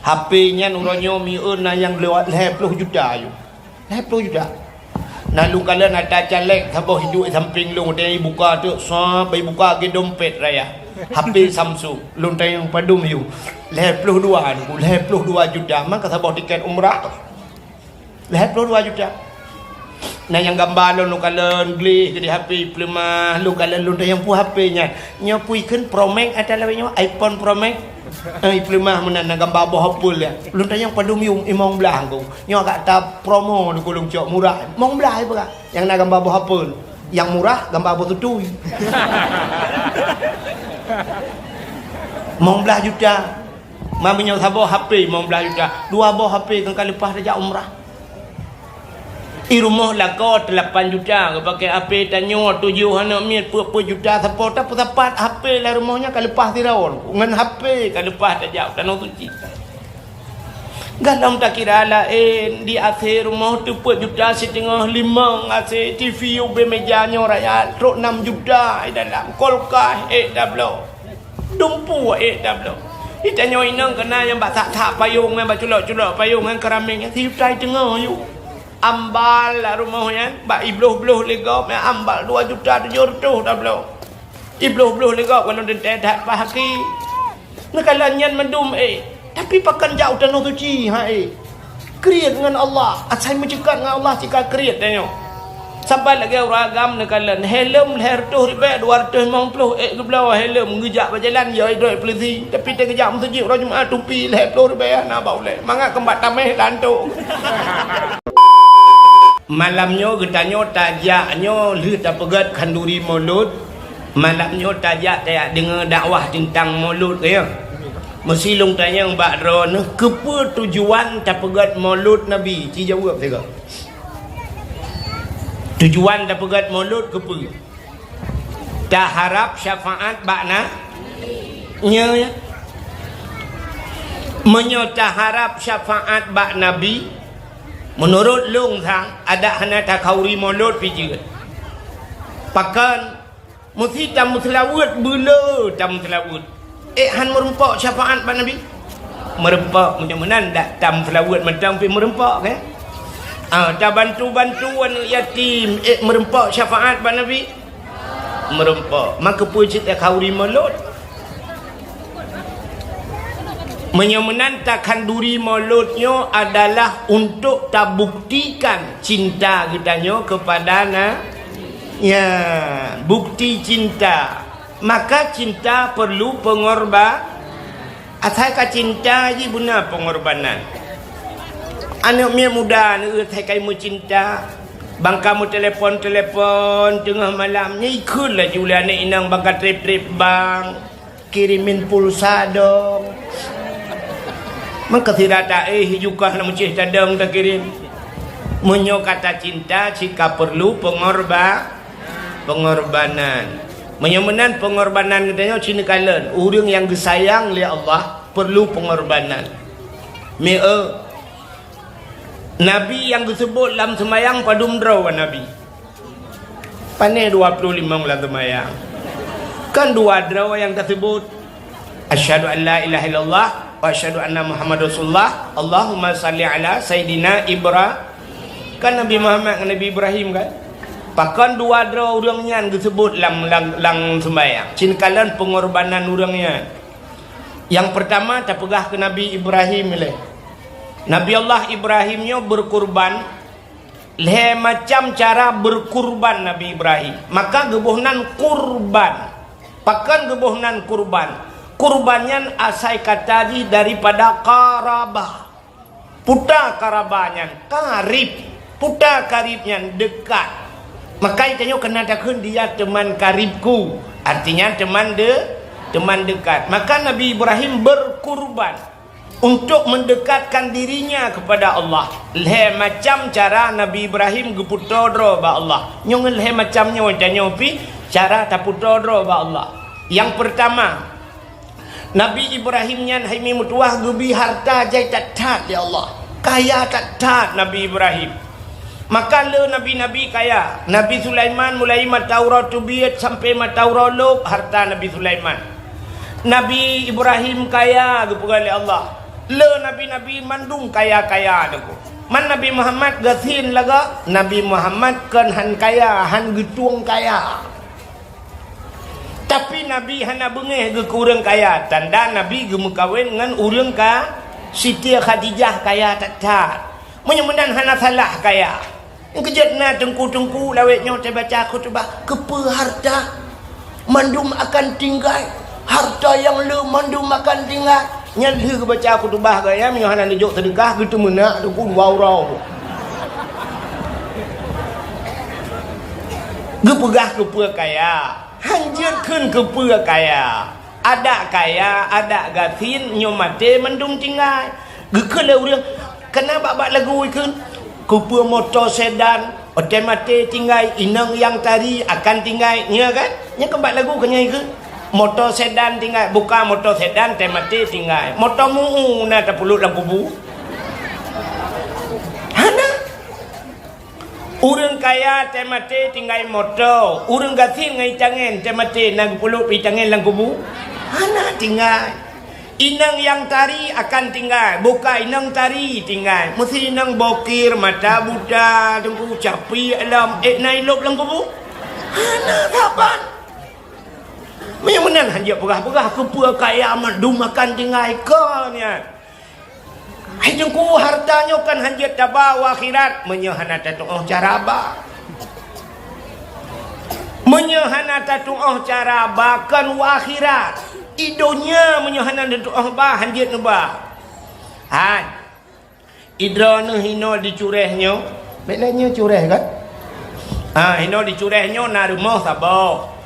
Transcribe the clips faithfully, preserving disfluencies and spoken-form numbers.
H P nyan uroe nyoe mieu na nyang lhèe ploh juta yôh. Lhèe ploh juta. Na lôn kalon ata caleg saboh hidup di sampéng lôn, watèe ibuka teuk, sab, ibuka geudompet raya. H P Samsung, lôn tanyong padum yôh. Lhèe ploh dua, lhèe ploh dua juta, maka saboh tiket umrah. Lhèe ploh dua juta. Na nyang gamba lôn, lôn kalon gleh di H P, ipeuleumah, lôn kalon lôn tanyong peue H P nyan. Nyoe peue ikheun Pro Max ata lawét nyoe, iPhone Pro Max. Eh, ipeuleumah meunan na gamba boh Apple nyan. Lôn tanyong padum yôh, limong blaih ngku. Nyoe agak ta promo di kulung cok murah. Limong blaih ipeugah. Nyang na gamba boh Apple. Nyang murah gamba boh tutui. Limong blaih juta. Ma meunyoe saboh H P limong blaih juta, dua boh H P kan ka leupah tajak umrah. I rumoh lakoe lapan juta, geupakè H P tanyoe tujoh aneuk miet peuet-peuet juta sapo, tapeusapat H P lam rumoh nyan ka leupah sidroe, ngon H P ka leupah tajak u Tanoh Suci. Galom takira laén, di A C rumoh teupeuet juta siteungoh, limong A C, T V ubé meja nyoe raya, trok nam juta i dalam, kulkas ék tabloe. Dumpeue ék tabloe. Di tanyoe inong keunan nyang bak that-that payong nyan, bak culok-culok payong nyan, keuramik nyan, sijuta siteungoh yôh. Ambal lam rumoh nyan, bak ibloh-bloh lé gob nyan, ambal dua juta tujoh reutôh tabloe. Ibloh-bloh lé gob, walon teuntèe that pah aki. Neukalon nyan mandum ék, tapi pakon jak u Tanoh Suci, ha ék. Kriet ngon Allah, asai meuceukat ngon Allah cit ka kriet tanyoe. Saban lagèe ureueng agam neukalon, helm lhèe reutôh ribèe, dua reutôh limong ploh, ék geubloe helm, geujak bak jalan, yo idroe polisi. Tapi teugeujak meuseujid uroe Jumat, tupi lhèe ploh ribèe hana ba ulèe. Mangat keumbak tamèh lantok. Malam nyoe geutanyoe tajak nyoe lheueh tapeugèt khanduri Maulud. Malam nyoe tajak tajak deungö dakwah teuntang Maulud, ya. Meusi lôn tanyong bak droeneuh, keupeue tujuan tapeugèt Maulud Nabi? Ci jaweueb sigoe. Tujuan tapeugèt Maulud keupeue? Taharab syafaat bak na-, nyoe, ya. Meunyoe taharab syafaat bak Nabi, meunurot lôn sang, adak hana takhanduri Maulud pih jeuet. Pakon? Meusi tameuseulaweuet, beu le tameuseulaweuet. Ék han meurumpok syafaat bak Nabi? Meurumpok, meunyoe meunan dak tameuseulaweuet mantong pih meurumpok, kan? Ah, tabantu-bantu aneuk yatim, ék meurumpok syafaat bak Nabi? Meurumpok. Maka peue cit takhanduri Maulud? Meunyoe meunan takhanduri Maulud nyoe adalah untuk tabuktikan cinta geutanyoe keupada na-, ya, bukti cinta. Maka cinta perlu pengorba-, asai ka cinta jih beuna pengorbanan. Aneuk miet muda neueu asai ka meucinta, bangka meutelepon-telepon teungoh malam, nyan ikheun laju lé aneuk inong bangka trép-trép bank. Kirimin pulsa dong. Meukeusira taéh jukah lam ucéh tadong takirém. Meunyoe ka tacinta, cit ka peurlu peungorba-, peungorbanan. Meunyoe meunan peungorbanan geutanyoe cit neukalon, ureuëng nyang geusayang lé Allah peurlu peungorbanan. Meu, Nabi nyang geuseubut lam seumayang padum droe Nabi? Pané dua ploh limong lam seumayang. Kan dua droe nyang taseubut, "Asyhadu an la ilaha illallah wa asyhadu anna Muhammadar Rasulullah. Allahumma shalli ala Sayyidina Ibra-," kan Nabi Muhammad ngon Nabi Ibrahim kan? Pakon dua droe ureuëng nyan geuseubut lam, lam, lam seumayang? Cit neukalon peungorbanan ureuëng nyan. Nyang peurtama tapeugah keu Nabi Ibrahim ilée. Nabi Allah Ibrahim nyoe beurkurban. Lhée macam cara beurkurban Nabi Ibrahim. Maka geuboh nan kurban. Pakon geuboh nan kurban? Kurban nyan asai kata jih daripada qarabah. Peue ta qarabah nyan? Karib. Peue ta karib nyan? Dekat. Maka tanyoe keunan takheun, "Dia teman karibku." Artinya teman de-, teman dekat. Maka Nabi Ibrahim beurkurban untuk mendekatkan dirinya kepada Allah. Lhée macam cara Nabi Ibrahim geupeutoe droe bak Allah. Nyoe ngon lhée macam nyoe tanyoe pih cara tapeutoe droe bak Allah. Nyang peurtama, Nabi Ibrahim nyan hai mi meutuwah geubri harta jai that-that lé Allah. Kaya that-that Nabi Ibrahim. Maka le nabi-nabi kaya. Nabi Sulaiman mulai mata uroe teubiet sampai mata uroe lôb harta Nabi Sulaiman. Nabi Ibrahim kaya geupeugah lé Allah. Le nabi-nabi mandum kaya-kaya teungku. Man Nabi Muhammad gasien lagak, Nabi Muhammad kon han kaya, han geutueng kaya. Tapi Nabi hana beungéh geuh keu ureuëng kaya, tanda Nabi geumeukawen ngon ureuëng ka Siti Khadijah kaya that-that. Meunyoe meunan hana salah kaya. Keujeuet na teungku-teungku lawét nyoe teubaca khutubah, keupeue harta mandum akan tinggai, harta nyang le mandum akan tinggai. Nyan lheueh geubaca khutubah gaya meunyoe hana neujok seudeukah geuteumeunak teungku dua uroe. Geupeugah keupeue kaya, hanjeuet kheun keupeue kaya. Adak kaya, adak gasien, nyoe maté mandum tinggai. Geukheun lé ureuëng, kana bak-bak lagu ikheun, keupeue moto sedan, watée maté tinggai, inong nyang tari akan tinggai, nya kan? Nya kan bak lagu keu nyan ikheun. Moto sedan tinggai, buka moto sedan, watée maté tinggai. Moto mu'u na tapeulut lam kubu. Hana. Ureuëng kaya watée maté tinggai moto, ureuëng gasien ngon itangen watée maté na geupeulut itangen lam kubu? Hana tinggai. Inong nyang tari akan tinggai, buka inong tari tinggai. Meusi inong bokir, mata buta, teungku capi alam, ék na ilop lam kubu? Hana saban. Meunyoe meunan hanjeuet peugah-peugah keupeue kaya mandum akan tinggai kon nyan. Hai teungku, harta nyoe kan hanjeuet taba u akhirat meunyoe hana tatuoh cara ba. Meunyoe hana tatuoh cara ba kon u akhirat, i donya meunyoe hana tatuoh ba hanjeuet neuba. Han. Idroeneuh hinoe di Cureh nyoe, bék lé nyoe Cureh kan? Ha, hinoe di Cureh nyoe na rumoh saboh.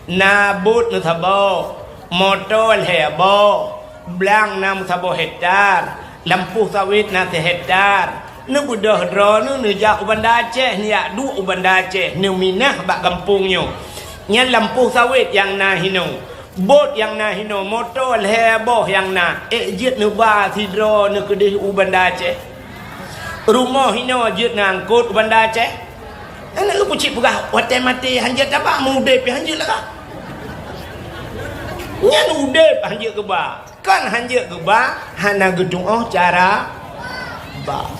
Na bot meusaboh, moto lhée boh, blang na meusaboh hektar, lampôh sawét na sihektar. Neubeudôh droeneuh neujak u Banda Aceh, neujak duek u Banda Aceh, neuminah bak gampông nyoe. Nyan lampôh sawét nyang na hinoe, bot nyang na hinoe, moto lhée boh nyang na, ék jeuet neuba sidroeneuh keudeh u Banda Aceh. Rumoh hinoe jeuet neuangkot u Banda Aceh. Hana geupeucit peugah watée maté hanjeuet taba, meu udeb pih hanjeuet lagak. Nyan udeb hanjeuet geuba, kon hanjeuet geuba hana geutuoh cara ba.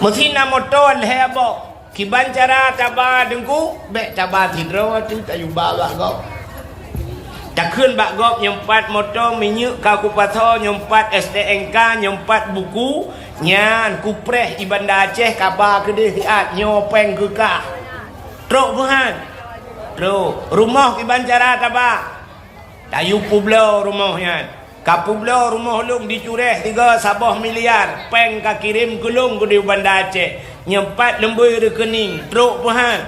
Meusi na moto lhée boh, kiban cara taba teungku, bék taba sidroe teuh tayue ba bak gob. Takheun bak gob nyoe pat moto minyeuk ka kupasoe, nyoe pat S T N K, nyoe pat buku, nyan kupreh i Banda Aceh kaba keudeh siat nyoe péng keu kah. Trok meuhan. Trok. Rumoh kiban cara taba. Tayue peubloe rumoh nyan. Ka peubloe rumoh lôn di Cureh tiga saboh miliar, péng ka kirém keu lôn keudeh u Banda Aceh. Nyoe pat leumbôi rekening, trok meuhan.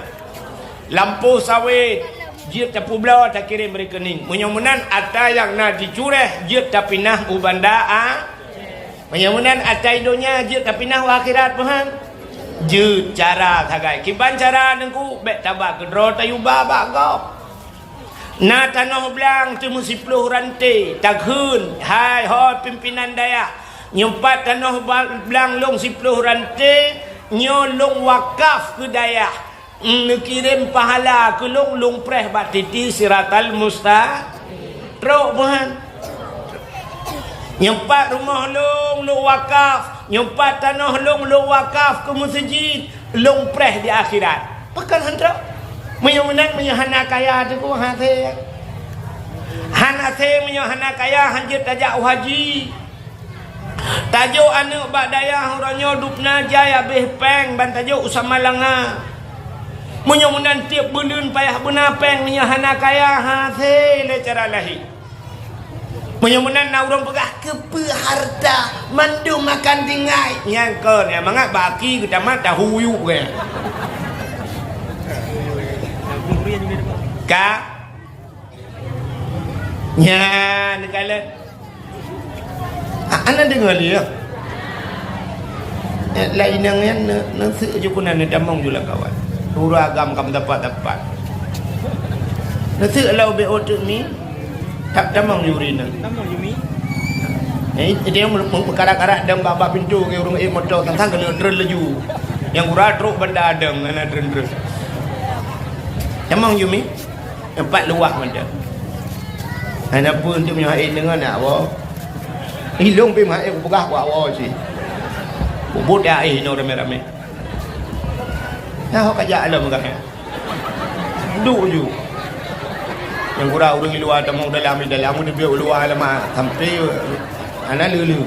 Lampôh sawét, jeuet tapeubloe takirém rekening. Meunyoe meunan atra nyang na di Cureh jeuet tapinah u Banda A. Meunyoe meunan atra i donya jeuet tapinah u akhirat meuhan. Jeuet cara sagai. Kiban cara teungku, bék taba keudroe tayue ba bak gob. Na tanoh blang teuh meusiploh ranté, takheun, hai ho pimpinan dayah, nyoe pat tanoh ba-, blang lôn siploh ranté, nyoe lôn wakaf keu dayah. Neukirém pahala keu lôn, lôn preh bak titi siratal musta-, trok meuhan. Nyoe pat rumoh lôn, lôn wakaf. Nyoe pat tanoh lôn, lôn wakaf keu meuseujid. Lôn preh di akhirat. Pakon han trok? Meunyoe meunan, meunyoe hana kaya teungku, han asé. Han asé meunyoe hana kaya, hanjeuet tajak u haji. Tajok aneuëk bak dayah uroe nyoe dubna jai habéh péng ban tajok u Samalanga. Meunyoe meunan tieb buleuen payah beuna péng meunyoe hana kaya, han asé lé cara lahé. Meunyoe meunan na ureuëng peugah keupeue harta mandum akan tinggai. Nyan kon, nyang mangat bak aki geutamat tahu yuk ke. Ka? Nyan, neukalon. A-, hana deungoe lé, ya? Eh, lainang nyan ne-, neuseuek ju keunan neutamong ju lam kawan. Ureuëng agam ka meudapat-dapat. Neuseuek lau B O teuk mi, ta-, tamong ju rinang. Tamong ju mi. Eh, dia meukarat-karat dong bak-bak pintu ke ureuëng ék moto, tang-tang keuneuk treun laju. Nyang gura trok banda dong, hana treun-treun. Tamong ju mi. Empat luwah macam. Hana pun tu meunyoe hai deungon nak boh. Ilong pih maé kupeugah ku awai cit. Peubuet ya eh inoe ramé-ramé. Nah, ka jak lom ka. Duek ju. Nyang gura ureuëng luwa tamong dalam, di dalam, ureuëng luwa lama sampai hana leu-leu.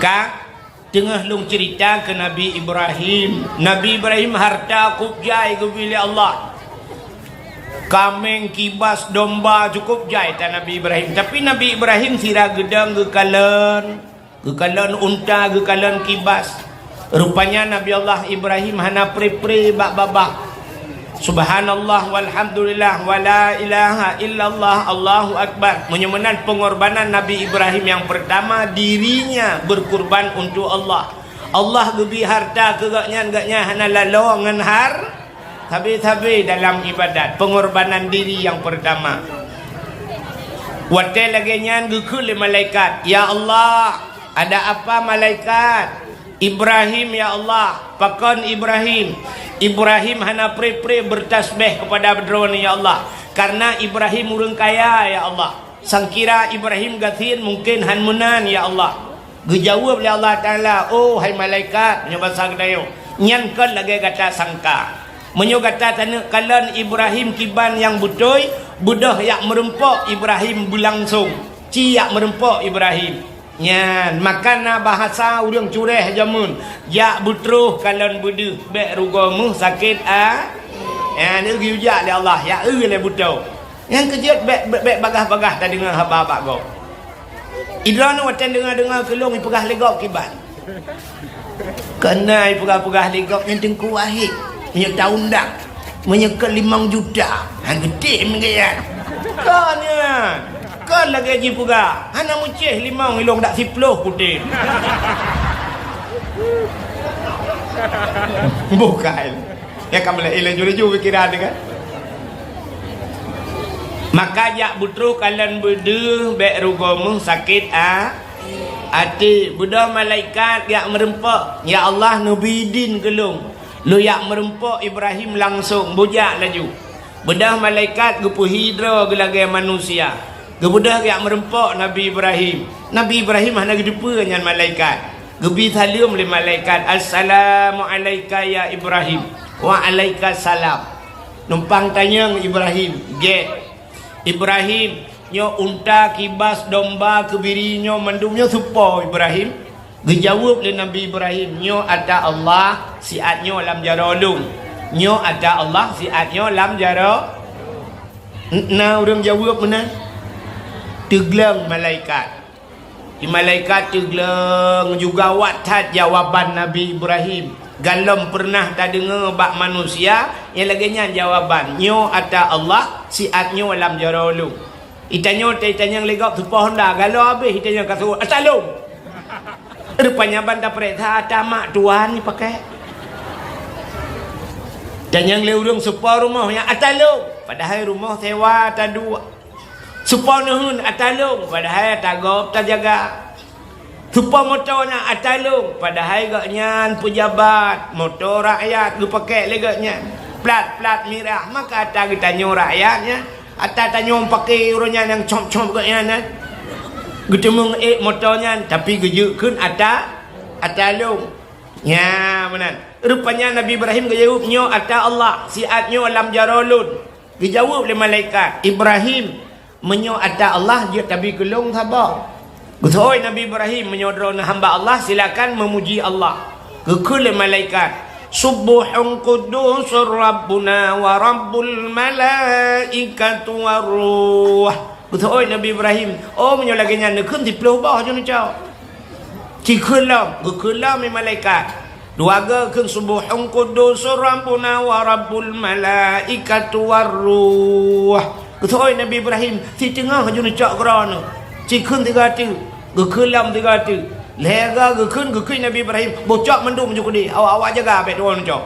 Ka Teungoh lôn ceurita keu Nabi Ibrahim. Nabi Ibrahim harta cukôp jai geubri lé Allah. Kaméng, kibas, domba cukôp jai that Nabi Ibrahim. Tapi Nabi Ibrahim sira geudong geukalon, geukalon unta, geukalon kibas. Rupanya Nabi Allah Ibrahim hana pre-pre bak babah. Subhanallah, walhamdulillah, wala ilaha illallah, Allahu Akbar. Meunyoe meunan pengorbanan Nabi Ibrahim yang pertama, dirinya berkurban untuk Allah. Allah geubri harta keu gobnyan, gobnyan hana lalo ngon har-, sabe-sabe dalam ibadat, pengorbanan diri yang pertama. Watée lagée nyan geukheun lé malaikat, "Ya Allah, ada apa malaikat?" "Ibrahim, ya Allah." "Pakon Ibrahim?" "Ibrahim hana pre-pre bertasbeh kepada Droeneuh, ya Allah, karena Ibrahim ureuëng kaya, ya Allah. Sangkira Ibrahim gasien mungkin hán meunan, ya Allah." Geujaweueb lé Allah Taala, "Oh, hai malaikat," meunyoe basa geutanyoe, "nyan kon lagée gata sangka. Meunyoe gata taneuk kalon Ibrahim kiban nyang beutôi, beudôh jak meurumpok Ibrahim beulangsong. Ci jak meurumpok Ibrahim." Nyan, maka na bahasa ureuëng cureh jameun, "Jak beutroh kalon beudeuh, bék rugoe meuh sakét a-," nyan geuyue jak lé Allah, jak eu lé beutoe. Nyan keujeuet bék, bék, bék bagaih-bagaih tadeungoe haba bak gob. Idroeneuh watée deungoe-deungoe keu lôn ipeugah lé gob kiban. Keunan ipeugah-peugah lé gob nyan Teungku Wahid, meunyoe taundang, meunyoe keu limong juta, han geutem gaya. Kon nyan, kon lagée jipeugah, hana meucéh limong ilong dak siploh kutem. Bukai. Ya kan, mulai laju-laju pikiran dia kan. Maka jak beutroh kalon beudeuh, bék rugoe meuh sakét a-, até. Beudôh malaikat jak meurumpok, "Ya Allah, neubi idin keu lôn, lôn jak meurumpok Ibrahim langsong." Beujak laju. Beudôh malaikat geupeuhi droe geulagée manusia. Geubeudôh jak meurumpok Nabi Ibrahim. Nabi Ibrahim hana geuteupeue nyan malaikat. Geubi saleuem lé malaikat, "Assalamu alaika ya Ibrahim." "Wa alaika salam." Numpang tanyong Ibrahim, "Gét." "Ibrahim, nyoe unta, kibas, domba, keubiri nyoe mandum nyoe soe po, Ibrahim?" Geujaweueb lé Nabi Ibrahim, "Nyoe ata Allah, siat nyoe lam jaroe lôn. Nyoe ata Allah, siat nyoe lam jaroe." N-, na ureuëng jaweueb meunan? Teugleng malaikat. Di malaikat teugleng juga awak that jawaban Nabi Ibrahim. Galom peureunah tadeungoe bak manusia nyang lagée nyan jawaban, "Nyoe ata Allah, siat nyoe lam jaroe lôn." Itanyoe, ta-, itanyong lé gob soe po honda, galo habéh itanyong ka seuôt, "Ata lôn." Rupanya ban tapeuriksa ata mak tuan jipakée. Tanyong lé ureuëng soe po rumoh nyang ata lôn, padahai rumoh sewa taduek. Soe po neuheun ata lôn, padahai ata gob tajaga. Soe po moto nyang ata lôn, padahai gobnyan peujabat, moto rakyat geupakée lé gobnyan. Plat-plat mirah, maka ata geutanyoe rakyat nyan. Ata tanyoe pakée uroe nyan nyang com-com gobnyan nyan. Geuteumeung ék moto nyan, tapi geujeuet kheun ata, ata lôn. Nya meunan. Rupanya Nabi Ibrahim geujaweueb, "Nyoe ata Allah, siat nyoe lam jaroe lôn." Geujaweueb lé malaikat, "Ibrahim, meunyoe ata Allah, jeuet tabi keu lôn saboh." Geuseuôt Nabi Ibrahim, "Meunyoe droeneuh hamba Allah, silakan meumuji Allah." Geukheun lé malaikat, "Subbuhun quddusur Rabbuna wa Rabbul malaikatu war ruh." Geuseuôt Nabi Ibrahim, "Oh, meunyoe lagée nyan neukheun siploh boh ju neucok." Cikheun lom, geukheun lom lé malaikat. Dua goe kheun, "Subbuhun quddusur Rabbuna wa Rabbul malaikatu war ruh." Geuseuôt Nabi Ibrahim, siteungoh ju neucok keudroeneuh. Cikheun tiga teuk, geukheun lom tiga teuk. Lhée goe geukheun, geukheun Nabi Ibrahim, "Boh cok mandum ju keudeh, awak-awak jaga bék droeneuh cok."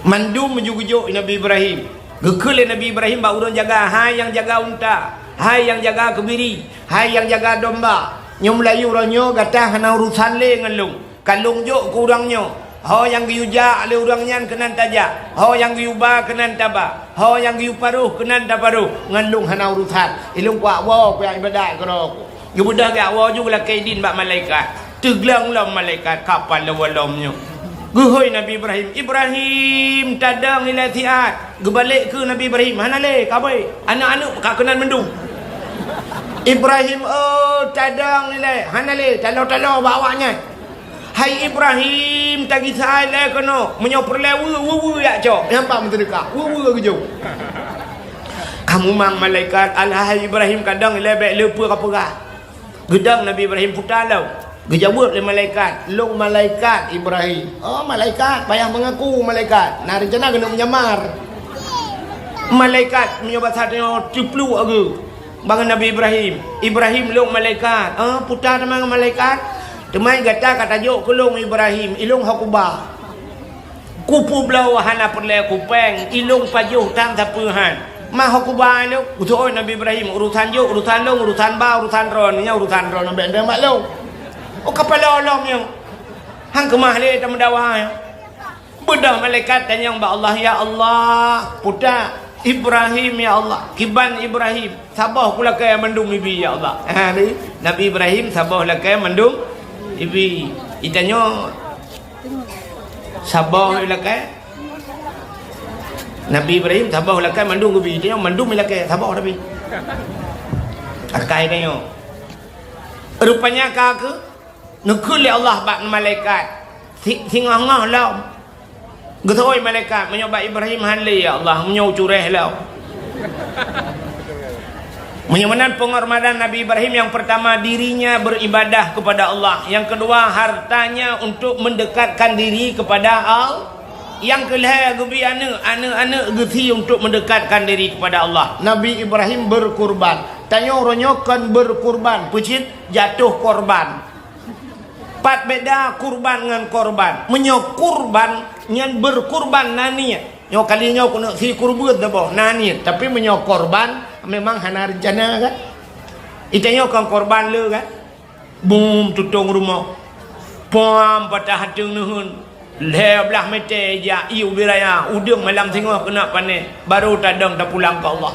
Mandum ju geujok Nabi Ibrahim. Geukheun lé Nabi Ibrahim bak ureuëng jaga, "Hai nyang jaga unta, hai nyang jaga keubiri, hai nyang jaga domba, nyoe meulayeue uroe nyoe gata hana urosan lé ngon lôn. Ka lôn jok keu ureuëng nyoe, Ho nyang geuyue jak lé ureuëng nyan keunan tajak, ho nyang geuyue ba keunan taba, ho nyang geuyue paroh keunan taparoh, ngon lôn hana urosan. Ilôn kuak woe kujak iébadat keudroe ku. Geubeudôh geujak woe ju geulakée idin bak malaikat. Teugleng lom malaikat ka paloe lom nyoe. Geuhôi Nabi Ibrahim, "Ibrahim, tadong ilée siat." Geubalek keu Nabi Ibrahim, "Hana lé, ka abée. Aneuëk-aneuëk ka keunan mandum." "Ibrahim, oh, tadong ilée." "Hana lé, taloe-taloe bak awaknyan." "Hai Ibrahim, tagisa ilée keunoe, meunyoe peureulée weue, weue-weue jak cok, nyang bak meuseudeukah, weue-weue geujok." Ka mumang malaikat, "Alah hai Ibrahim, kadang ilée bék le peue ka peugah." Geudong Nabi Ibrahim puta lom. Geujaweueb lé malaikat, "Lôn malaikat Ibrahim." "Oh, malaikat, payah meungaku malaikat. Na reuncana keuneuk meujamar." Malaikat meunyoe basa tanyoe teupluek geuh. Bangon Nabi Ibrahim, "Ibrahim, lôn malaikat." "Oh, puta teuma ngon malaikat. Teuma gata ka tajok keu lôn Ibrahim, ilôn ho kuba. Kupeubloe hana peureulée kupéng, ilôn pajoh tan sapeue han. Ma ho kuba ilôn." Geuseuôt Nabi Ibrahim, "Urosan jok, urosan lôn, urosan ba, urosan droeneuh, nyan urosan droeneuh, bék neudeungoe bak lôn." Oh, ka paloe lom nyoe. Han keumah lé tameudawa nyoe. Beudôh malaikat tanyong bak Allah, "Ya Allah, puta, Ibrahim, ya Allah, kiban Ibrahim, saboh kulakée mandum ibi, ya Allah." Ha, ni, Nabi Ibrahim saboh lakée mandum ibi. Itanyoe saboh lakée. Nabi Ibrahim saboh lakée mandum ibi. Itanyoe mandum lakée, saboh tapi. Akai tanyoe. Rupanya ka keu Neukheun lé Allah bak malaikat, si-, singoh-ngoh lom. Geuseuôt malaikat, "Meunyoe bak Ibrahim han lé, ya Allah, meunyoe cureh lom." Meunyoe meunan penghormatan Nabi Ibrahim, yang pertama, dirinya beribadah kepada Allah. Yang kedua, hartanya untuk mendekatkan diri kepada Allah. Yang kelhée, geubi aneuëk, aneuëk-aneuëk geusie untuk mendekatkan diri kepada Allah. Nabi Ibrahim berkurban. Tanyoe uroe nyoe kon berkurban, peue cit? Jatuh korban. Pat beda kurban ngon korban. Meunyoe kurban, nyan berkurban na niet. Nyoe kali nyoe keuneuk sie kurban saboh, na niet. Tapi meunyoe korban, memang hana reuncana kan? Itanyoe kon korban le kan? Bum tutong rumoh. Pam patah ateueng neuheun. Lhée blaih mete jak ié ubit raya, udeueng malam singoh keuneuk panen, barô tadong tapulang keu Allah.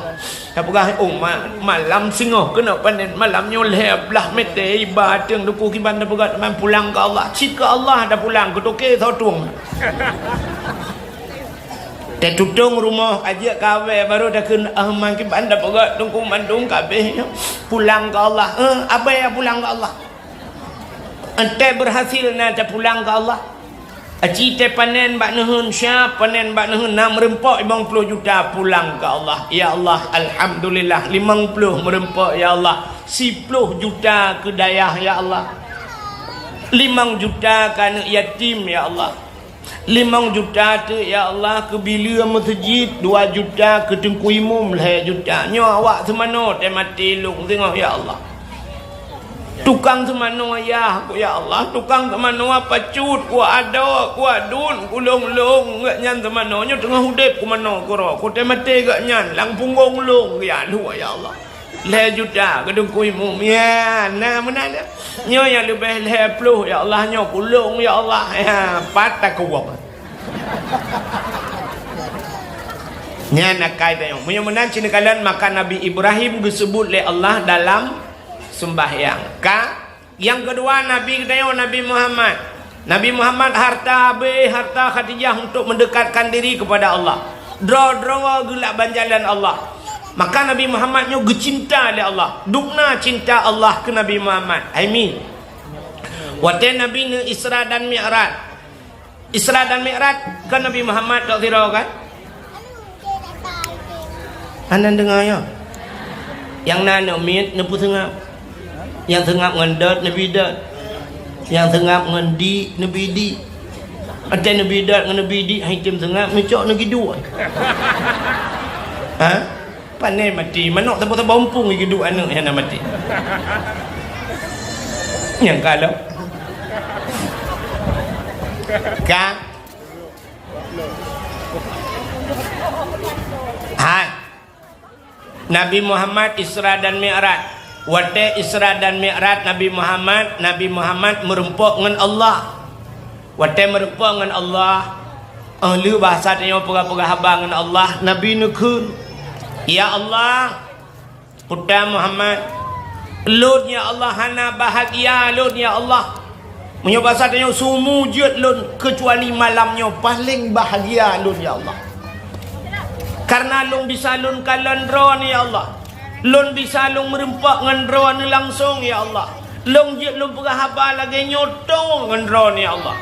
Tapeugah, "Oh, ma-, malam singoh keuneuk panen, malam nyoe lhée blaih mete iba ateueng duku kiban tapeugah teuma pulang keu Allah." Cit keu Allah tapulang, keu toke soe tueng. Tatutong rumoh ka jeuet kawé, barô takheun, "Ah, ma kiban tapeugah teungku mandum ka abéh nyoe. Pulang keu Allah." Eh, abéh pulang keu Allah. Enteuk berhasil na tapulang keu Allah. Aci teuh panen bak neuheun, siap panen bak neuheun, na meureumpok limong ploh juta pulang keu Allah. Ya Allah, alhamdulillah, limong ploh meureumpok, ya Allah. Siploh juta keu dayah, ya Allah. Limong juta keu aneuëk yatim, ya Allah. Limong juta teuh, ya Allah, keu bileue meuseujid, dua juta keu teungku imum, lhée juta. Nyoe awak seumanoe teuh maté lôn singoh, ya Allah. Tukang seumanoe yah ku, ya Allah, tukang seumanoe pacut ku, adoe ku, adun ku, lôn-lôn geuh nyan seumanoe nyoe teungoh udeb ku manoe keudroe, ku teuh maté geuh nyan lam punggong lôn, ya Allah, ya Allah. Lhée juta keu teungku imum, ya, na meunan, ya. Nyoe nyang leubeh lhée ploh, ya Allah, nyoe ku lôn, ya Allah, ya, pat takuwong. Nyan akai tanyoe. Meunyoe meunan cit neukalon, maka Nabi Ibrahim geuseubut lé Allah dalam seumbahyang. Ka, nyang keudua Nabi geutanyoe, Nabi Muhammad. Nabi Muhammad harta habéh, harta Khadijah untuk mendekatkan diri kepada Allah. Droe-droe geulak ban jalan Allah. Maka Nabi Muhammad nyoe geucinta lé Allah. Dubna cinta Allah keu Nabi Muhammad. Hai mi. Watée Nabi neu Isra dan Mi'raj. Isra dan Mi'raj kan Nabi Muhammad tok sidroe kan? Hana deungoe nyoe. Nyang na aneuk miet neupeuseungab. Nyang seungab ngon dot neubi dot. Nyang seungab ngon di neubi di. Watée neubi dot ngon neubi di, hai tem seungab neucok neugiduek. Ha? Pané maté, manok saboh-saboh umpung geuduek aneuk nyang na maté. Nyang ka lom. Ka. Hai. Nabi Muhammad Isra dan Mi'raj. Watée Isra dan Mi'raj Nabi Muhammad, Nabi Muhammad meureumpok ngon Allah. Watée meurumpok ngon Allah, óh lheueh bahasa tanyoe peugah-peugah haba ngon Allah, Nabi neukheun, "Ya Allah, Puta Muhammad, lôn ya Allah hana bahagia lôn ya Allah. Meunyoe basa tanyoe sumu jeuet lôn, keucuali malam nyoe paleng bahagia lôn ya Allah. Kareuna lôn bisa lôn kalon droeneuh ya Allah. Lôn bisa lôn meurumpok ngon droeneuh langsong ya Allah. Lôn jeuet lôn peugah haba lagée nyoe toe ngon droeneuh ya Allah.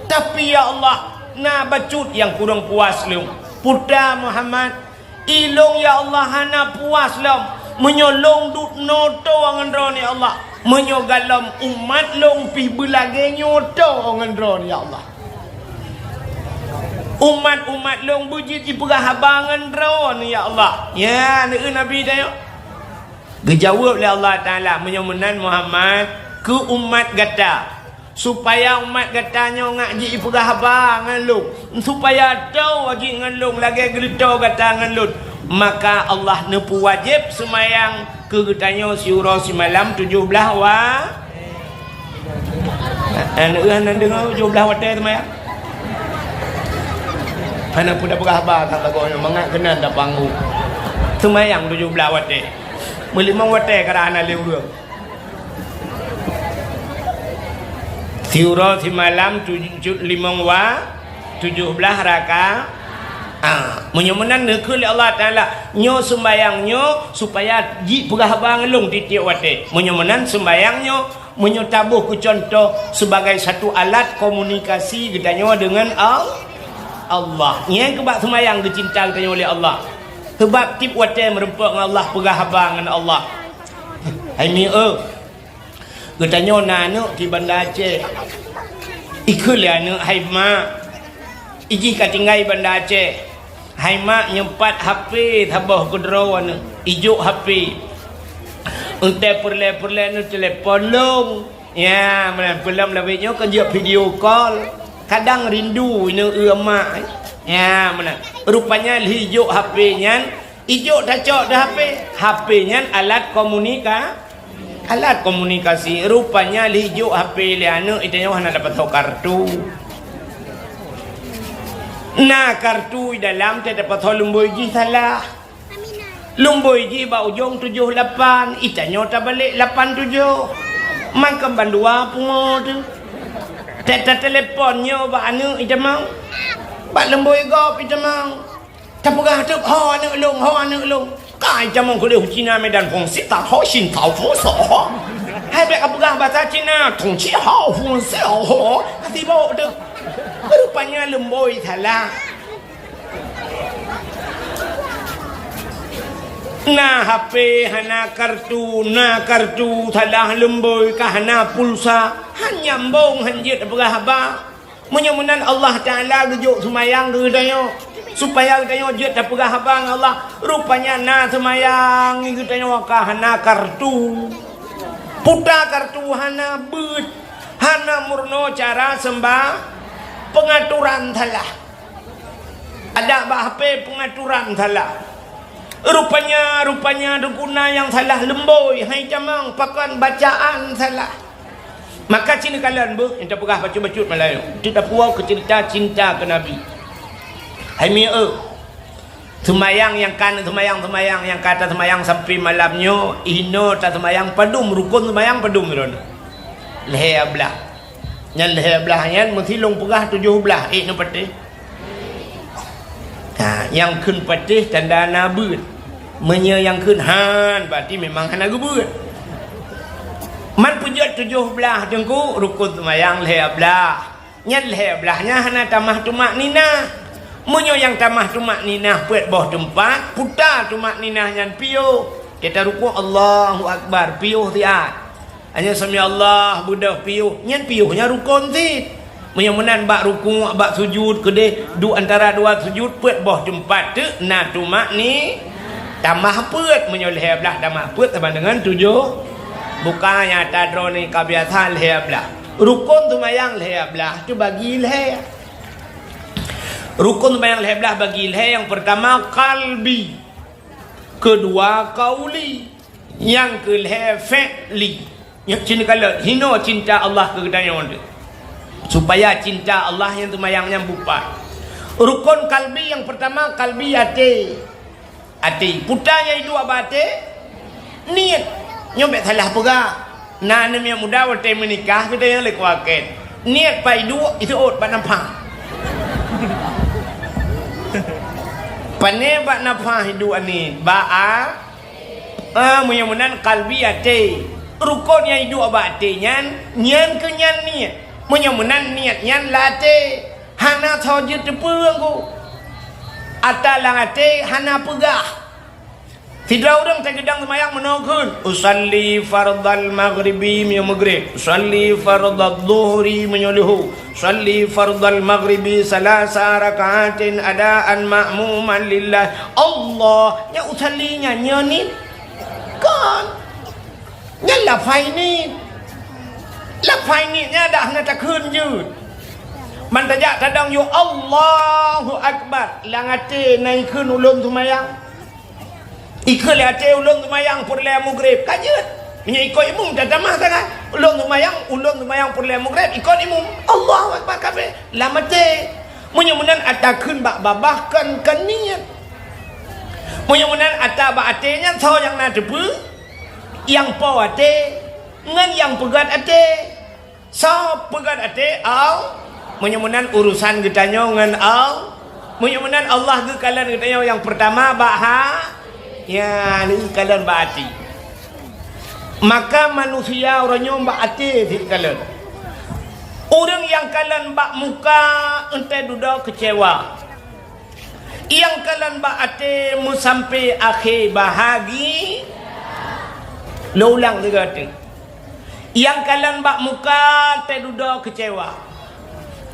Tapi ya Allah, na bacut nyang kurang puas lôn. Puta Muhammad, ilôn ya Allah hana puas lom meunyoe lôn duek noe toe ngon droeneuh ya Allah. Meunyoe galom umat lôn pih beulagée nyoe toe ngon droeneuh ya Allah. Umat-umat lôn beujeuet jipeugah haba ngon droeneuh ya Allah." Ya, neukheun Nabi tanyoe. Geujaweueb lé Allah Taala, "Meunyoe meunan Muhammad, keu umat gata, supaya umat gata nyoe ngak jipeugah haba ngon lôn, supaya toe jih ngon lôn lagée geureutoe gata ngon lôn, maka Allah neupeuwajéb seumayang keu geutanyoe siuroe simalam tujoh blaih wa-" Aneuk hana deungoe tujoh blaih watée seumayang. Hana peue tapeugah haba that lagoe nyoe, mangat keunan tapanggu. Seumayang tujoh blaih watée. Meulimong watée kadang hana lé ureuëng. Siuroe simalam tuj-, tuj-, limong wa-, tujoh blaih raka-, ah, meunyoe meunan neukheun lé Allah Taala, nyoe sumbayang nyoe supaya jipeugah haba ngon lôn tieb-tieb watée. Meunyoe meunan sumbayang nyoe, meunyoe taboh keu cuntoh, sebagai satu alat komunikasi geutanyoe deungon Al-, Allah. Nyan keuh bak sumbayang geucinta geutanyoe lé Allah. Sabab tieb watée meurumpok ngon Allah, peugah haba ngon Allah. Hai mi eu, geutanyoe na aneuk di Banda Aceh. Ikheun lé aneuk, "Hai mak, ijih ka tinggai Banda Aceh. Hai mak, nyoe pat H P saboh keudroe aneuk. Ijok H P. Eunteuk peureulée-peureulée neutelepon lôn." Ya, meunan peulom lawét nyoe kan jeuet video call. Kadang rindu ineuk eu mak. Ya, meunan. Rupanya lheueh ijok H P nyan, ijok tacok di H P. H P nyan alat komunika-, alat komunikasi. Rupanya lheueh ijok H P lé aneuk, geutanyoe hana tapasoe kartu. Na kartu di dalam, teuh tapasoe lumbôi jih salah. Lumbôi jih bak ujong tujoh lapan, geutanyoe tabalek lapan tujoh. Mangkém bandua pungo teuh. Teuh tatelepon nyoe bak aneuk geutamong. Bak lumbôi gob geutamong. Tapeugah teuk, "Ho aneuk lôn, ho aneuk lôn." Ka geutamong keudeh u Cina Medan, "Fungsi ta ho, shin tao fungso ho." Hai bék kapeugah basa Cina, "Tong ci hao fungsi ho." Ka sibok teuh. Rupanya lumbôi salah. Na H P hana kartu, na kartu salah lumbôi ka hana pulsa, han nyambong, han jeuet tapeugah haba. Meunyoe meunan Allah Taala geujok seumayang keu geutanyoe, supaya geutanyoe jeuet tapeugah haba ngon Allah. Rupanya na seumayang geutanyoe ka hana kartu. Puta kartu hana beuet, hana meurunoe cara seumba-, peungaturan salah. Adak bak H P peungaturan salah. Rupanya, rupanya guna nyang salah lumbôi, hai tamong pakon bacaan salah. Maka cit neukalon beuh, nyang tapeugah bacut-bacut Meulayu. Teuk tapuwoe keu ceurita cinta keu Nabi. Hai mi eu, seumayang nyang ka neuseumayang, seumayang nyang ka taseumayang sampoe malam nyoe, inoe taseumayang padum, rukon seumayang padum droeneuh? Lhée blah. Nyan lhée blah nyan meusilong peugah tujoh blah, ék neupatéh. Ha, nyang kheun patéh tanda na beuet. Meunyoe nyang kheun han, berarti memang hana geubeuet. Man peujeuet tujoh blah teungku, rukon seumayang lhée blah. Nyan lhée blah nyan hana tamah tumakninah. Meunyoe nyang tamah tumakninah peuet boh teumpat, puta tumakninah nyan piôh. Kita rukuk, Allahu Akbar, piôh siat. Hanya sami Allah, beudôh piôh. Nyan piôh nyan rukon cit. Meunyoe meunan bak rukuk, bak sujud, keudeh duek antara dua sujud, peuet boh teumpat teuk na tumakni-, tamah peuet. Meunyoe lhée blah tamah peuet sama dengan tujoh. Bukan nyata droeneuh ka biasa lhée blah. Rukon seumayang lhée blah teubagi lhée. Rukon seumayang lhée blah bagi lhée, nyang peurtama kalbi, keudua kauli, nyang keulhée fi'li. Nyoe cit neukalon, hinoe cinta Allah keu geutanyoe teuh. Supaya cinta Allah nyang seumayang nyan beupat. Rukon kalbi nyang peurtama, kalbi até. Até. Peue nyang iduek bak até? Niet. Nyoe bèk salah peugah. Na aneuk miet muda watèe meunikah, geutanyoe lé kuakét. Niet pat iduek, iseuôt bak nafah. Pané bak nafah iduek niet? Bak a-, ah, meunyoe meunan kalbi até. Rukon nyang iduek bak até nyan, nyan keuh nyan niet. Meunyoe meunan niet nyan lam até, hana soe jeuet teupeu ngon ku. Ata lam até hana peugah. Sidroe ureueng tageudong seumayang meunoe kheun, "Usalli fardhal maghribi," meunyoe maghrib, "usalli fardhadh dhuhri," meunyoe luhu, "usalli fardhal maghribi salasa raka'atin adaan ma'muman lillah." Allah, nyan usalli nyan, nyoe niet? Kon. Nyan lafai niet. Lafai niet nyan dak hana takheun jeuet. Man tajak tadong yue Allahu Akbar, lam até na ikheun ulôn seumayang. Ikheun lé até ulôn seumayang peureulèe maghrib, ka jeuet. Meunyoe ikot imum tatamah sangat. Ulôn seumayang, ulôn seumayang peureulèe maghrib, ikot imum. Allahu Akbar kabeh. Lam até. Meunyoe meunan ata kheun bak babah kon, kon niet. Meunyoe meunan ata bak até nyan soe nyang na teupeu? Nyang po até ngon nyang peugöt até. Soe peugöt até? Al-, meunyoe meunan urusan geutanyoe ngon Al-, meunyoe meunan Allah geukalon geutanyoe nyang peurtama bak ha-, ya, geukalon bak até. Maka manusia uroe nyoe bak até sit kalon. Ureueng nyang kalon bak muka, enteuk dudoe keucewa. Nyang kalon bak até meusampé akhé bahagi-, lôn ulang sigoe teuk. Nyang kalon bak muka, enteuk dudoe keucewa.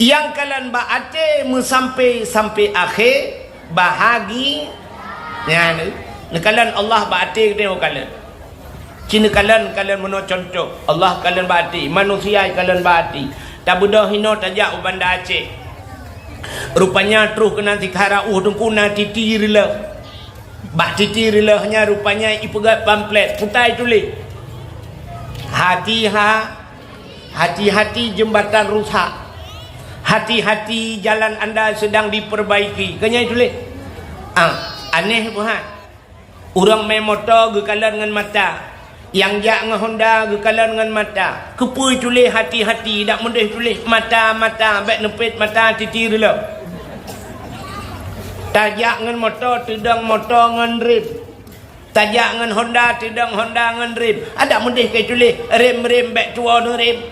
Nyang kalon bak até meusampé, sampé akhé bahagi-, nyan, neukalon Allah bak até geutanyoe kalon. Ci neukalon, kalon meunoe cuntoh, Allah kalon bak até, manusia kalon bak até. Tabeudôh inoe tajak u Banda Aceh. Rupanya troh keunan sikhala ueh teungku na titi reulôh. Bak titi reulôh nyan rupanya ipeugöt pamflet, peue ta ituléh? Hati ha-, hati-hati jembatan rusak. Hati-hati jalan anda sedang diperbaiki. Kan nyan ituléh? Ah, aneh buhan. Ureueng mé moto geukalon ngon mata. Nyang jak ngon Honda geukalon ngon mata. Keupeue tuléh hati-hati, dak meudeh tuléh mata-mata, bèk neupet mata titi reulôh. Tajak ngon moto, teudong moto ngon rem. Tajak ngon Honda, teudong Honda ngon rem. Adak meudeh keu tuléh rem-rem, bèk tuwoe neurem.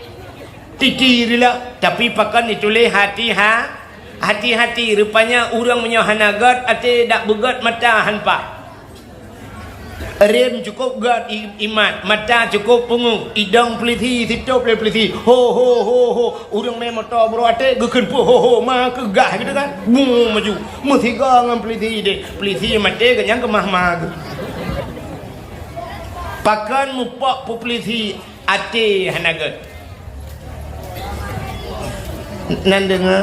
Titi reulôh, tapi pakon ituléh hati ha-, hati-hati. Rupanya ureueng meunyoe hana göt até, dak beugöt mata han paih. Rem cukôp göt i-, imat, mata cukôp pungo, idong peulisi, sitôp lé peulisi. Ho, ho, ho, ho. Ureueng mé moto bro até geukheun peue ho, ho, ma keu gah gitu kan. Bung maju. Meusigoe ngon peulisi deh. Peulisi maté geuh nyang keumah ma geuh. Pakon mupok peue peulisi até hana göt. Nan deungoe?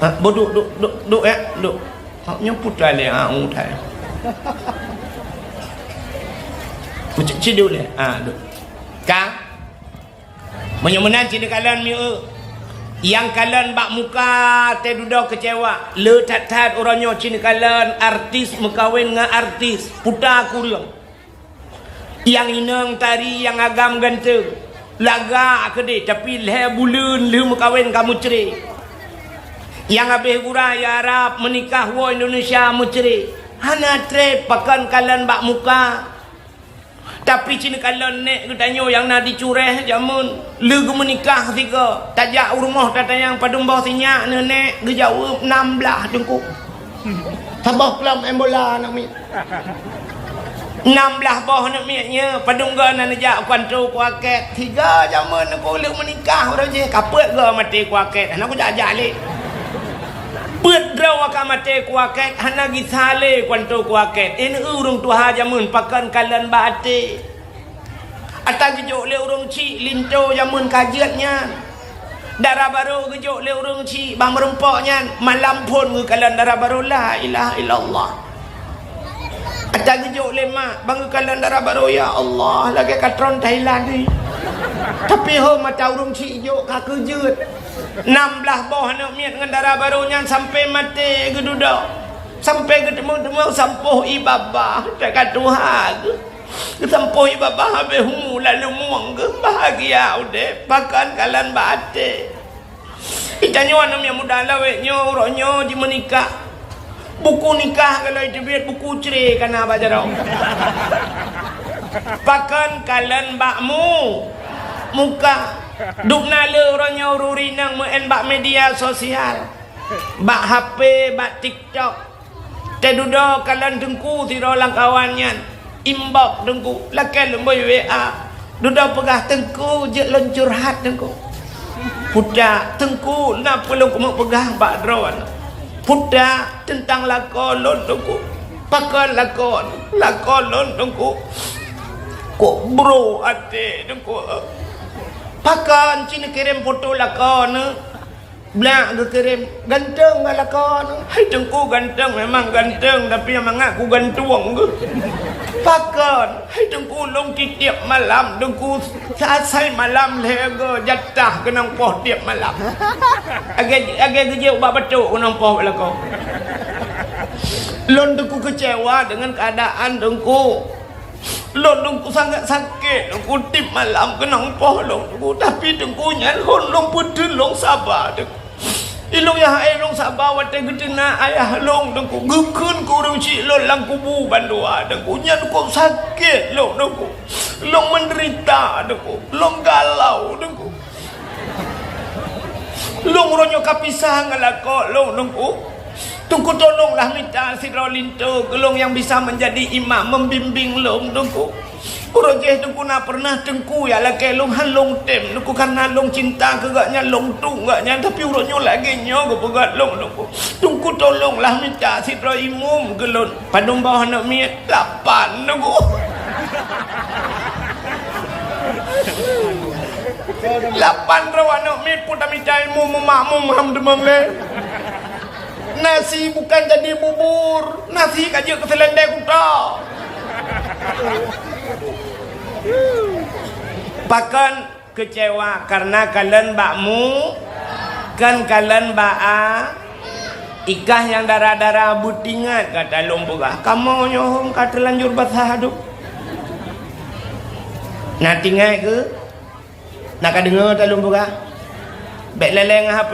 Ha, boh duek, duek, duek, duek, ya, duek. Ha, nyoe putra lé, ha, u thai. Ci, ci duek lé, ha, duek. Ka? Meunyoe meunan ci neukalon mieu. Nyang kalon bak muka teududoe keucewa. Le that-that uroe nyoe ci neukalon artis meukawen ngon artis. Puta kureueng. Nyang inong tari nyang agam ganteng, lagak keudeh, tapi lhèe buleuen lheueh meukawen ka meucre. Nyang habéh gura i Arab meunikah woe Indonesia meucre. Hana trép pakon kalon bak muka. Tapi ci neukalon nèk geutanyoe nyang na di Cureh jameun. Lheueh geumeunikah sigoe, tajak u rumoh tatanyong padum boh sinyak neuh nèk, geujaweueb nam blaih teungku. Saboh klub em bola aneuk miet. Nam blaih boh aneuk miet nyoe, padum goe na neujak u kanto kuakét. Sigoe jameun teungku lheueh meunikah uroe jih, ka peuet goe maté kuakét. Hana kujak-jak lé. Peuet droe ka maté kuakét, hana gisa lé u kanto kuakét. Nyan ureueng tuha jameun pakon kalon bak até. Ata geujok lé ureueng chik linto jameun ka jeuet nyan. Dara barô geujok lé ureueng chik bak meurumpok nyan, malam phon geukalon dara barô, la ilaha illallah. Ata geujok lé mak ban geukalon dara barô, ya Allah, lagèe katron Thailand ni. Tapi ho mata ureuëng chik jok ka keujeuet. Nam blaih boh aneuk miet ngon dara barô nyan sampoe maté geududoe. Sampoe geuteumeung-teumeung sampôh ié babah, teuka tuha geuh. Geusampôh ié babah habéh umu lalu mueng geuh, bahagia udép, pakon kalon bak até. Di tanyoe aneuk miet muda lawét nyoe, uroe nyoe jimeunikah. Buku nikah ka lheueh teubiet, buku cre ka na bak jaroe. Pakon kalon bak mu-, muka. Dubna le uroe nyoe ureuëng inong meu'en bak media sosial. Bak H P, bak TikTok. Teududoe kalon teungku sidroe lam kawan nyan. Inbox teungku, lakée lôn bôi W A. Dudoe peugah teungku, jeuet lôn curhat teungku. Putak teungku, na peue lôn keumeung peugah bak droeneuh. Putak teuntang lakoe lôn teungku. Pakon lakoe, lakoe lôn teungku. Kok bro até teungku. Pakon ci neukirém foto lakoe neuh. Blak geukirém, ganteng ngon lakoe nyoe. Hai teungku ganteng, memang ganteng, tapi nyang mangat ku gantueng geuh. Pakon? Hai teungku lôn tiep malam, teungku sa-, asai malam lhée go jatah keunong poh tiep malam. Agée, agée geujok bak batok keunong poh bak lakoe. Lôn teungku keucewa deungon keuadaan teungku. Lôn teungku sangat sakét, teungku tiep malam keunong poh lôn teungku, tapi teungku nyan hon lôn peuteun lôn saba teungku. Ilôn yah hai lôn saba watée geuteunak ayah lôn teungku, geukheun keu ureuëng chik lôn lam kubu bandua teungku, nyan kok sakét lôn teungku. Lôn meudeurita teungku, lôn galau teungku. Lôn uroe nyoe ka pisah ngon lakoe lôn teungku. Teungku tolonglah mita sidroe linto keu lôn nyang bisa meunjadi imam membimbing lôn teungku. Uroe jih teungku na peureunah teungku nyang lakée lôn han lôn tem teungku, kareuna lôn cinta keu gobnyan, lôn tueng gobnyan, tapi uroe nyoe lagée nyoe geupeugah lôn teungku. Teungku tolonglah mita sidroe imum keu lôn. Padum boh aneuk miet? Lapan teungku. Lapan droe aneuk miet pun tamita imum, meumakmum ham teumam lé. Nasi bukan jadi bubur, nasi ka jeuet keu seulendeh kuta. Pakon keucewa kareuna kalon bak mu, kon kalon bak a. Ikah nyang dara-dara beutingat gata lôn peugah, kamoe nyoe hom ka teulanjur basah adub. Na tingat keu? Na ka deungoe ta lôn peugah? Bék lé-lé ngon H P.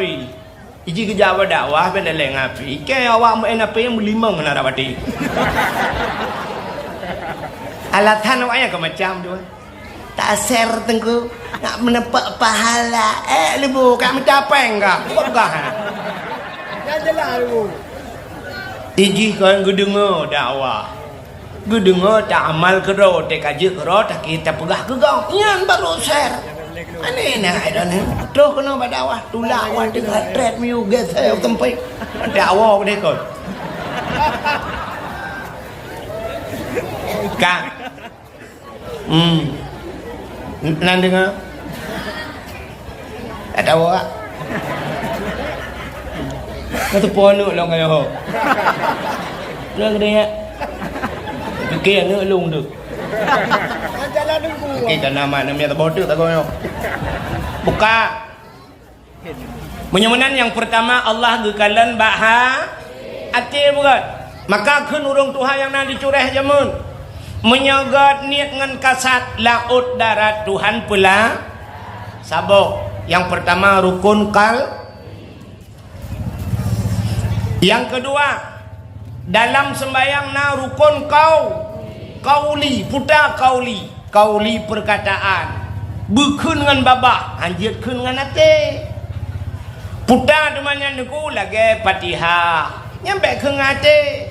Iji geujak bak dakwah bék lé-lé ngon H P. Ikée awak meu'en H P nyang meulimong na rab até. Alasan awak nyan ka macam tu. Taser teungku, nak meuneupok pahala. Eh, leubeh ka mita péng ka. Buka. Ijih kon geudeungoe dakwah. Geudeungoe ta amal keudroe, teuka jeuet keudroe, taki tapeugah keu gob. Nyan baru ser. Aneh na ai dah ni. Troh keunoe bak dakwah, tulak wah teuka treb miu geuseu teumpék. Dakwah deh kon. Ka. Hmm. Nan deungoe? Tak tahu awak. Kata pun aneuk lôn kaya ho. Lôn kena ingat. Fikir aneuk lôn tu. Fikir kan nama aneuk miet bodoh tak kau. Buka. Meunyoe meunan nyang peurtama Allah geukalon bak ha-, até beugét. Maka kheun ureuëng tuha nyang na di Cureh jameun, meunyoe gét niet ngon kasat laôt darat Tuhan peula saboh. Nyang peurtama rukun kal-, nyang keudua dalam seumbahyang na rukun kau-, kauli, puta kauli. Kauli peurkataan, beukheun ngon babah, hanjeuet kheun ngon até. Puta teuma nyan teungku lagée Fatihah, nyan bék kheun ngon até.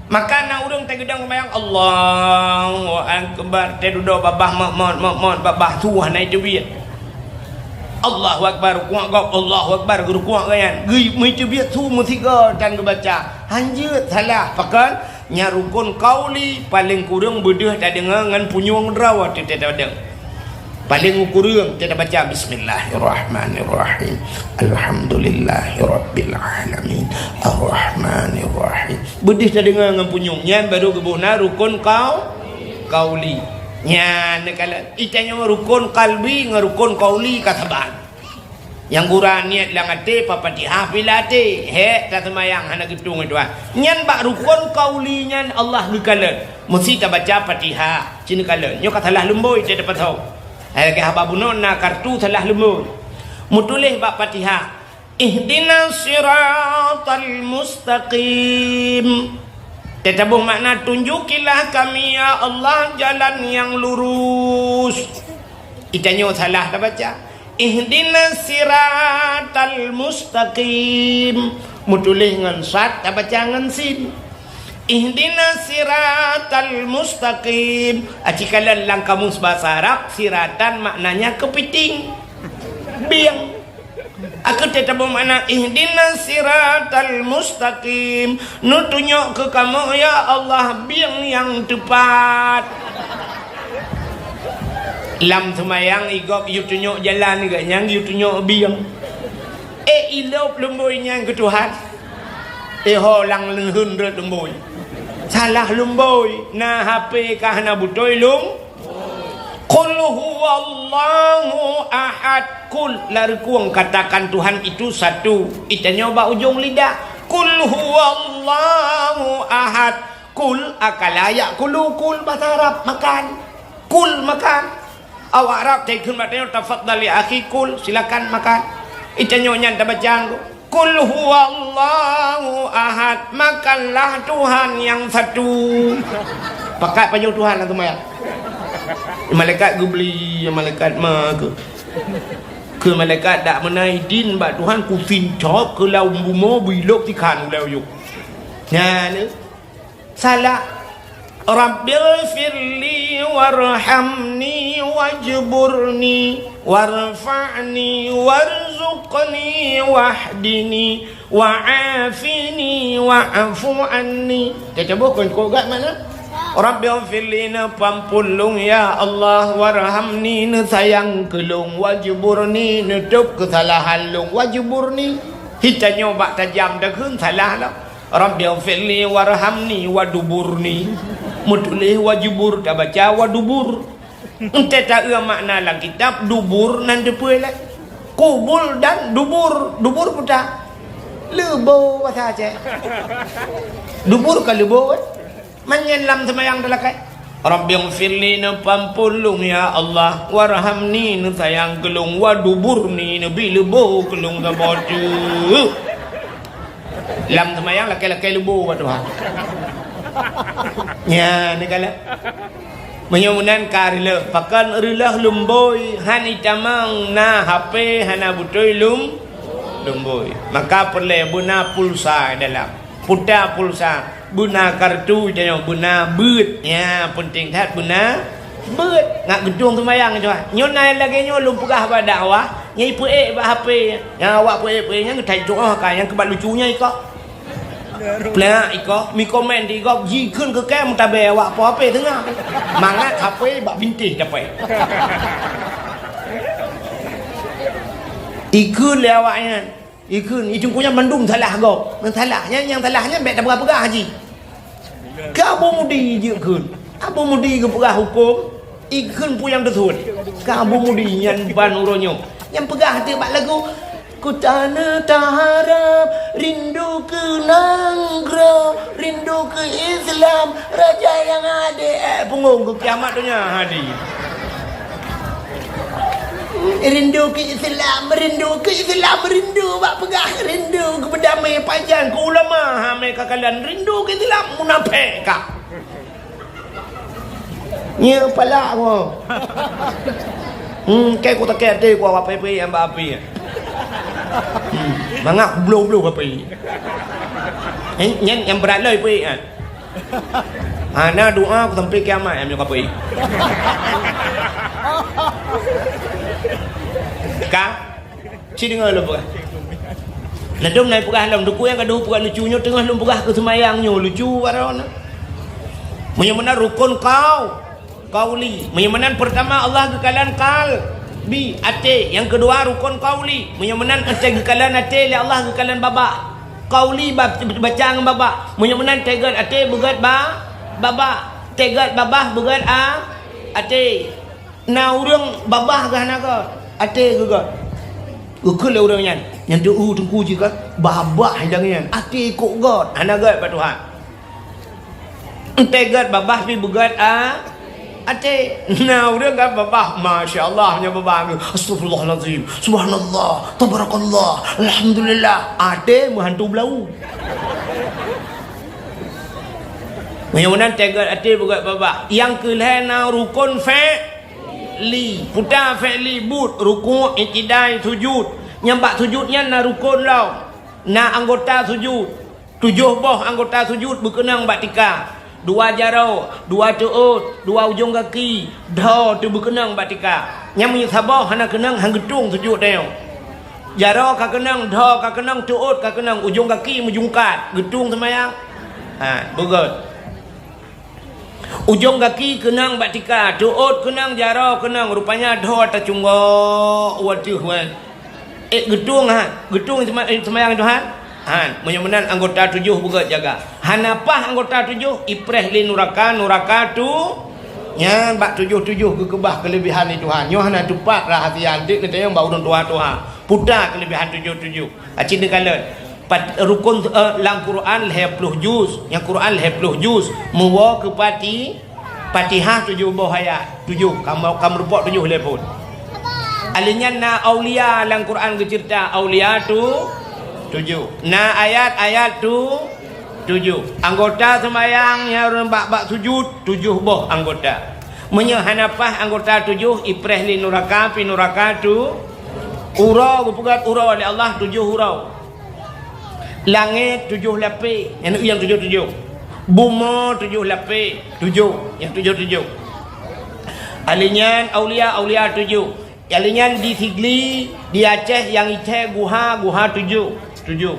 Maka na ureuëng teugeudong seumayang, Allahu Akbar, teududoe babah mot-mot, mot-mot, babah su hana iteubiet. Allahu Akbar, rukuk gob, Allahu Akbar, geurukuk gobnyan. Geu-, meuteubiet su meusigoe tan geubaca. Hanjeuet salah, pakon? Nyan rukun kauli, paleng kureueng beudeuh tadeungoe ngon punyueng droe teuh tadeungoe. Paleng kureueng teuh tabaca, "Bismillahirrahmanirrahim. Alhamdulillahirabbil alamin. Arrahmanirrahim." Beudeuh tadeungoe ngon punyueng. Nyan barô geuboh na rukun kau-, kauli. Nyan neukalon, itanyoe rukon kalbi ngon rukon kauli ka saban. Nyang gura niet lam até, pa Fatihah pih lam até. Hék taseumayang hana geutueng Tuhan. Nyan bak rukon kauli nyan Allah geukalon. Meusti tabaca Fatihah. Ci neukalon. Nyoe ka salah lumbôi teuh tapasoe. Hai lagèe haba bunoe na kartu salah lumbôi. Meutuléh bak Fatihah. Ihdinas siratal mustaqim. Teutabôh makna, tunjukilah kami, ya Allah, jalan yang lurus. Itanyoe salah tabaca. Ihdinas siratal mustaqim. Meutuléh ngon sad, tabaca ngon sin. Ihdinas siratal mustaqim. Aci kalon lam kamus bahasa Arab, siratan maknanya kepiting. Bieng. Aku teutabôh makna, ihdinas siratal mustaqim. Neutunyok keu kamoe, ya Allah, bieng nyang teupat. Lam seumayang, i gob yue tunyok jalan, gobnyan yue tunyok bieng. Eh, ilop lumbôi nyan keu Tuhan. Eh, ho lam leuheun rot lumbôi. Salah lumbôi, na H P ka hana beutôi lung. Qul huwallahu ahad. Qul, lareukueng, katakan Tuhan itu satu. Itanyoe bak ujong lidah. Qul huwallahu ahad. Kul, akala ya'kulu, kul bahasa Arab, makan. Kul, makan. Awak Arab, taikheun bak tanyoe, "Tafadhal ya akhi, kul, silakan makan." Itanyoe nyan tabaca, "Kul huwallahu ahad, makanlah Tuhan yang satu." Pakat pajoh Tuhan lah seumayang. Malaikat geubri, malaikat ma ke. Ke malaikat dak meunan idin bak Tuhan, kusincop keu lam bumoe, bilok tikhan ulèe uyuek. Nyan, eh. Salah. Rabbighfirli warhamni wajburni warfa'ni warzuqni wahdini wa'afini wa'fu anni. Teutabôh kon kok gat makna? Rabbighfirli, neupeuampôn lôn, ya Allah, warhamni, neusayang keu lôn, wajburni, neutôb keusalahan lôn, wajburni. Itanyoe bak tajam takheun salah lom. Rabbighfirli warhamni waduburni. Meutuléh wajubur, tabaca wadubur. Entée taeu makna lam kitab, dubur nan teupeue lé. Kubul dan dubur. Dubur peue ta? Leubo basa Aceh. Dubur ka leubo, eh? Manyén lam seumayang talakée. Rabbighfirli, neupeuampôn lôn, ya Allah, warhamni, neusayang keu lôn, waduburni, neubi leubo keu lôn saboh teuk. Lam seumayang lakée-lakée leubo bak Tuhan. Nyan, neukalon. Meunyoe meunan ka reuloh, pakon reuloh lumbôi, han itamong na H P, hana beutôi lum-, lumbôi. Maka peureulée beuna pulsa dalam. Puta pulsa, beuna kartu tanyoe, beuna beuet. Nyan, peunteng that beuna beuet. Ngat geutueng seumayang nyoe. Nyoe na lagée nyoe lôn peugah bak dakwah, nyan ipeuék bak H P. Nyang awak peuék-peuék nyan geutai tuoh ka, nyang keubat lucu nyan ikok. Plak ikok, mi komen di gob, jikheun keu kée meutabée awak po H P teungoh. Mangat H P bak bintéh dapée. Ikheun lé awak nyan. Ikheun, i teungku nyan mandum salah gob. Nyang salah nyan, nyang salah nyan bék tapeugah-peugah jih. Keu Abu Mudi jikheun. Abu Mudi geupeugah hukôm, ikheun peue nyang teusuet. Keu Abu Mudi nyan ban uroe nyoe. Nyang peugah teuk bak lagu, "Ku taneuh taharap, rindu keu nanggroe, rindu keu Islam, raja nyang adé, eh, punggong keu kiamat donya hadir." Rindu keu Islam, rindu keu Islam, rindu bak peugah, rindu keu beudamé pajan, keu ulama, ha, mé ka kalon, rindu keu Islam, munafék ka. Nyeuk palak nyoe. Hmm, kée ku takée até ku awak peuék-peuék nyang bak api. Hmm, mangat bloh-bloh api. Eh, nyan nyang brat lom peuék nyan. Hana doa ku sampai kiamat nyang meunyoe ka peuék. Ka? Ci deungoe lôn peugah. Ladôm na peugah lom, teungku nyang ka deuh peugah lucu nyoe teungoh lôn peugah keu seumayang nyoe lucu baroe na. Meunyoe meunan rukon kau, kauli. Meunyoe meunan peurtama Allah geukalon kalbi, até. Nyang keudua rukon kauli. Meunyoe meunan até geukalon até lé Allah geukalon babah. Kauli ba-, baca ngon babah. Meunyoe meunan teugot até beugét ba-, babah. Teugot babah beugét a-, Até. Na ureuëng babah geuh hana gét. Até geuh gét. Geukheun lé ureuëng nyan. Nyan teu-u teungku jih kan. Babah idang nyan. Até kok gét. Hana gét bak Tuhan. Enté gét babah pi beugét a-, até. Na ureuëng kan babah, masya Allah, nyan babah. Astagfirullahalazim. Subhanallah. Tabarakallah. Alhamdulillah. Até meuhantu beulau. Meunyoe meunan teuget até beugét babah. Nyang keu lhée na rukon fi'li. Peue ta fi'li? Buet, rukuk, i'tidai, sujud. Nyang bak sujud nyan na rukon lom. Na anggota sujud. Tujoh boh anggota sujud beukeunong bak tika. Dua jaroe, dua teuôt, dua ujong gaki, dhoe teuh beukeunong bak tika. Nyang meunyoe saboh hana keunong, han geutueng sujud tanyoe. Jaroe ka keunong, dhoe ka keunong, teuôt ka keunong, ujong gaki meujungkat, geutueng seumayang. Ha, beugét. Ujong gaki keunong bak tika, teuôt keunong, jaroe keunong, rupanya dhoe tacunggok u ateueh, weh. Eh, geutueng, ha? Geutueng sema-, eh, seumayang Tuhan? Han, meunyoe meunan anggota tujoh beugét jaga. Hana paih anggota tujoh, ipreh lé nuraka, nuraka tu. Nyan bak tujoh-tujoh geukeubah keuleubehan lé Tuhan. Nyoe hana teupat rahasia, dek neutanyong bak ureuëng tuha-tuha. Peue ta keuleubehan tujoh-tujoh. Aci neukalon. Pat-, rukon, eh, lam Quran lhée ploh juz. Nyang Quran lhée ploh juz. Meuwoe keu pati-, Fatihah tujoh boh ayat. Tujoh. Ka meu-, ka meurumpok tujoh lhée phon. Alheuh nyan na aulia lam Quran geuceurita. Aulia tu tujoh. Na ayat-ayat tu tujoh. Anggota seumayang nyang ureuëng bak-bak sujud, tujoh boh anggota. Meunyoe hana paih anggota tujoh, ipreh lé nuraka, pi nuraka tu. Uroe geupeugét uroe lé Allah, tujoh uroe. Langét tujoh lapéh, nyang tujoh-tujoh. Bumoe tujoh lapéh, tujoh, nyang tujoh-tujoh. Alheuh nyan aulia, aulia tujoh. Alheuh nyan di Sigli, di Aceh nyang ithée guha, guha tujoh, tujoh.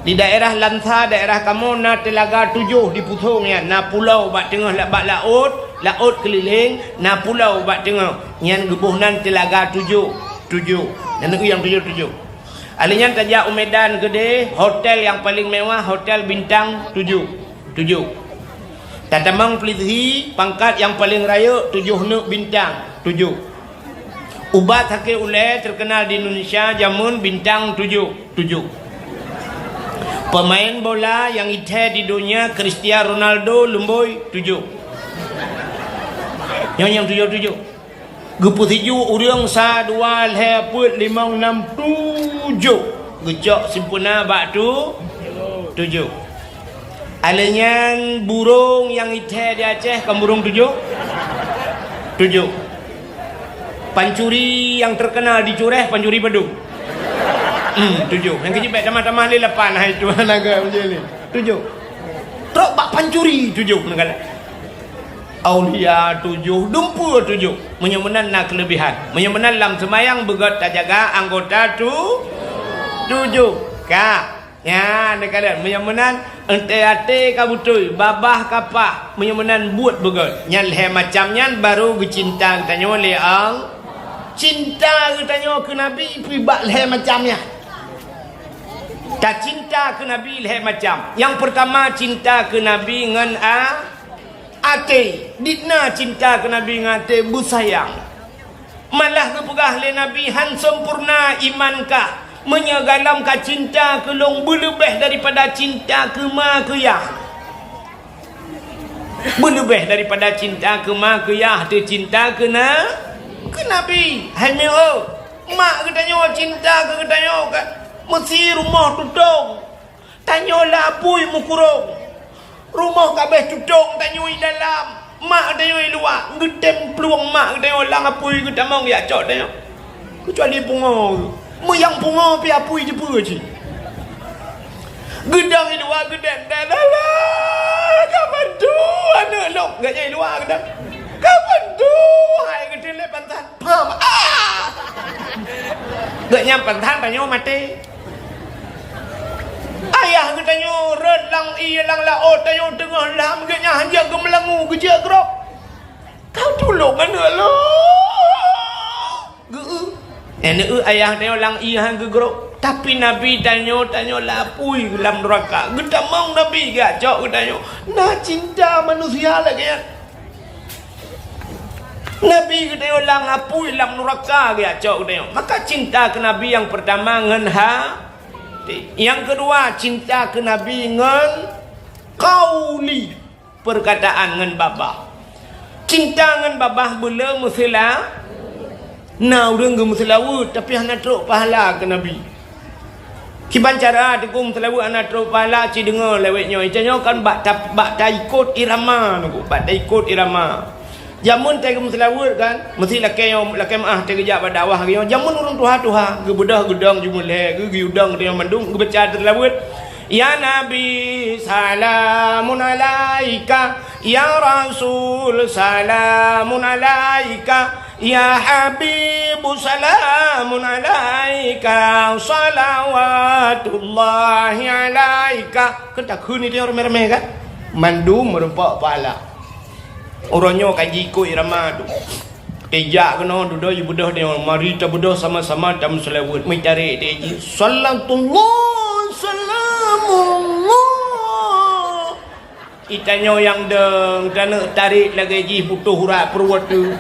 Di daerah Lansa, daerah kamoe na teulaga tujoh di pusong nyan, na pulo bak teungoh la-, bak laôt, laôt keulileng, na pulo bak teungoh. Nyan geuboh nan teulaga tujoh, tujoh. Nyan nyang tujoh-tujoh. Alheuh nyan tajak u Medan keudeh, hotel nyang paleng mewah, hotel bintang tujoh, tujoh. Tatamong Plitzi, pangkat nyang paleng rayeuk, tujoh neuk bintang, tujoh. Ubat sakét ulée teukeunal di Indonesia jameun bintang tujoh, tujoh. Peumaén bola nyang ithée di donya Cristiano Ronaldo lumboi tujoh. Nyoe nyang tujoh-tujoh. Geupeusiju ureuëng sa, dua, lhée, peuet, limong, nam, tujoh. Geucok sempurna bak tu-, tujoh. Alheuh nyan burông nyang ithée di Aceh kan burông tujoh? Tujoh. Pancuri nyang teukeunal di Cureh, pancuri padum? Hmm, tujoh. Nyang keujeuet bék tamah-tamah lé lapan, hai tuan agam je lé. Tujoh. Trok bak pancuri tujoh, neukalon. Aulia tujoh, dumpeue tujoh. Meunyoe meunan na keuleubehan. Meunyoe meunan lam seumayang beugét tajaga anggota tu-, tujoh. Ka. Nyan, neukalon. Meunyoe meunan, enté até ka beutôi, babah ka paih. Meunyoe meunan buet beugét. Nyan lhée macam nyan baru geucinta geutanyoe lé Allah. Cinta geutanyoe keu Nabi pih bak lhée macam nyan. Tacinta keu Nabi lhée macam. Nyang peurtama cinta keu Nabi ngon a-, até, dikna cinta keu Nabi ngon até beusayang. Malah geupeugah lé Nabi, han sempurna iman kah, meunyoe galom ka cinta keu lôn beuleubeh daripada cinta keu ma keu yah. Beuleubeh daripada cinta keu ma keu yah, teucinta keu na-, keu Nabi. Hai meu, mak geutanyoe cinta keu geutanyoe ka meusi rumoh tutong. Tanyoe lam apui meukurong. Rumoh ka abéh tutong tanyoe i dalam. Mak tanyoe i luwa. Geutem plueng mak tanyoe lam apui geutamong jak cok tanyoe. Keucuali pungo. Meuyang pungo pih apui jeupeue cit. Geudong i luwa geudong, "Dah, dah, dah, ka bantu aneuk lôn." Geuhnyan i luwa geudong. "Ka bantu." Hai geuteulét pansan. Pam. Ah! Geuhnyan pansan tanyoe maté. Ayah geutanyoe rhot lam ié lam laôt, tanyoe teungoh lam, geuhnyan hanjeuet geumeulangu geujeuet grob. Ka tulông aneuk lôn. Geu-, eh, neu-eu ayah tanyoe lam ié han geugrob. Tapi Nabi tanyoe, tanyoe lapui lam nuraka. Geutamong Nabi geujak cok geutanyoe. Na cinta manusia lagée nyan. Nabi geutanyoe lam apui, lam nuraka geujak cok geutanyoe. Maka cinta keu Nabi nyang peurtama ngon hati. Nyang keudua, cinta keu Nabi ngon qauli, peurkataan, ngon babah. Cinta ngon babah beu le meuseula-, na ureuëng geumeuseulaweuet tapi hana trok pahala keu Nabi. Kiban cara Teungku meuseulaweuet hana trok pahala, ci deungoe lewat nyoe. Ita nyoe kan bak ta-, bak taikot irama Teungku, bak taikot irama. Jameun teuh geumeuseulaweuet kan, meusti lakée nyoe, lakée meuáh teuh geujak bak dakwah geuh nyoe. Jameun ureuëng tuha-tuha, geubeudôh geudong jumeulee, geu-, geuyue dong teuh mandum, geubaca teuh seulaweuet. Ya Nabi, salamun alaika. Ya Rasul, salamun alaika. Ya Habibu, salamun alaika, salawatullahi alaika. Kan takheun itu nyang ramé-ramé kan? Mandum meureumpok pahala. Uroe nyoe ka jiikot irama tu. Tijak keunoe dudoe jibeudôh nyoe, mari tabeudôh sama-sama tameuseulaweuet. Meutarek teuh jih. Salatullah, salamullah. Itanyoe nyang dong, taneuk tarek lagée jih putôh urat pruet teuh.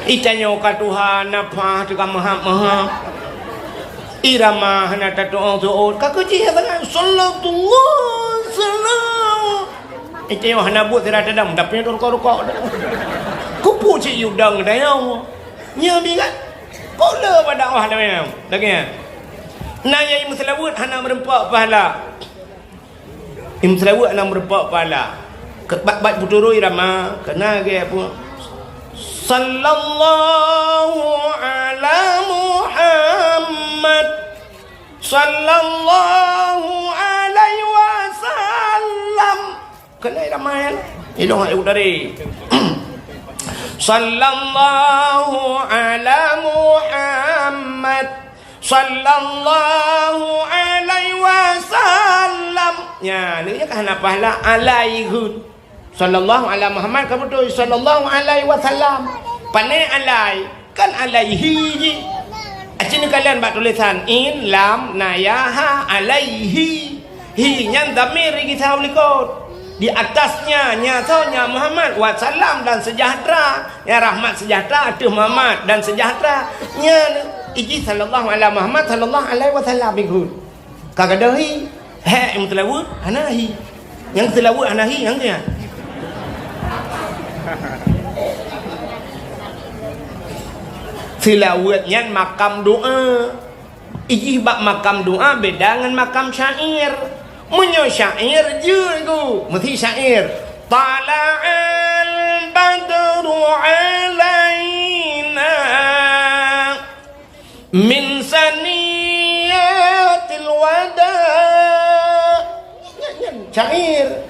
Itanyoe ka tuha, nafah teuka meuhab-meuhab. Irama hana tatu'oh-tu'oh, ka keuh jih sangat, sallallahu salam. Itanyoe hana buet sira tadam, tapi nyoe rukok-rukok. Kupu cit yudang tanyoe. Nyoe bingat. Kok le bak dakwah lagée nyan? Lagée nyan. Na nyang meuseulaweuet hana meureumpok pahala. Imeuseulaweuet hana meureumpok pahala. Ke-, bat-bat peuturoi rama, keunan lagée peue? Sallallahu ala Muhammad. Sallallahu alaihi wasallam. Keunan rama nyan. Ilong ayat tadi. Sallallahu ala Muhammad. Sallallahu alaihi wasallam. Nya, lé nyan ka hana pahala alaihi. Sallallahu ala Muhammad ka beutôi, sallallahu alaihi wasallam. Pane alai, kan alaihi jih. Aci neukalon bak tulisan in, lam, na ya, ha, alaihi. Hi nyan dhamir geusahoe likot. Di atasnya, nya soe, nya Muhammad, wasallam dan sejahtera. Ya rahmat sejahtera ateueh Muhammad dan sejahtera. Nya ijih sallallahu ala Muhammad sallallahu alaihi wasallam ikut. Ka gadôh hi. Hek nyang meuseulaweuet hana hi. Nyang seulaweuet hana hi, nyang nyan. Seulaweuet nyan makam doa. Ijih bak makam doa beda ngon makam syair. Meunyoe syair jeuet ku, meusti syair. Tala'al badru alaina min saniyatil wada. Nyan, nyan syair.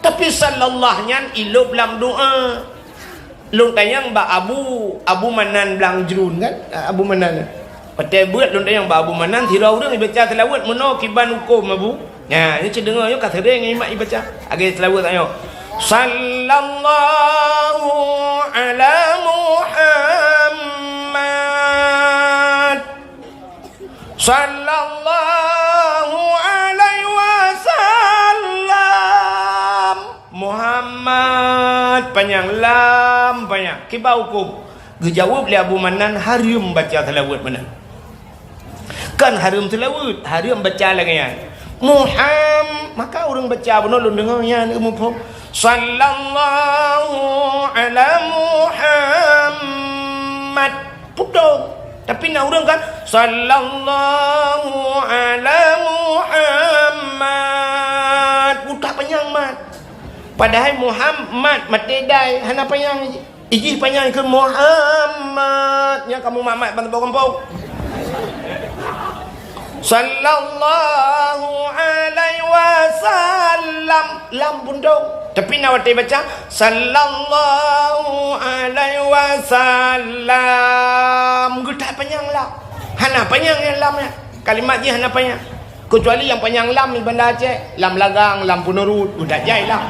Tapi sallallahu nyan ilop lam doa. Lôn tanyong bak Abu, Abu Manan Blang Jrun kan? Abu Manan. Watée beuet lôn tanyong bak Abu Manan, sidroe ureuëng ibaca seulaweuet meunoe kiban huköm Abu. Nya, nyoe cit deungoe nyoe ka sering imat ibaca. Lagée seulaweuet tanyoe. Sallallahu ala Muhammad. Sallallahu alaihi wasallam. Muhammad panyang, lam panyang. Kiban huköm? Geujaweueb lé Abu Manan, hareuem baca seulaweuet meunan. Kan hareuem seulaweuet, hareuem baca lagée nyan. Muham-, maka ureuëng baca bunoe lôn deungoe nyan muphom. Sallallahu ala Muhammad. Putong. Tapi na ureuëng kan, sallallahu ala Muhammad. Utak panyang mat. Padahai Muhammad maté dai hana panyang. Ijih panyang keu Muhammad. Nyang kamu mat-mat ban gampông. Sallallahu alaihi wasallam. Lam pun dong. Tapi na watée baca, sallallahu alaihi wasallam. Geutak panyang lam. Hana panyang nyang lam nyan. Kalimat jih hana panyang. Keucuali nyang panyang lam di Banda Aceh, lam lagang, lam peunurut, geutak jai lam.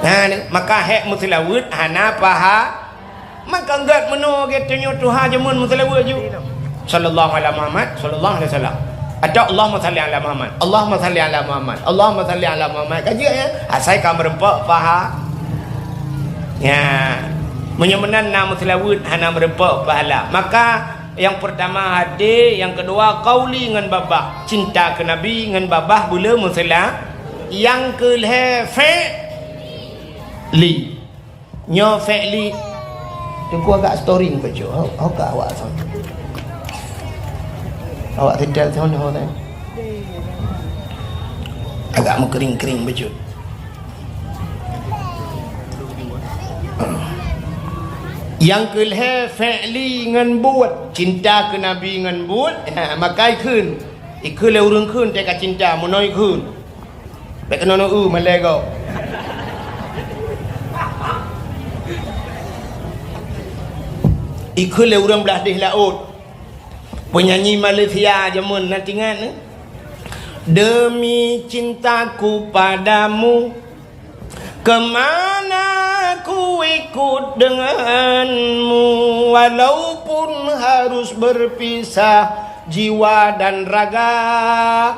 Nah, ni, maka hek meuseulaweuet hana paha. Maka gét meunoe gét tanyoe tuha jameun meuseulaweuet ju. Sallallahu ala Muhammad, sallallahu alaihi wasallam. Atau Allahumma salli ala Muhammad, Allahumma salli ala Muhammad, Allahumma salli ala Muhammad. Ka jeuet ya? Asai ka meureumpok paha. Ya, meunyoe meunan na meuseulaweuet hana meureumpok pahala. Maka nyang peurtama hadé, nyang keudua qauli ngon babah. Cinta keu Nabi ngon babah beuleu meuseula-, nyang keulhée fi'li. Nyoe fi'li. Teungku agak storing bacut. Ho, ho ka awak son. Awak tinggal son ho teh. Agak meukering-kering bacut. Nyang keulhée fi'li ngon buet, cinta keu Nabi ngon buet, ha, maka ikheun. Ikheun lé ureuëng kheun teuka cinta, meunoe ikheun. Bék keunoe eu malée gob. Ikheun lé ureuëng blah deh laôt. Penyanyi Malaysia jameun na tingat, eh? Demi cintaku padamu, kemana ku ikut denganmu, walaupun harus berpisah jiwa dan raga.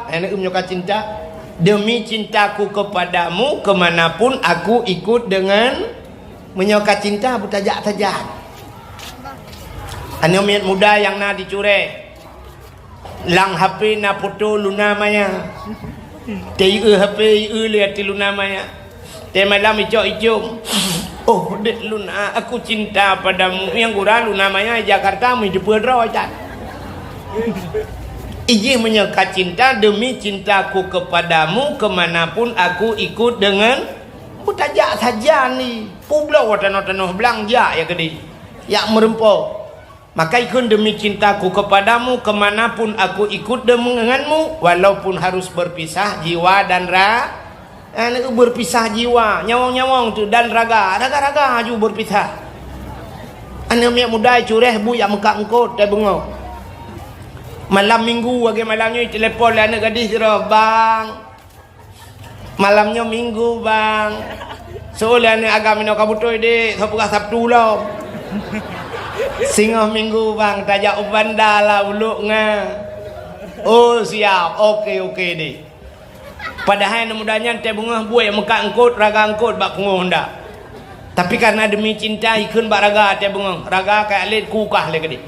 Hana eum nyoe ka cinta. Demi cintaku kepadamu, kemanapun aku ikut dengan. Meunyoe ka cinta, beutajak sajan. Aneuk miet muda nyang na di Cureh. Lam H P na foto Luna Maya. Teu-eu H P, eu lé ateueh Luna Maya. Teumalam icok-icok. "Oh, dek Luna, aku cinta padamu." Nyang gura Luna Maya Jakarta, meuhideupeue droe that. Ijih meunyoe ka cinta, demi cintaku kepadamu, kemanapun aku ikut dengan. Beutajak sajan ni. Peubloe tanoh-tanoh blang jak ya keudeh. Jak meureumpok. Maka ikheun, demi cintaku kepadamu, kemanapun aku ikut denganmu, walaupun harus berpisah jiwa dan ra-, eh, berpisah jiwa, nyawöng-nyawöng tu, dan raga, raga-raga aju berpisah. Aneuk miet muda Cureh bu jak meukat eungkôt, teubeungoh. Malam minggu, lagée malam nyoe, telepon lé aneuk gadih sidroe, "Bang, malam nyoe minggu, Bang. Soe lé aneuk agam inoe ka beutôi, dek, soe peugah Sabtu lom." "Singoh minggu, Bang, tajak u Banda lah, ulok nga." "Oh, siap. Oke, oke, dek." Padahai aneuk muda nyan teubeungoh buet meukat eungkôt, raga eungkôt bak pungoh Honda. Tapi karena demi cinta, ikheun bak raga teubeungoh. Raga ka lét kukah lé keudeh.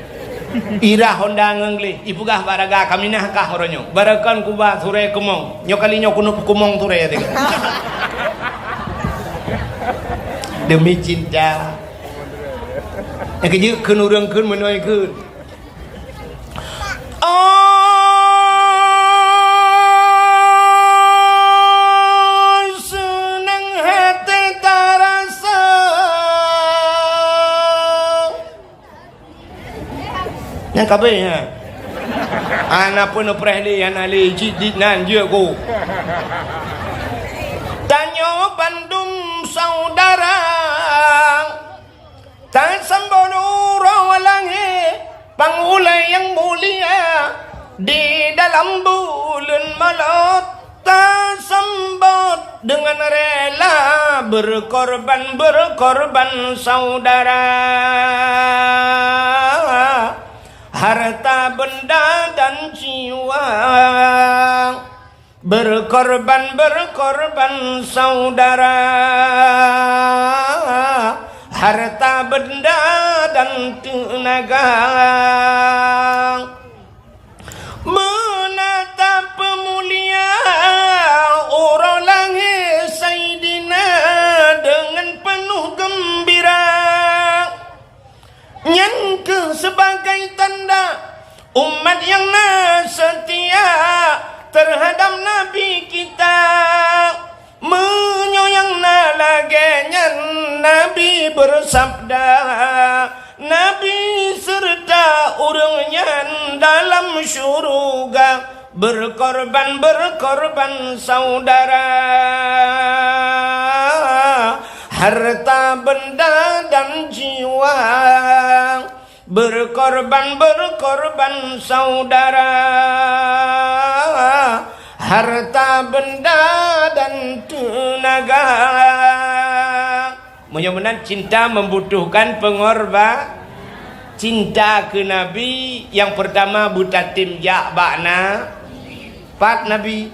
Irah Honda ngon gleh, ipeugah bak raga, "Kaminah kah uroe nyoe. Barokon kuba surée keumong. Nyoe kali nyoe keuneuk peukeumong surée," teuka. Demi cinta. Nyang keujeuet kheun ureuëng kheun meunoe kheun. Oh, seunang hati tarasa. Nyang kabeh, ha. Ana pun preh lé, ana lé, cit dit nan, jeuet ku. Tanyoe bandum saudara. Tasambot uroe lahé, pang ulée nyang mulia, di dalam buleuen Maulud tasambot deungon rela, berkorban, berkorban saudara, harta benda dan jiwa. Berkorban, berkorban saudara, harta benda dan tenaga. Meunan tapeumulia uroe lahé Saidina deungon peunoh geumbira. Nyan kheueh sebagai tanda umat nyang na seutia teuhadab Nabi kita. Meunyoe nyang na lagée nyan, Nabi beusabda, Nabi seureuta ureuëng nyan dalam syeuruga. Berkorban, berkorban saudara, harta benda dan jiwa. Berkorban, berkorban saudara, harta benda dan tenaga. Meunyoe meunan, cinta membutuhkan pengorba-, cinta keu Nabi nyang peurtama beutatem jak bak na-, pat Nabi.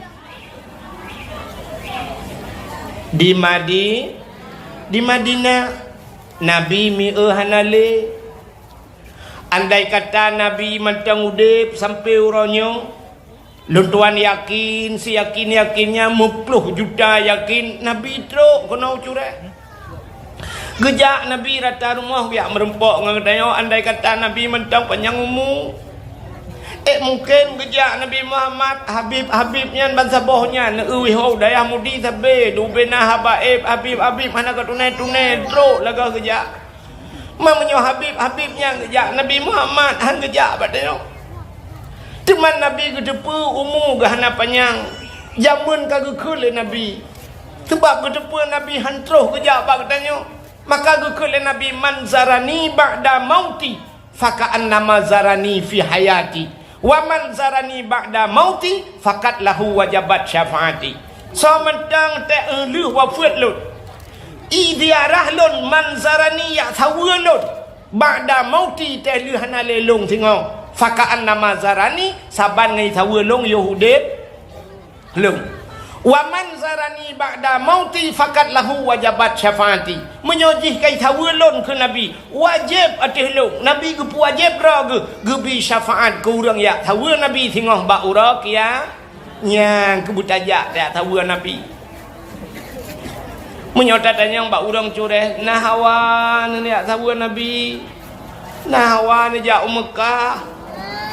Di Madi-, di Madinah. Nabi mieu hana lé. Andai kata Nabi mantong udeb sampoe uroe nyoe, lôn tuan yakin, siyakin-yakinnya, meuploh juta yakin, Nabi trok keunoe u Cureh. Geujak Nabi rata rumoh geujak meurumpok ngon geutanyoe, andai kata Nabi mantong panyang umu. Eh, mungken geujak Nabi Muhammad, Habib-habib nyan bansaboh nyan, neueu ho dayah Mudi sabe, dubena haba eb, Habib-habib hana ka tunai-tunai, trok lagèe geujak. Ma meunyoe Habib-habib nyan geujak, Nabi Muhammad han geujak bak tanyoe. Teuma Nabi geuteupeue umu geuh hana panyang, jameun ka geukheun lé Nabi. Sabab geuteupeue Nabi han troh geujak bak geutanyoe, maka geukheun lé Nabi, "Man zarani ba'da mauti, faka'annama zarani fi hayati. Wa man zarani ba'da mauti, faqad lahu wajabat syafaati." Soe mantong teuh lheueh wafeuet lôn, i ziarah lôn, man zarani, jak saweue lôn, ba'da mauti, teuh lheueh hana lé lôn singoh, faka'annama zarani, saban ngon saweue lôn yoh udeb lôn. Wa man zarani ba'da mauti, faqad lahu wajabat syafaati. Meunyoe jih ka saweue lôn keu Nabi, wajéb ateueh lôn, Nabi geupeuwajéb droe geuh, geubri syafaat keu ureuëng jak saweue Nabi singoh bak uroe kia-, nyan keuh beutajak jak saweue Nabi. Meunyoe tatanyong bak ureuëng Cureh, na hawa neujak saweue Nabi? Na hawa neujak u Meukah?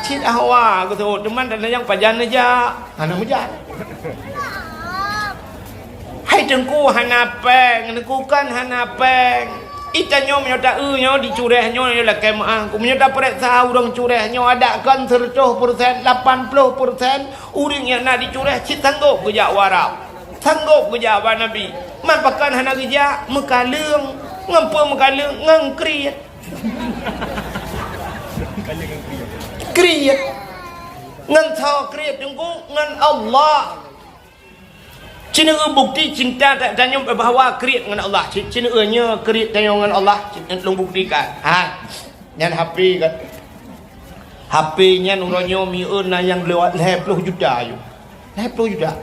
Cit hawa geuteuôt, teuma tatanyong pajan neujak? Hana meujak. Hai Teungku hana péng, Teungku kan hana péng. Itanyoe meunyoe ta-eu nyoe di Cureh nyoe, nyoe lakée meuáh. Meunyoe tapareksa ureuëng Cureh nyoe, adak kon seureutôh persen, lapan ploh persen ureuëng nyang na di Cureh cit sanggôp geujak u Arab. Sanggôp geujak bak Nabi. Man pakon hana geujak? Meukaleueng. Ngon peue meukaleueng? Ngon kriet. Kriet. Ngon soe kriet Teungku? Ngon Allah. Cit neueu bukti cinta ta-, tanyoe bahwa kriet ngon Allah. Cit, cit neueu nyoe kriet tanyoe ngon Allah. Cit lôn buktikan. Ha. Nyan H P kan. H P nyan uroe nyoe mieu na nyang lewat lhée ploh juta yue. Lhée ploh juta.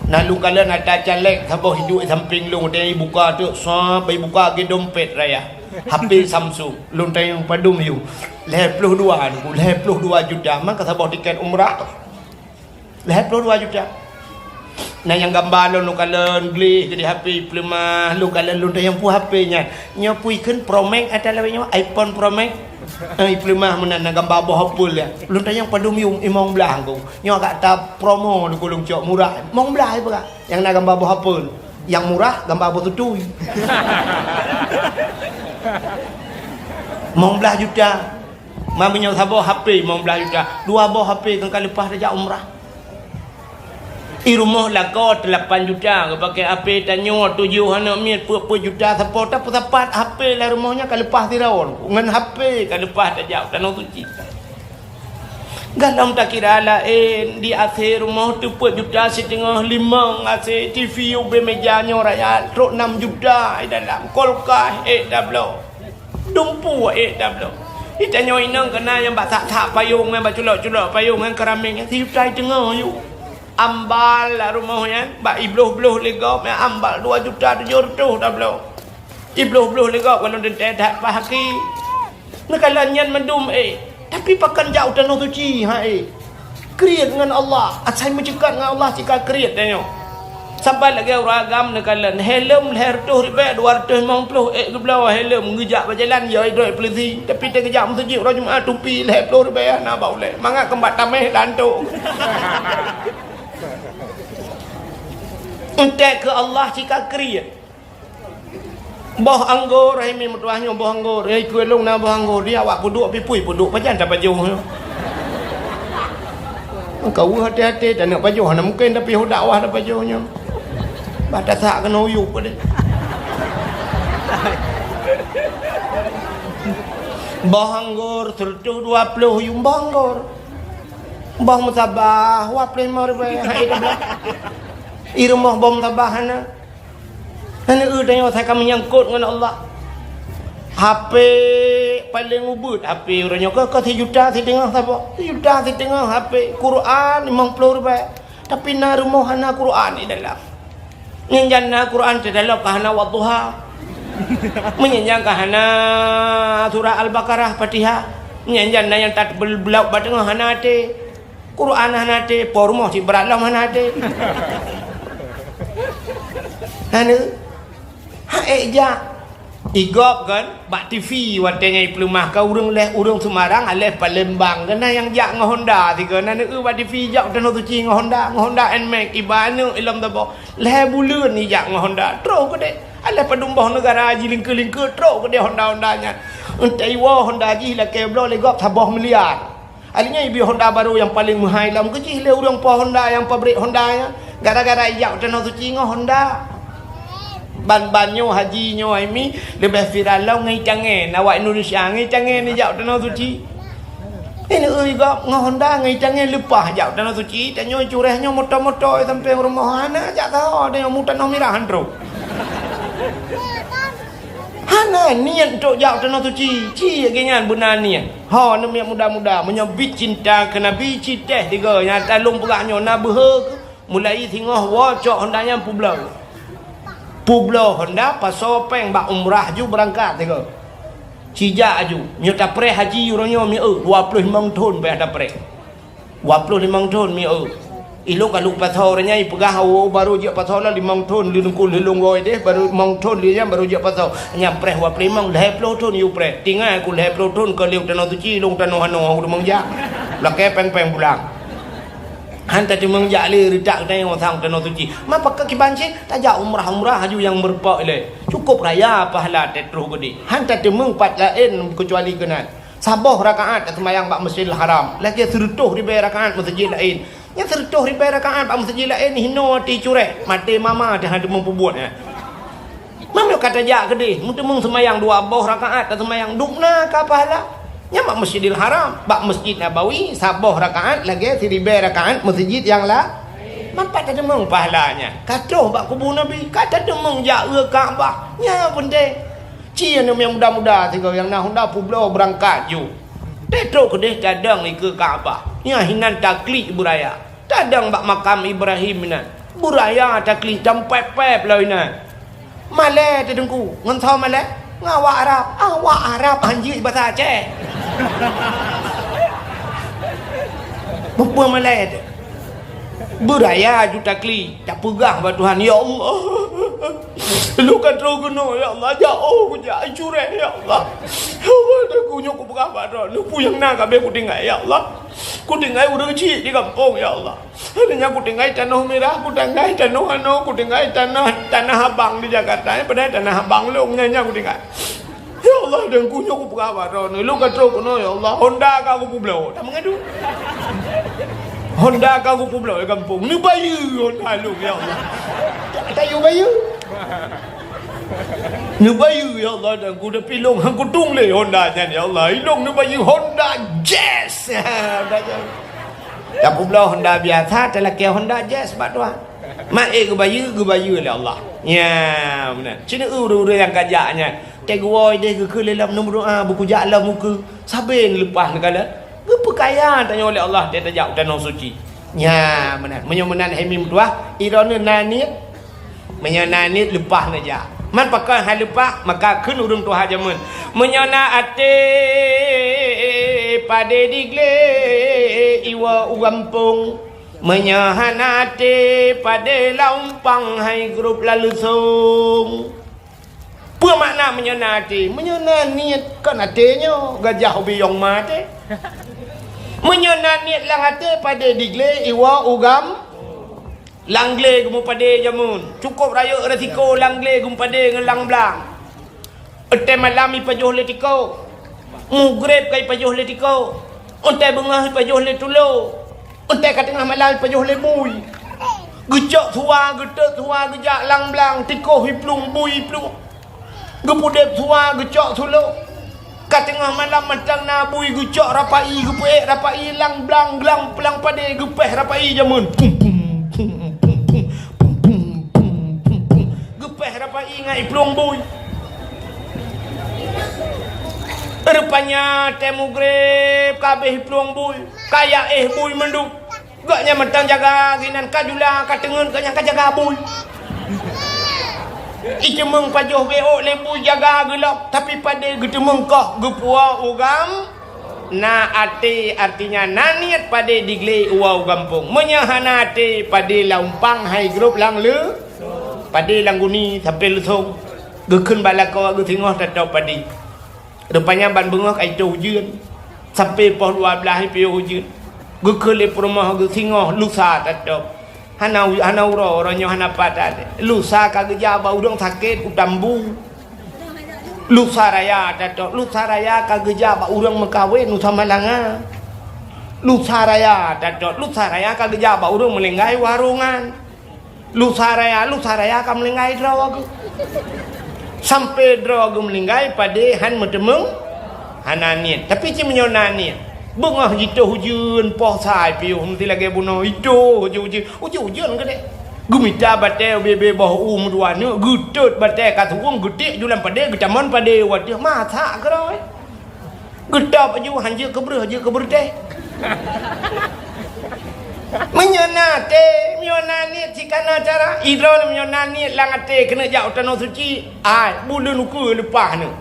Na lôn kalon ata caleg saboh hidup sampéng lôn, watée ibuka teuk sab, ibuka lagée dompet raya. H P Samsung. Lôn tanyong padum yue. Lhée ploh dua, lhée ploh dua juta. Maka saboh tiket umrah. Lhée ploh dua juta. Na nyang gamba lôn, lôn kalon gleh di H P ipeuleumah, lôn kalon lôn tanyong peue H P nyan. Nyoe peue ikheun Pro Max ata lawét nyoe, iPhone Pro Max. Eh, ipeuleumah meunan na gamba boh apel ya. Lôn tanyong padum yum limong blaih ngku. Nyoe agak ta promo di kulung cok murah. Limong blaih peugah. Nyang na gamba boh apel. Nyang murah gamba boh tutui. Limong blaih juta. Ma meunyoe saboh H P limong blaih juta, dua boh H P kan ka leupah tajak umrah. I rumoh lakoe teulapan juta, geupaké H P tanyoe tujoh aneuk miet peuet-peuet juta sapo, tapeusapat H P lam rumoh nyan ka leupah sidroe, ngon H P ka leupah tajak u Tanoh Suci. Galom takira laén, di A C rumoh teupeuet juta siteungoh, limong A C, T V ubé meja nyoe raya, trok nam juta i dalam, kulkas ék tabloe. Dumpeue ék tabloe. Di tanyoe inong keunan nyang bak sak-sak payong nyan, bak culok-culok payong nyan, keurameng nyan, sijuta siteungoh yue. Ambal lam rumoh nyan, bak ibloh-bloh lé gob nyan, ambal dua juta tujoh reutôh tabloe. Ibloh-bloh lé gob, walon teuntée that pah aki. Neukalon nyan mandum ék. Tapi pakon jak u Tanoh Suci, ha ék. Kriet ngon Allah, asai meuceukat ngon Allah cit ka kriet tanyoe. Saban lagée ureuëng agam neukalon, helm lhée reutôh ribée, dua reutôh limong ploh ék geubloe, helm geujak bak jalan yo droe polisi, tapi teugeujak meuseujid uroe Jumat tupi lhée ploh ribée hana bak ulée. Mangat keumbak tameh lantok. Entek keu Allah cit ka kriet. Boh anggor, hai mi meutuah nyoe boh anggor. Hai keu lôn na boh anggor. Di awak peuduek pipui peuduek pajan tapajoh nyoe. Ka weueh até-até taneuk pajoh, hana mungken tapi ho dakwah tapajoh nyoe. Bah tasak keunoe uyup deh. Boh anggor seureutôh dua ploh yum boh anggor. Boh meusabah, dua ploh limong ribée, hai tablah. I rumoh boh meusabah hana. Hana eu tanyoe asai ka meunyangkot ngon Allah. H P paleng ubeuet, H P uroe nyoe ka, ka sijuta siteungoh saboh. Sijuta siteungoh H P, Quran limong ploh ribée. Tapi na rumoh hana Quran di dalam. Nyan jan na Quran di dalam ka hana Wadduha. Meunyan ka hana surah Al-Baqarah, Fatihah. Meunyan na nyang that bel-, beulauk bak teungoh hana até. Quran hana até, po rumoh cit brat lom hana até. Hana. Ha ék jak. Igop kan, bak T V watée nyan ipeuleumah ka ureuëng lhée ureuëng Semarang, aléh Palembang, keunan nyang jak ngon Honda sigoe, na neueu bak T V jak u Tanoh Suci ngon Honda, ngon Honda Nmax, iba aneuk ilom tabo. Lhée buleuen ijak ngon Honda, troh keudeh. Aléh padum boh neugara jilingkeu-lingkeu, troh keudeh Honda-Honda nyan. Eunteuk iwoe Honda jih lakée bloe lé gob saboh miliar. Akhirnya ibi Honda barô nyang paleng meuhai lom keu jih lé ureuëng po Honda nyang pabrik Honda nyan. Gara-gara ijak u Tanoh Suci ngon Honda. Ban-ban nyoe haji nyoe hai mi leubeh viral lom ngon itangén. Awak Indonesia ngon itangén ijak u Tanoh Suci. Ini ui gob ngon Honda ngon itangén leupah jak u Tanoh Suci. Tanyoe cureh nyoe moto-moto sampai rumoh hana jak saho tanyoe mu Tanoh Mirah han troh. Hana niet untuk jak u Tanoh Suci. Ci geuhnyan beuna niet. Ho neumiet muda-muda, meunyoe bit cinta keu Nabi, ci teh tiga nyang talong peugah nyoe na beuhe keu. Mulai singoh woe cok Honda nyan peubloe. Peubloe Honda pasoe péng bak umrah ju beurangkat tiga. Ci jak aju. Nyoe tapreh haji uroe nyoe mieu dua ploh limong thon payah tapreh. Dua ploh limong thon mieu. Ilong ka lheueh pasoe uroe nyan ipeugah awoe barô jeuet pasoe lom limong thon lheueh nungkul lheueh lôn woe deh barô limong thon lheueh nyan barô jeuet pasoe. Nyan preh dua ploh limong lhée ploh thon yue preh. Tinggai ku lhée ploh thon keu lheueh u Tanoh Suci ilong tanoh anoe ureuëng jak. Lakée péng-péng pulang. Han tateumeung jak lé reutak geutanyoe sang Tanoh Suci. Ma pakon kiban cit tajak umrah-umrah aju nyang meureumpok ilée. Cukup raya pahala teutroh geudeh. Han tateumeung pat laén keucuali keunan. Saboh rakaat taseumayang bak Masjidil Haram, lagée sireutôh ribée rakaat meuseujid laén. Nyang sireutôh ribée rakaat bak meuseujid laén hinoe ati cureh, maté mama teuh han teumeupubuet nyan. Meunyoe ka tajak keudeh, meuteumeung seumayang dua boh rakaat taseumayang dubna ka pahala. Nyan bak Masjidil Haram, bak Masjid Nabawi saboh rakaat lagée siribée rakaat meuseujid nyang la. Manfaat tateumeung pahala nyan. Ka troh bak kubu Nabi, ka tateumeung jak u Ka'bah. Nyan peunteng. Ci aneuk nyang muda-muda sigoe nyang na Honda peubloe beurangkat ju. Teutrok keudeh tadong ikeue Ka'bah. Nyan hinan taklik beuraya. Tadong bak makam Ibrahim inan. Beuraya taklik tampép-pép lom inan. Malée teudengku ngon soe malée? Ngon awak Arab. Awak Arab hanjeuet basa Aceh. Peue malée teuh? Beuraya ju taklik, tapeugah bak Tuhan, "Ya Allah, lôn ka troh keunoe, ya Allah, jak oh kujak cureh, ya Allah. Ya Allah, dan ku nyoe kupeugah bak droe, neupue nyang na ka abéh kutinggai, ya Allah. Kutinggai ureuëng chik di gampông, ya Allah. Hana nyang kutinggai tanoh mirah, kutinggai tanoh anoe, kutinggai tanah, tanah abang di Jakarta, padahai tanah abang lôn nyan nyang kutinggai." Ya Allah, dan ku nyoe kupeugah bak droeneuh, lôn ka troh keunoe, ya Allah. Honda ka kupeubloe, ta meungadu. Honda ka kupeubloe di gampông. Neubayeue Honda lôn, ya Allah. Ta-, tayue bayeue. Neubayeue, ya Allah, dan ku tapi lôn han kutueng lé Honda nyan, ya Allah. Ilôn neubayeue Honda Jazz. Honda Jazz. Tapeubloe Honda biasa, talakée Honda Jazz bak tuan. Mak ék geubayeue, geubayeue lé Allah. Ya, meunan. Ci neueu ureuëng-ureuëng nyang ka jak nyan. Teuguwoe deh geukheun lé lom neumeudoa, beukujak lom ukeue. Sabe neuleupah neukalon. Geupeukaya tanyoe lé Allah teuh tajak u tanoh suci. Ya, meunan. Meunyoe meunan hai mi meutuah, droeneuh na niet. Meunyoe na niet leupah neujak. Man pakon hai leupah, maka kheun ureuëng tuha jameun. Meunyoe na até padé diglé iwoe u gampông. Meunyoe hana até padé lam umpang hai grup laleusong. Peue makna meunyoe na até? Meunyoe na niet kon até nyoe, gajah ubiyong ma até. Meunyoe na niet lam até padé diglé iwoe u gam-, lam glé geumeupadé jameun. Cukôp rayeuk resiko lam glé geumeupadé ngon lam blang. Watée malam ipajoh lé tiko. Mugreb ka ipajoh lé tiko. Watée beungoh ipajoh lé tulo. Watée ka teungoh malam ipajoh lé bui. Geucok suwa, geutot suwa, geujak lam blang, tiko iplueng, bui iplueng. Geupudeb suwa, geucok sulo. Ka teungoh malam mantong na bui geucok rapai, geupeuék rapai lam blang, glang, blang padé geupéh rapai jameun. Pum, pum, pum, pum, pum. Geupéh rapai ngon iplueng bui. Rupanya tée mugreb ka abéh iplueng bui, ka yaéh bui mandum. Gobnyan mantong jaga sinan ka jula, ka teungeut gobnyan ka jaga bui. Iteumeung pajoh bék ôk lé bu jaga geulok, tapi padé geuteumeung koh geupuwoe u gam-, na até, artinya na niet padé diglé uwa u gampông. Meunyoe hana até, padé lam umpang hai grob lam le-, padé lam guni sampoe leusông. Geukheun bak lakoe geusingoh tatôb padé. Rupanya ban beungoh ka itôh ujeuen. Sampoe poh dua blaih piôh ujeuen. Geukheun lé peurumoh geusingoh lusa tatôb. Hana u-, hana uroe, uroe nyoe hana pat. Lusa ka geujak bak ureuëng sakét u Tambu. Lusa raya tatôb, lusa raya ka geujak bak ureuëng meukawen u Samalanga. Lusa raya tatôb, lusa raya ka geujak bak ureuëng meulinggai u Harungan. Lusa raya, lusa raya ka meulinggai droe geuh. Sampoe droe geuh meulinggai padé han meuteumeung, hana niet. Tapi cit meunyoe na niet, beungoh jitôh ujeuen poh sa piôh meusti lagée bunoe itôh ujeuen-ujeuen, ujeuen-ujeuen keudeh. Geumita batée ubé-bé boh u meudua neuk, geutot batée ka tuwöng, geutiek ju lam padé, geutamon padé u ateueh, masak keudroe. Geutôb aju han jeuet keu breueh, jeuet keu beureutéh. Meunyoe na até, meunyoe na niet, cit kana cara. Idroe meunyoe na niet lam até keuneuk jak u tanoh suci, ai, buleuen ukeue leupah neuh.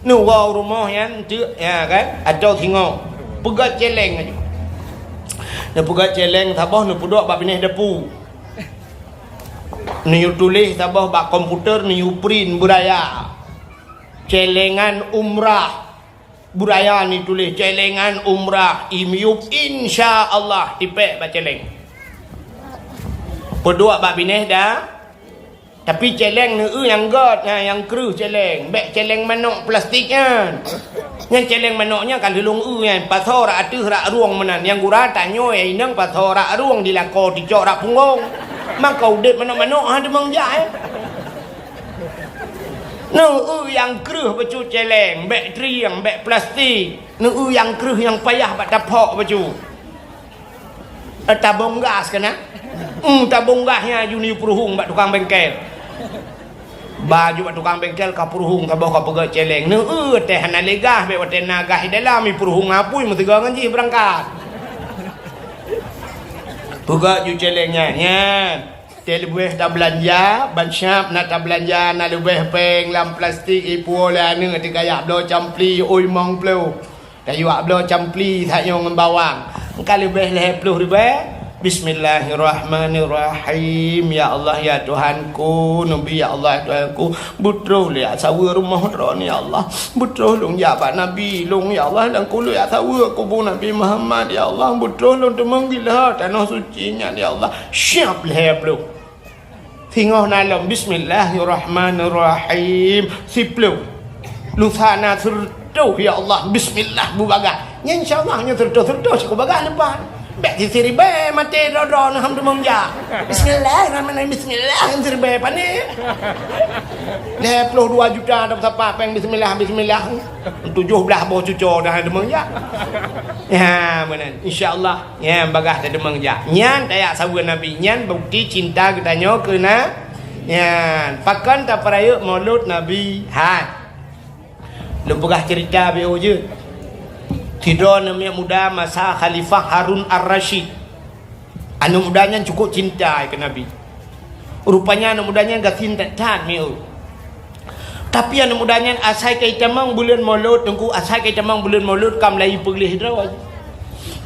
Neuwoe u rumoh nyan teuk, ya kan? Atau singoh. Peugöt céléng aju. Neupeugöt céléng saboh neupeuduek bak binéh depu. Neuyue tuléh saboh bak komputer, neuyue print beuraya. Céléngan umrah. Beuraya neutuléh céléngan umrah, imiyup insya Allah tipék bak céléng. Peuduek bak binéh dah. Tapi céléng neueu nyang göt, ha, nyang kreueh céléng. Bék céléng manok plastik nyan. Nyan céléng manok nyan ka lheueh lôn eu nyan. Pasoe rak ateueh rak rueng meunan. Nyang gura tanyoe inong pasoe rak rueng di lakoe ticok rak punggong. Maka udeb manok-manok ha teumeung jak, eh. Neueu nyang kreueh bacut céléng, bék trieng, bék plastik. Neueu nyang kreueh nyang payah bak taphok bacut. Eh, tabong gas keunan? Hmm, tabong gas nyan aju neuyue peuruhueng bak tukang bengkel. Ba aju bak tukang bengkel ka peuruhueng saboh ka peugöt céléng. Neueu teuh hana lé gas, bék watée na gas di dalam, ipeuruhueng apui meusigoe ngon jih beurangkat. Peugöt ju céléng nyan, nyan. Teuleubeh tabeulanja, ban siab na tabeulanja, na leubeh péng lam plastik ipuwoe lé aneuëk teuka jak bloe campli, ui mong ploh. Tayue jak bloe campli that nyoe ngon bawang. Ka leubeh lhée ploh ribée. Bismillahirrahmanirrahim. Ya Allah, ya Tuhanku, neubi, ya Allah, ya Tuhanku. Beutroh lé jak saweue rumoh droeneuh, ya Allah. Beutroh lôn jak bak Nabi lôn, ya Allah, dan kulôn jak saweue kubu Nabi Muhammad, ya Allah. Beutroh lôn teumeung gila tanoh suci nyan, ya Allah. Siab lhée ploh. Singoh na lom, bismillahirrahmanirrahim. Siploh. Lusa na seureutoh, ya Allah, bismillah bubagaih. Nyan insya Allah nyoe seureutoh, seureutoh sikubagaih leubeh. Bék sisiribée maté droe-droe neuh ham teumeung jak. Bismillahirrahmanirrahim, bismillah, siribée pané. Lhée ploh dua juta dah sapat péng bismillah, bismillah. Tujoh blaih boh cuco dah teumeung jak. Ya, meunan. Insya Allah, nyan bagaih teumeung jak. Nyan tajak saweue Nabi. Nyan bukti cinta geutanyoe keu na-, nyan. Pakon tapeurayeuk Maulud Nabi? Hai. Lôn peugah ceurita beu jeuet. Sidroe aneuk muda masa Khalifah Harun Ar-Rasyid. Aneuk muda nyan cukup cinta keu Nabi. Rupanya aneuk muda nyan gasien that-that mieu. Tapi aneuk muda nyan asai ka itamong buleuen Maulud, Teungku, asai ka itamong buleuen Maulud ka mulai peugléh droe.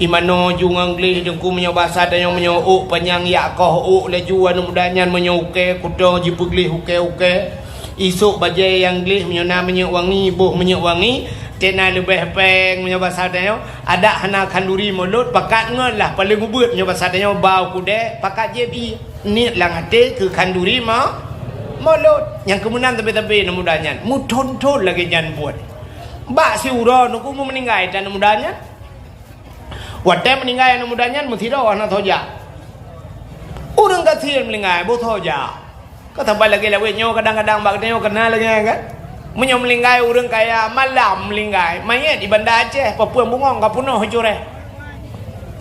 Imanoe ju ngon gléh, Teungku, meunyoe basa tanyoe meunyoe ôk panyang yak koh ôk laju aneuk muda nyan meunyoe ukée kuto jipeugleh ukée-ukée. Isôk bajée nyang gleh meunyoe na minyeuk wangi, boh minyeuk wangi, tena leubeh péng meunyoe basa tanyoe, adak hana khanduri Maulud, pakat ngon lah paleng ubeuet meunyoe basa tanyoe, bau kudée, pakat jieb ié. Niet lam até keu khanduri ma-, Maulud. Nyang keumeunan sabe-sabe aneuk muda nyan, meuthon-thon lagée nyan buet. Bak siuroe Teungku meuninggai tan aneuk muda nyan. Watée meuninggai aneuk muda nyan meusidroe hana soe jak. Ureuëng gasien meuninggai boh soe jak. Ka saban lagée lawét nyoe kadang-kadang bak geutanyoe keunal lagée nyan kan. Meunyoe meuninggai ureuëng kaya malam meuninggai, manyét di Banda Aceh, papeuen bungong ka peunoh curée.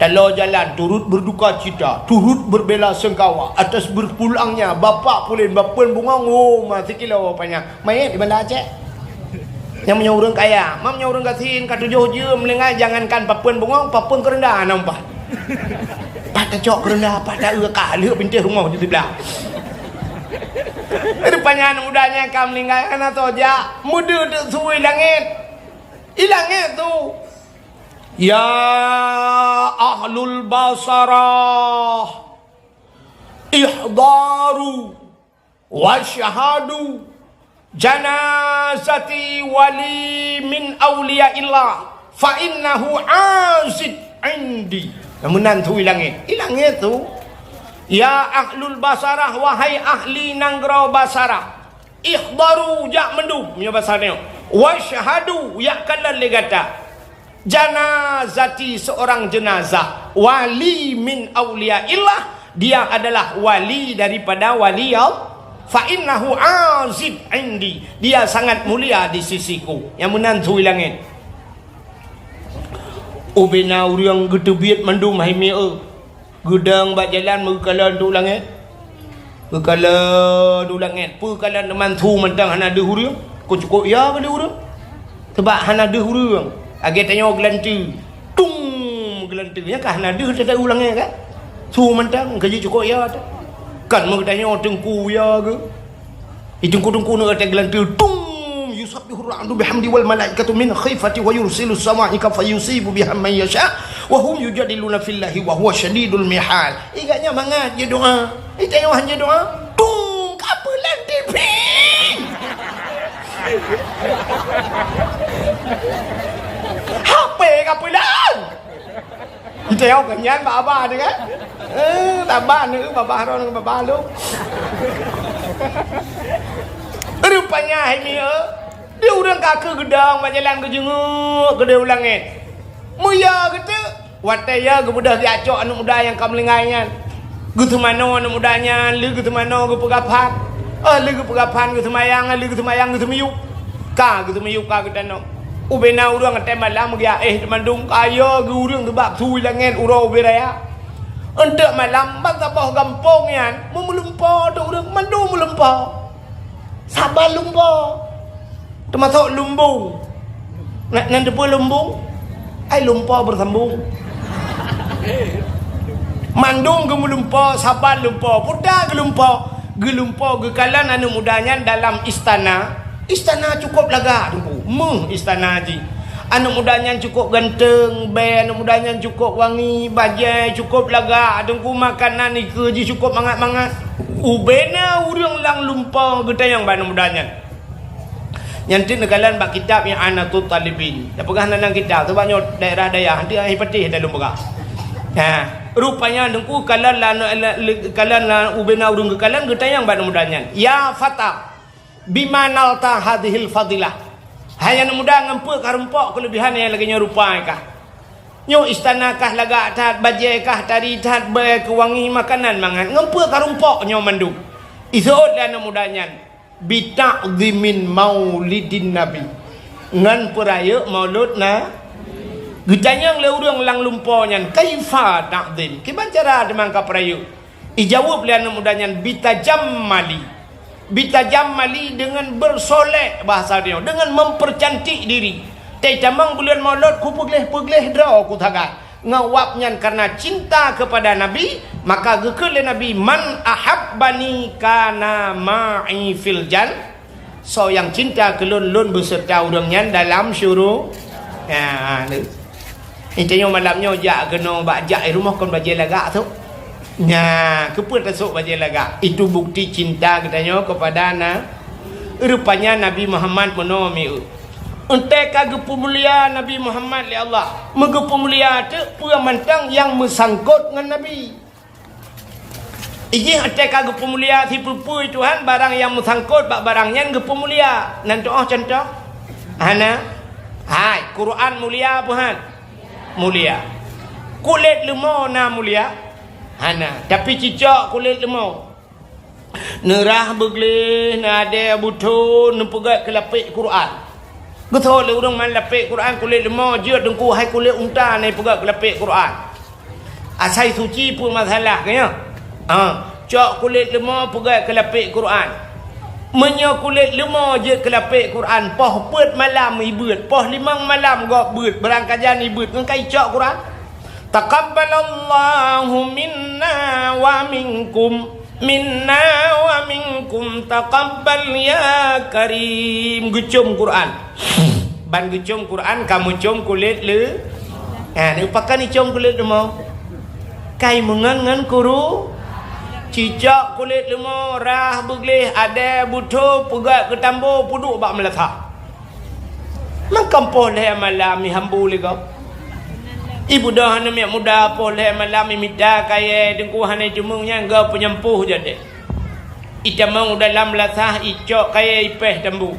Taloe jalan turut berduka cita, turut berbela sungkawa atas berpulangnya Bapak Pulen, papeuen bungong, oh, ma sikilo panyang. Manyét di Banda Aceh. Nyang meunyoe ureuëng kaya, ma meunyoe ureuëng gasien ka tujoh jeuem meuninggai, jangankan papeuen bungong, papeuen keureunda hana umpat. Pat tacok keureunda, pat ta-eu ka lheueh pintoh rumoh di siblah. Rupanya aneuk muda nyan ka meuninggai, hana toe jak, meudeuh teuk su i langét. I langét su. Ya ahlul Basarah, ihdaru wasyhadu janazati wali min auliyaillah fa innahu azib indi. Meunan su i langét. I langét su. Ya ahlul Basarah, wahai ahli nanggroe Basarah. Ihdaru, jak mandum, meunyoe basa nyoe. Wasyhadu, jak kalon lé gata. Janazati, seorang jenazah. Wali min auliyaillah, dia adalah wali daripada wali Allah. Fa innahu azib indi, dia sangat mulia di sisiku. Nyang meunan su i langét. Ubena ureuëng geuteubiet mandum hai mieu. Geudong bak jalan meukalon u langét. Geukalon u langét. Peu kalon teuma su mantong hana deuh ureuëng. Kok cukôp ya keu deuh ureuëng. Sabab hana deuh ureuëng. Lagée tanyoe geulanteue. Tung! Geulanteue. Nyan ka hana deuh teuh u langét kan? Su mantong ka jicukôp ya teuh. Kan meugeutanyoe teungku ya geuh. Di teungku-teungku nyoe watée geulanteue, tung! Yusabbihur ra'du bihamdi wal malaikatu min khifati wa yursilus sawa'iqa fayusibu biha man yasha wa hum yujadiluna fillahi wa huwa syadidul mihal. Igat nyan mangat jeuet doa. Igat nyan jeuet doa. Tung! Ka peulan T V. H P ka peulan. Teuh nyan bak abah teuh kan? Eh, saban nyoe bak abah droe ngon bak abah lôn. Rupanya hai mieu, di ureuëng ka keu geudong bak jalan geujeungeuk keudeh u langét. Meuyo geuteuk, watée ya geubeudôh geujak cok aneuk muda nyang ka meuninggai nyan. Geuteumanoe aneuk muda nyan, lheueh geuteumanoe geupeugaphan. Oh, lheueh geupeugaphan geuseumayang, lheueh geuseumayang geuseumiyueb. Ka geuseumiyueb ka geutanoe. Ubena ureuëng watée malam geuyak éh teumandum kaya geu ureuëng teuh bak su i langét uroe ubé raya. Eunteuk malam ban saboh gampông nyan meulumpoe teuh ureuëng mandum meulumpoe. Saban lumpoe. Teumasok lumbung. Na, nan teupeue lumbung? Ai lumpoe beusambong. Mandum geumeulumpoe, saban lumpoe, puta geulumpoe. Geulumpoe geukalon aneuk muda nyan dalam istana. Istana cukôp lagak teungku, meuh istana jih. Aneuk muda nyan cukôp ganteng, bée aneuk muda nyan cukôp wangi, bajée cukôp lagak teungku, makanan ikeue jih cukôp mangat-mangat. Ubena ureuëng lam lumpoe geutanyong bak aneuk muda nyan. Nyan teuk neukalon bak kitab I'anatul Talibin. Tapeugah nan kitab, sabab nyoe daerah dayah, nanti ai patéh dah lôn peugah. Ha, rupanya teungku kalon la, la, la, kalon la ubena ureuëng geukalon geutanyong bak aneuk muda nyan. Ya fata, bima nalta hadhil fadilah. Hai aneuk muda, ngon peue karumpok keulebihan nyang lagée nyoe rupa kah? Nyoe istana kah lagak that, bajée kah tari that, bée keuwangi makanan mangat. Ngon peue karumpok nyoe mandum? Iseuôt lé aneuk muda nyan. Bita'zimin maulidin Nabi, ngon peurayeuk maulud na. Geutanyong lé ureuëng lam lumpoe nyan, "Kaifa ta'zim?" Kiban cara teuma ka peurayeuk? Ijaweueb lé aneuk muda nyan, "Bitajammali." Bitajammali deungon bersolek, bahasa dia, deungon mempercantik diri. Teutamong buleuen maulud kupeugléh-peugléh droe kusagai. Ngon wab nyan karena cinta kepada Nabi, maka geukheun lé Nabi, "Man ahabbani kana ma'i fil jan." Soe nyang cinta keu lôn, lôn beuseurta ureuëng nyan dalam syuru-, ya, ni. Tanyoe malam nyoe jak keunoe bak jak i rumoh kon bajée lagak sôk. Nya, keupeue tasôk bajée lagak? Itu bukti cinta geutanyoe kepada na. Rupanya Nabi Muhammad meunoe mieu. Eunteuk ka geupeumulia Nabi Muhammad lé Allah. Meugeupeumulia teuk peue mantong nyang meusangkot ngon Nabi. Ijih eunteuk ka geupeumulia sipeue-peue Tuhan, barang nyang meusangkot bak barang nyan geupeumulia. Nan tuoh cuntoh? Hana. Hai, Quran mulia peue han? Mulia. Kulét leumo na mulia? Hana. Tapi cicok kulét leumo. Neurah beugleh, neudeh beuthon, neupeugét keu lapék Quran. Geutho lé ureuëng man lapék Quran kulét leumo jeuet teungku hai kulét unta neupeugét keu lapék Quran. Asai suci peue masalah keu nyoe? Ha, cok kulét leumo peugét keu lapék Quran. Meunyoe kulét leumo jeuet keu lapék Quran, poh peuet malam ibeuet, poh limong malam gob beuet, beurangkajan ibeuet ngon ka icok Quran. Taqabbalallahu minna wa minkum. Minna wa minkum taqabbal ya karim. Geucom Quran. Ban geucom Quran ka meucom kulét le. Ha, neupakan icom kulét leumô. Kai meungon ngon kuru. Cicok kulét leumô, rhah beugleh, adé, butho, peugöt keu tambo, peuduek bak meulasah. Mangkam poh lhèe malam ihambu lé gob. Ibeudôh aneuk miet muda poh lhèe malam imita kayèe, Teungku, hana iteumeung nyan gob peunyampoh jadeh. Itamong u dalam lasah, icok kayèe ipèh tambu.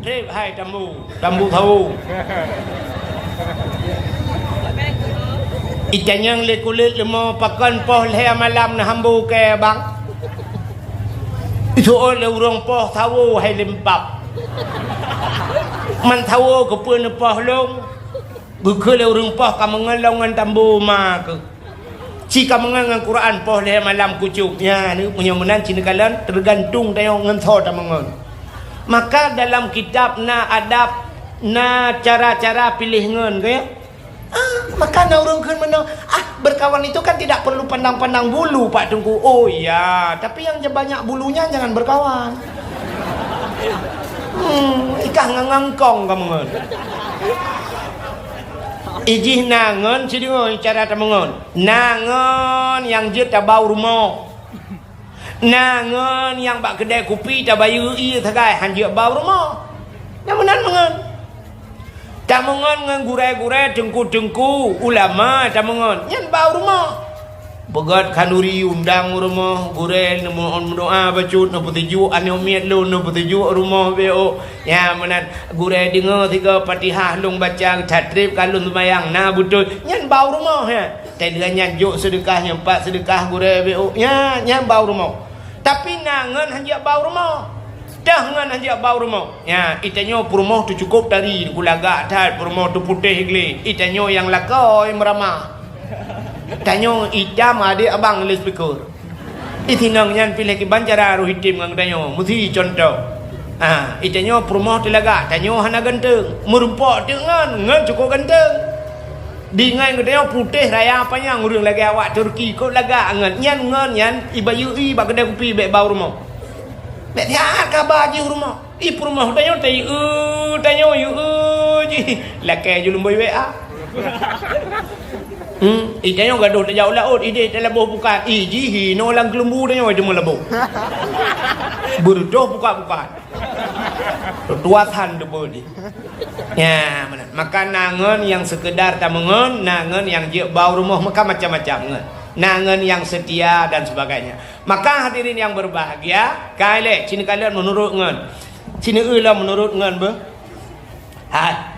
Trép hai tambu, tambu sawo. Itanyong lé kulét leumô, pakon poh lhèe malam neuhambu kèe bang? Iseuôt lé ureueng poh sawo hai leumpap. Man sawo keupeue neupoh lôn? Geukheun lé ureueng poh ka meungon lom ngon tambu ma keuh. Ci ka meungon ngon Quran poh lhèe malam kucok. Nyan, meunyoe meunan ci neukalon, teugantung tanyoe ngon soe tameungon. Maka dalam kitab na adab, na cara-cara piléh ngon, ka ya? Ah, maka na ureueng kheun meunoe, "Ah, berkawan itu kan tidak perlu pandang-pandang bulu, Pak Teungku." Oh iya, tapi yang banyak bulunya jangan berkawan. Hmm, ikah ngang-ngang kong ka meungon. Ijih na ngon sideungoe cara tameungon. Na ngon nyang jeuet tabau rumoh. Na ngon nyang bak keudè kupi tabayeue ié sagai han jeuet bau rumoh. Na meunan meungon. Tameungon ngon gurèe-gurèe, teungku-teungku, ulama tameungon. Nyan bau rumoh. Peugöt khanduri undang u rumoh, gurèe neumeudoa bacut, neupeutuju aneuk miet lôn, neupeutuju rumoh B O. Nyan meunan, gurèe deungoe sigoe Fatihah lôn baca, that trép ka lôn seumayang, na beutôi. Nyan bau rumoh, ya. Teuh nyan jok seudeukah, nyan pat seudeukah gurèe B O. Nyan, nyan bau rumoh. Tapi na ngon han jeuet bau rumoh. Teuh ngon han jeuet bau rumoh. Nyan, itanyoe peurumoh teuh cukôp tari, kulagak that peurumoh teuh putéh glé. Itanyoe nyang lakoe meuramah. Tanyoe itam adék abang lé speaker. Itinong nyan piléh kiban cara roh item ngon tanyoe. Meusi contoh. Ah, itanyoe peurumoh teuh lagak, tanyoe hana ganteng. Meurumpok teuk ngon, ngon cukôp ganteng. Di ngon geutanyoe putéh raya panyang ureueng lagèe awak Turki, kok lagak ngon. Nyan ngon nyan ibayeue bak keudè kupi bèk bau rumoh. Bèk siat kaba jih rumoh. Ih, peurumoh tanyoe tayue, tanyoe yue jih. Lakèe ju lumbôi W A. Hmm, ih, tanyoe gadôh tajak u laôt, idéh talaboh pukat. Ih, jih inoe lam keulumbu tanyoe teuma laboh. Beureudoh pukat-pukat. Tutoe san teupeu jih. Ya, meunan. Maka na ngon nyang seukeudar tameungon, na ngon nyang jeuet bau rumoh, maka macam-macam ngon. Na ngon nyang seutia dan sebagainya. Maka hadirin yang berbahagia, ka ilèe, ci neukalon meunurot ngon. Ci neueu lom meunurot ngon beuh. Hai.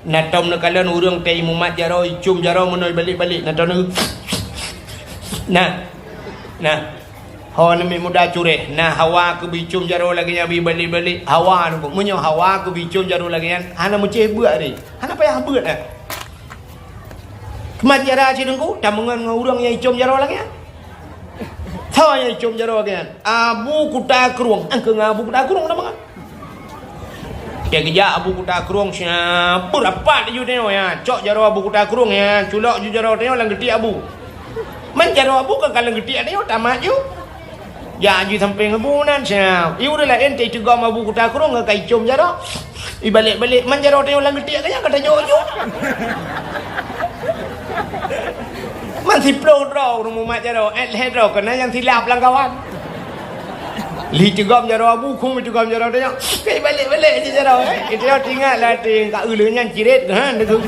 Na tom neukalon ureueng teuh imumat jaroe, icom jaroe meunoe ibalek-balek, na tom neu-, na. Na. Ho aneuk miet muda cureh, na hawa keu bicom jaroe lagèe nyan bibalek-balek. Hawa nyoe, meunyoe hawa keu bicom jaroe lagèe nyan, hana meucéh beuet ri. Hana payah beuet, eh. Keumat cara ci Teungku, tameungon ngon ureueng nyang icom jaroe lagèe nyan. Soe nyang icom jaroe lagèe nyan? Abu Kuta Krueng. Angkeu ngon Abu Kuta Krueng tameungon. Dia geujak Abu Kuta Krueng siap beurapat laju tanyoe, ya. Cok jaroe Abu Kuta Krueng, ya. Culok ju jaroe tanyoe lam geutiek Abu. Man jaroe Abu ka lam geutiek tanyoe tamat ju. Jak ju sampéng Abu nan siap. Ié ureueng laén teuh iteugom Abu Kuta Krueng ka icom jaroe. Ibalek-balek, man jaroe tanyoe lam geutiek ka nyan ka tajok ju. Man siplôh droe ureueng mumat jaroe, eh, lhèe droe keunan nyang silap lam kawan. Lheuh iteugom jaroe Abu, kheun iteugom jaroe tanyoe. Ka ibalek-balek jih jaroe, eh. Iteunyoe teuingat lam até, ka eu lheueh nyan cirét, ha, nyoe.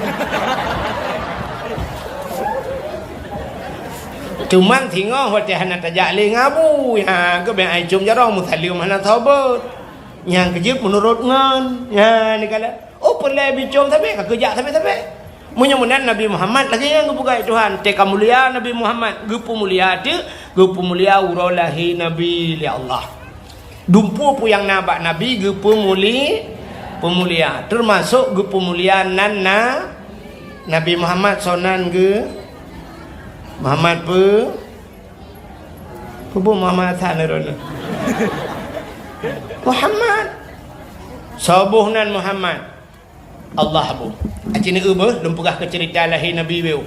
Teuma singoh watèe hana tajak lé ngon Abu, ha, geubèe ai com jaroe meusaleuem hana soe beuet. Nyang keujeuet meunurot ngon, ha, neukalon. Oh, peureulèe bicom sabe, ka keujak sabe-sabe. Meunyoe meunan Nabi Muhammad lagèe nyan geupeugah Tuhan, teuka mulia Nabi Muhammad, geupeumulia teuk, geupeumulia uroe lahé Nabi lé Allah. Dumpeue peue nyang na bak Nabi geupeumuli-, peumulia, teumasok geupeumulia nan na Nabi Muhammad, soe nan geuh Muhammad peu-, Peue buet Muhammad Hasan droeneuh? Muhammad. Soe boh nan Muhammad? Allah boh. Aci neueu beuh, lôn peugah keu ceurita lahé Nabi weueh.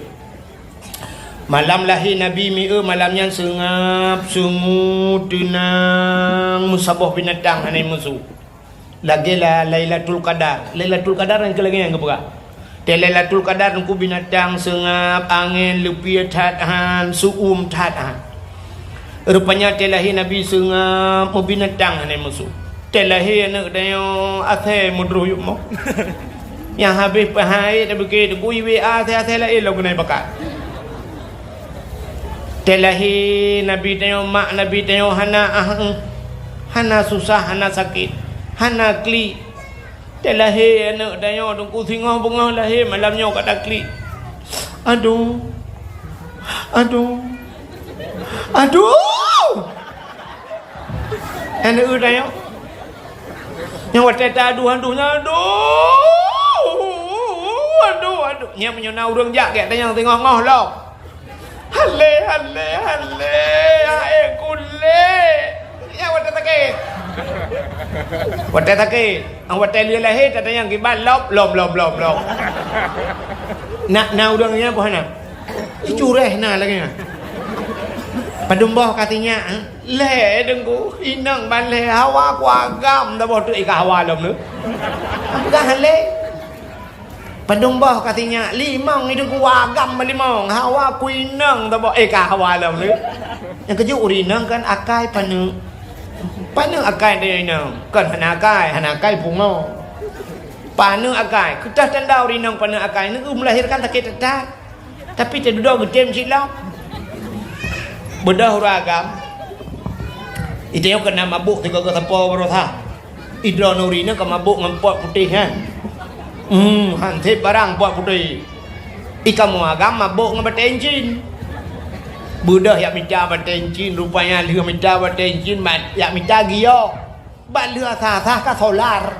Malam lahé Nabi mieu malam nyan seungab, sungu, teunang, meusaboh binatang hana musu. Lagée la-, Lailatul Qadar. Lailatul Qadar nyang keu lagée nyan geupeugah. Tée Lailatul Qadar teungku binatang seungab, angén, leupie that han, su'um that han. Rupanya tée lahé Nabi seungab, meubinatang hana musu. Tée lahé aneuëk tanyoe asée meudroh yup mo. Nyang habéh peuhai tapiké teungku iwe asée-asée laén lom keunai bakat. Tée lahé Nabi tanyoe, mak Nabi tanyoe hana ah, hana susah, hana sakét, hana klik. Tée lahé aneuëk tanyoe teungku singoh beungoh lahé malam nyoe ka taklik. Aduh. Aduh. Aduh. Aneuëk tanyoe. Nyang watée ta aduh-aduh nyan, aduh. Aduh, aduh. Nyan meunyoe na ureuëng jak gét tanyong singoh ngoh lom. Hale, hale, hale, ae kulé. Ya, watée sakét. Watée sakét. Ang watée lheueh lahé, tatanyong kiban lop, lop, lop, lop, lop. Na, na ureuëng nyan boh na. Icureh na lagée nyan. Padum boh ka sinyak, eh? Lhée deungku, inong ban lhée hawa ku agam dah boh tu ika hawa lom tu. Peugah hale. Padum boh ka sinyak, limong idong ku agam limong, hawa ku inong tabok, eh, ka hawa lom lé. Nyang keujeuet ureueng inong kan akai paneuk. Paneuk akai tanyoe inong, kon hana akai, hana akai pungo. Paneuk akai, keutah tanda ureueng inong paneuk akai, neu meulahirkan sakét that-that. Tapi teududoe geutem cit lom. Beudôh ureueng agam. Itanyoe keunan mabôk sigoe-goe sapo baroesa. Idroe nuri nyoe ka mabôk ngon pot putéh nyan. Hmm, han sép barang pot putéh. Ikamoe agam mabôk ngon batée encin. Beudôh jak mita batée encin, rupanya lheueh mita batée encin, mat-, jak mita giok. Bak lheueh asah-asah ka solar.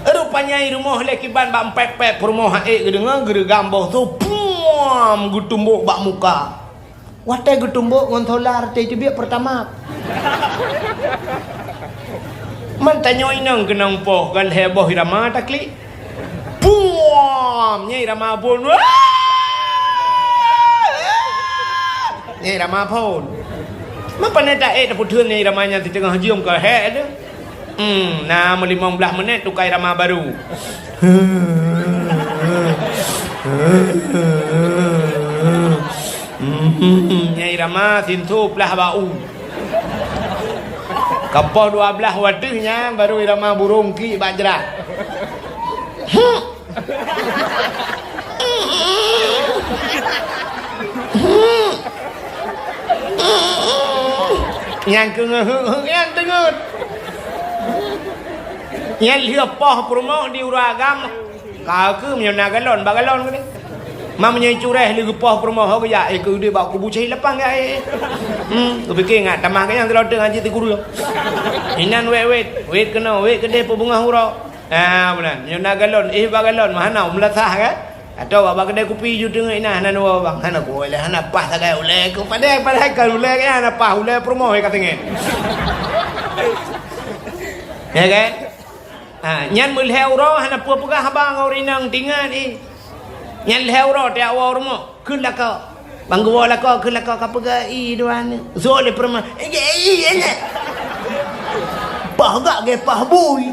Rupanya i rumoh lé kiban bak empet-pet peurumoh, ha'ék geudeungoe geureugam boh su, puam, geutumbok bak muka. Watée geutumbok ngon solar teubiet peurtama. Man tanyoe inong keunong poh, ka lhée boh irama taklik. Puam! Nyai rama phon. Nyai rama phon. Meupanai taék tapeutheun nyai rama nyan siteungoh jeuem ka hék teuh. Hmm, na meulimong blaih menit tukai rama baru. Hmm, nyai rama sintoe plah bak u. Ka poh dua blaih wateuh nyan baru irama burông ki bak jrat. Nyang keu ngeuheuk-heuk nyan teungeut. Nyan lheueh poh peurumoh di ureueng agam. Ka keuh meunyoe na galon, bak galon keudeh. Ma meunyoe cureh lé geupoh peurumoh ho geujak, eh, keudeh bak kubu cai lapang ya, eh. Hmm, kupiké ngat tamah keu nyang teulote ngaji teukureueng. Inan wet-wet, wet keunoe, wet keudeh peubeungoh uroe. Ah, bulan. Meunyoe na galon, eh, bak galon, mah hana, meulasah kan? Atau bak, bak keudeh kupi ju teungeut inan, hana dua bang, hana kuwoe lé, hana paih sagai ulée, ku padai, padai kan ulée kan, hana paih ulée peurumoh ka teungeut. Ya kan? Ha, nyan meulhée uroe hana peue peugah haba ngon ureueng inong tingat, eh. Nyan lhée uroe tiak woe u rumoh, kheun lakoe. Ban geuwoe lakoe, kheun lakoe ka peugah, "I dua aneuk." Zoe lé peurumoh, "Eh, eh, eh, eh, eh." Paih gak ge paih bui.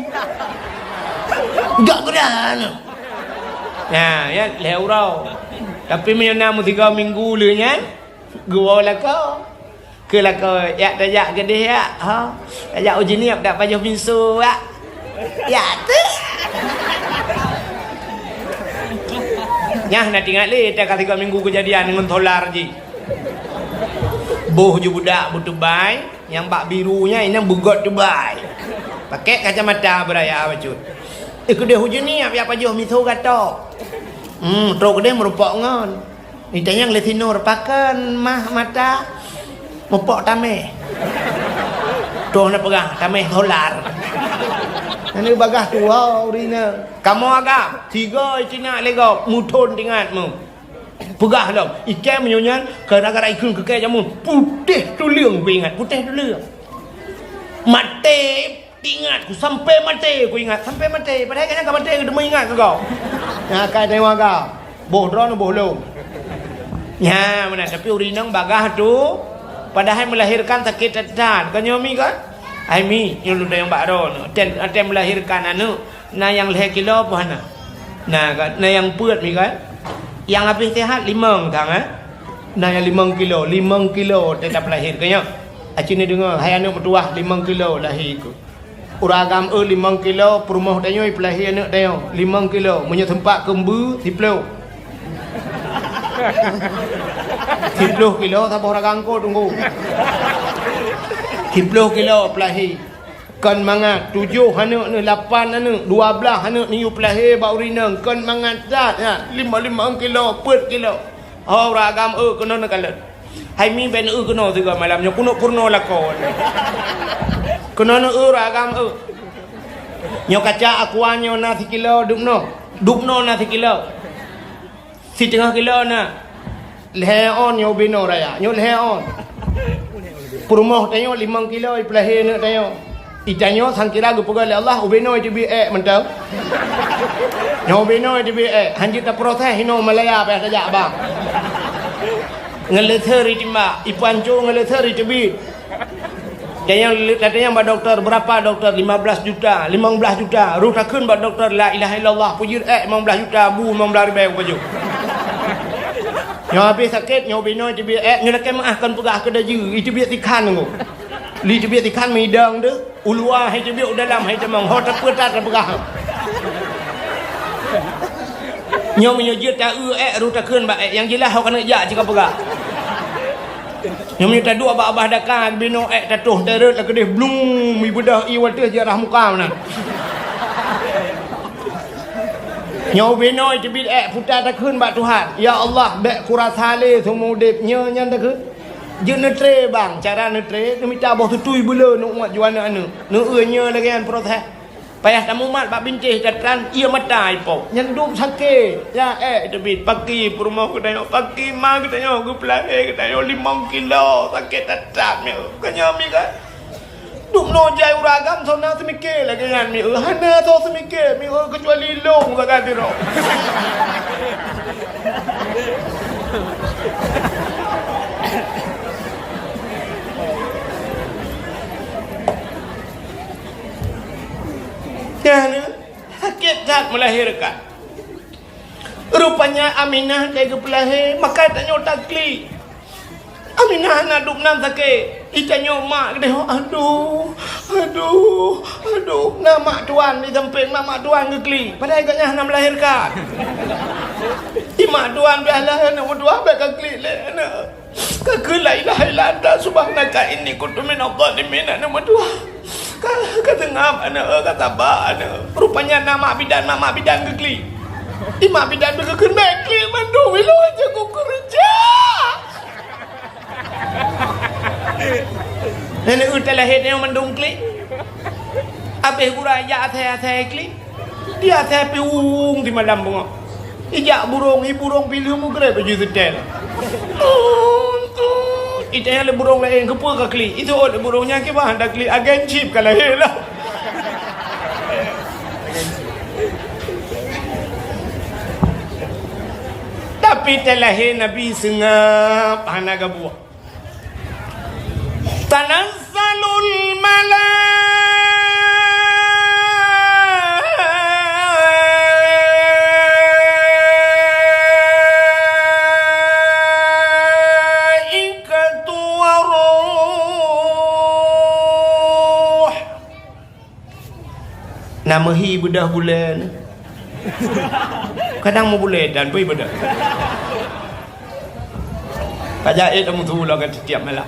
Gak geudah aneuk. Nah, ya, lhée uroe. Tapi meunyoe na meusigoe minggu lé nyan, geuwoe lakoe. Keu lakoe, yak tajak keudeh yak, ha? Tajak u Jeunieb dak pajoh pinso, yak. Yak teuh. Nyah na tingat lé, teuka sigoe minggu keujadian ngon solar jih. Boh ju budak beutubai, nyang bak biru nyan inong beugot tubai. Pakai kacamata beuraya bacut. Eh, keudeh u Jeunieb yak pajoh miso gato. Hmm, trok keudeh meureumpok ngon. Itanyong lé sinur, pakon mah mata mupok tameh. Toh na peugah tameh solar. Nani bagah tuha urina. Kamoe agam, tiga itina lego, muthon tingat mu. Peugah lom, ikèe meunyoe nyan gara-gara ikheun keu kèe jameun, putéh tuleueng kuingat, putéh tuleueng. Maté ingat ku, sampai maté kuingat, sampai maté. Padahai gobnyan ka maté, geuteumé ingat keu gob. Nyan ka dewa gob. Boh droeneuh boh lôn. Nyan meunan, tapi ureueng inong bagaih tu, padahai melahirkan sakét that-that. Kon nyoe mi kan? Hai mi, nyoe lôn tanyong bak droeneuh. Watèe, watèe melahirkan aneuk, na nyang lhèe kilo peue hana? Na kan? Na nyang peuet mi kan? Nyang habéh sehat limong tang, eh? Na nyang limong kilo, limong kilo watèe tapeulahé keu nyoe. Aci neudeungoe, hai aneuk meutuwah limong kilo lahé keuh. Ureueng agam eu limong kilo, peurumoh tanyoe peulahé aneuk tanyoe limong kilo, meunyoe seumpat keu mbeue, siploh. Siploh kilo saboh ragam ko teungku. Siploh kilo peulahé. Kon mangat, tujoh aneuk neuh, lapan aneuk, dua blaih aneuk neuyue peulahé bak ureueng inong, kon mangat that nyan, limong-limong kilo, peuet kilo. Ho ureueng agam eu keunoe neukalon. Hai mi, bèk neu eu keunoe sigoe malam nyoe, keuneuk peurunoe lakoe. Keunoe neu eu ureueng agam eu. Nyoe kaca aqua nyoe na sikilo dubnoe. Dubnoe na sikilo. Siteungoh kilo na. Lhèe ôn nyoe ubé noe raya. Nyoe lhèe ôn. Peurumoh tanyoe limong kilo ipeulahé aneuk tanyoe. Itanyoe sangkira geupeugah lé Allah, ubé noe iteubiet èk mantong. Nyoe ubé noe iteubiet èk. Han jeuet taproses inoe Malaya payah tajak bang. Ngon leuseur itimbak, ipanco ngon leuseur iteubiet. Tanyong, tatanyong bak dokto, berapa dokto? Lima belas juta, limong blaih juta. Roh takheun bak dokto, la ilaha illallah, peujeuet èk limong blaih juta, bu limong blaih ribèe kupajoh. Nyoe habéh sakét, nyoe ubé noe iteubiet èk, nyoe lakèe meu'ah kon peugah keu dajeu, iteubiet sikhan teungku. Li teubiet sikhan meudong teuh, u luwa hai teubiet, u dalam hai tamong, ho tapeue that tapeugah. Nyoe meunyoe jeuet ta eu èk, roh takheun bak èk, nyang jeulaih ho keuneuk jak cit kapeugah. Nyoe meunyoe taduek bak babah daka, binoe èk tatoh, tarot lakeudeh blung, mibeudoh ié watèe jarah muka meunan. Nyoe binoe teubiet èk, puta takheun bak Tuhan, "Ya Allah, bèk kurasa lé seumeu udeb." Nyoe nyan takheun. Jeuet neutré bang, cara neutré, neumita boh tutui beuleu neuuet ju aneuk-aneuk. Neueu nyoe lagèe nyan proses. Payah tamumat bak bintéh tatran, ié mata ipok. Nyan dum sakét. Ya, èk teubiet, paki peurumoh geutanyoe, paki ma geutanyoe, geupeulahé geutanyoe limong kilo, sakét that-that nyoe. Ka nyoe mi kan? Dum noe jai ureueng agam soe na seumiké lagèe nyan mi eu, hana soe seumiké mi eu keucuali lôn sagai sidroe. Nyan sakét that melahirkan. Rupanya Aminah lheuh geupeulahé, maka tanyoe taklik. Aminah hana dum nan sakét. Itanyoe mak geutanyoe, aduh, aduh, aduh. Na mak tuan di sampéng, na mak tuan geuklik. Padahai gobnyan hana melahirkan. Di mak tuan pih lahé aneuk meutuwah, bèk ka klik lé aneuk. Ka kheun, "La ilaha illa anta subhanaka inni kuntu minadh dhalimin," aneuk meutuwah. Ka, ka seungab aneuk, ka saba aneuk. Rupanya na mak bidan, mak, mak bidan geuklik. Di mak bidan pih geukheun, "Bèk klik mandum, ilôn cukôp keureuja." Nenek utai lahé nyoe mandum klik. Abéh gura jak asai-asai klik. Di asai pih ueng di malam beungoh. Ijak burông, i burông pih lheueh meugreb baju seutèl. Itanyoe lé burông laén, "Keupeue ka klik?" Iseuôt lé burông nyan, "Kiban hana klik, agen chip ka lahé lah." Tapi teulahé Nabi seungab hana gabuah. Tanazzalul malaikatu warruh. Na meuhi beudoh buleuen. Kadang meubulée dan bui beudoh. Ka jai teumeusu lagée tiep malam.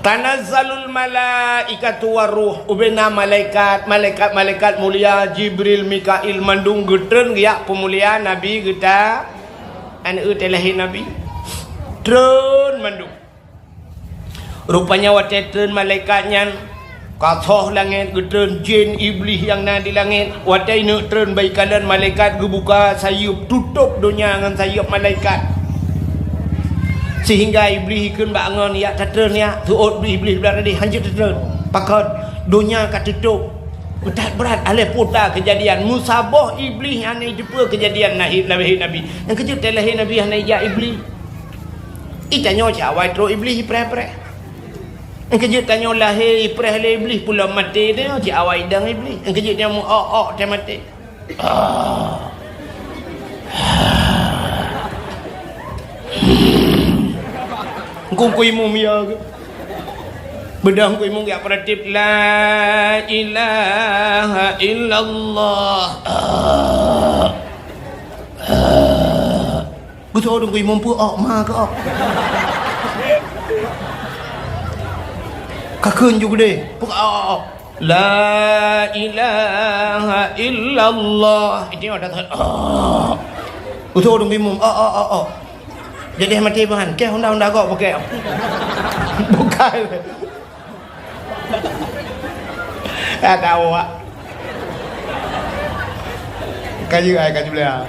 Tanazzalul malaikatu warruh, ubena malaikat, malaikat-malaikat mulia, Jibril, Mikail, mandum geutreun geujak peumulia Nabi geuta, aneuk teuh lahé Nabi. Treun mandum. Rupanya watée treun malaikat nyan, Kasoh langét, geutreun jén Iblih nyang na di langét. Watée neuk treun, bak ikalon malaikat geubuka sayeuep, tutôp donya ngon sayeuep malaikat. Sehingga Iblih ikheun bak angon, "Yak tatreun, yak." Seuôt Iblih blah tadi, "Hanjeuet tatreun." Pakon? Donya ka tutôp. That brat, alah puta keujadian. Meusaboh Iblih hana jiteupeue keujadian lahé, lahé Nabi. Nyang keujeuet teuh lahé Nabi hana ijak Iblih. Itanyoe cit awai trok Iblih ipreh-preh. Nyang keujeuet tanyoe lahé ipreh lé Iblih, pulom maté teuh cit awai idang Iblih. Nyang keujeuet nyan meu-ok-ok teuh maté. Engkau, engkau imum ya ke? Beudôh engkau imum jak peuratif, "La ilaha illallah." Geusoe dong keu imum peue ok ma keu ok. Ka kheun ju geudeh. Peue ok, ok. La ilaha illallah. Itu ada tak? Ok. Geusoe dong keu imum. Ok, ok, ok, ok. Jadi mati bahan. Keh honda-honda gok pakai. Bukan. Ka tahu awak. Ka jeuet ai ka jeuet.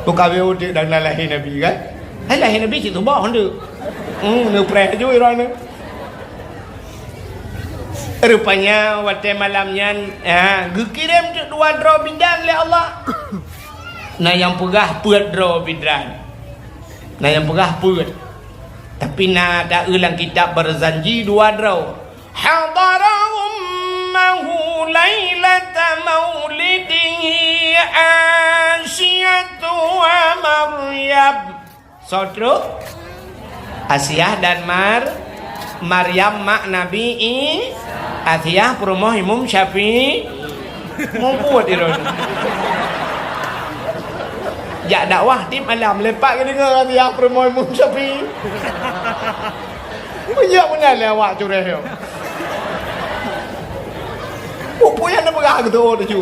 Buka beu udép dan lahé Nabi kan? Hai lahé Nabi cit tuboh tu. Hmm, neupreh ju droeneuh. Rupanya watée malam nyan, ha, geukirém teuk dua droe bidan lé Allah. Na nyang peugah peuet droe bidan. Na nyang peugah peuet. Tapi na taeu lam kitab Barzanji dua droe. Hadara ummahu lailata maulidihi Asiyatu wa Maryam. Soe trok? Asiah dan Mar-, Maryam mak Nabi I-, Asiah peurumoh Imum Syafi'i. Mubuet droe. Jak dakwah tiep malam, lepak geudeungoe Asiah peurumoh Imum Syafi'i. Meunyoe meunan lé awak cureh nyoe. Peue nyang neupeugah keu tuha teuh ju.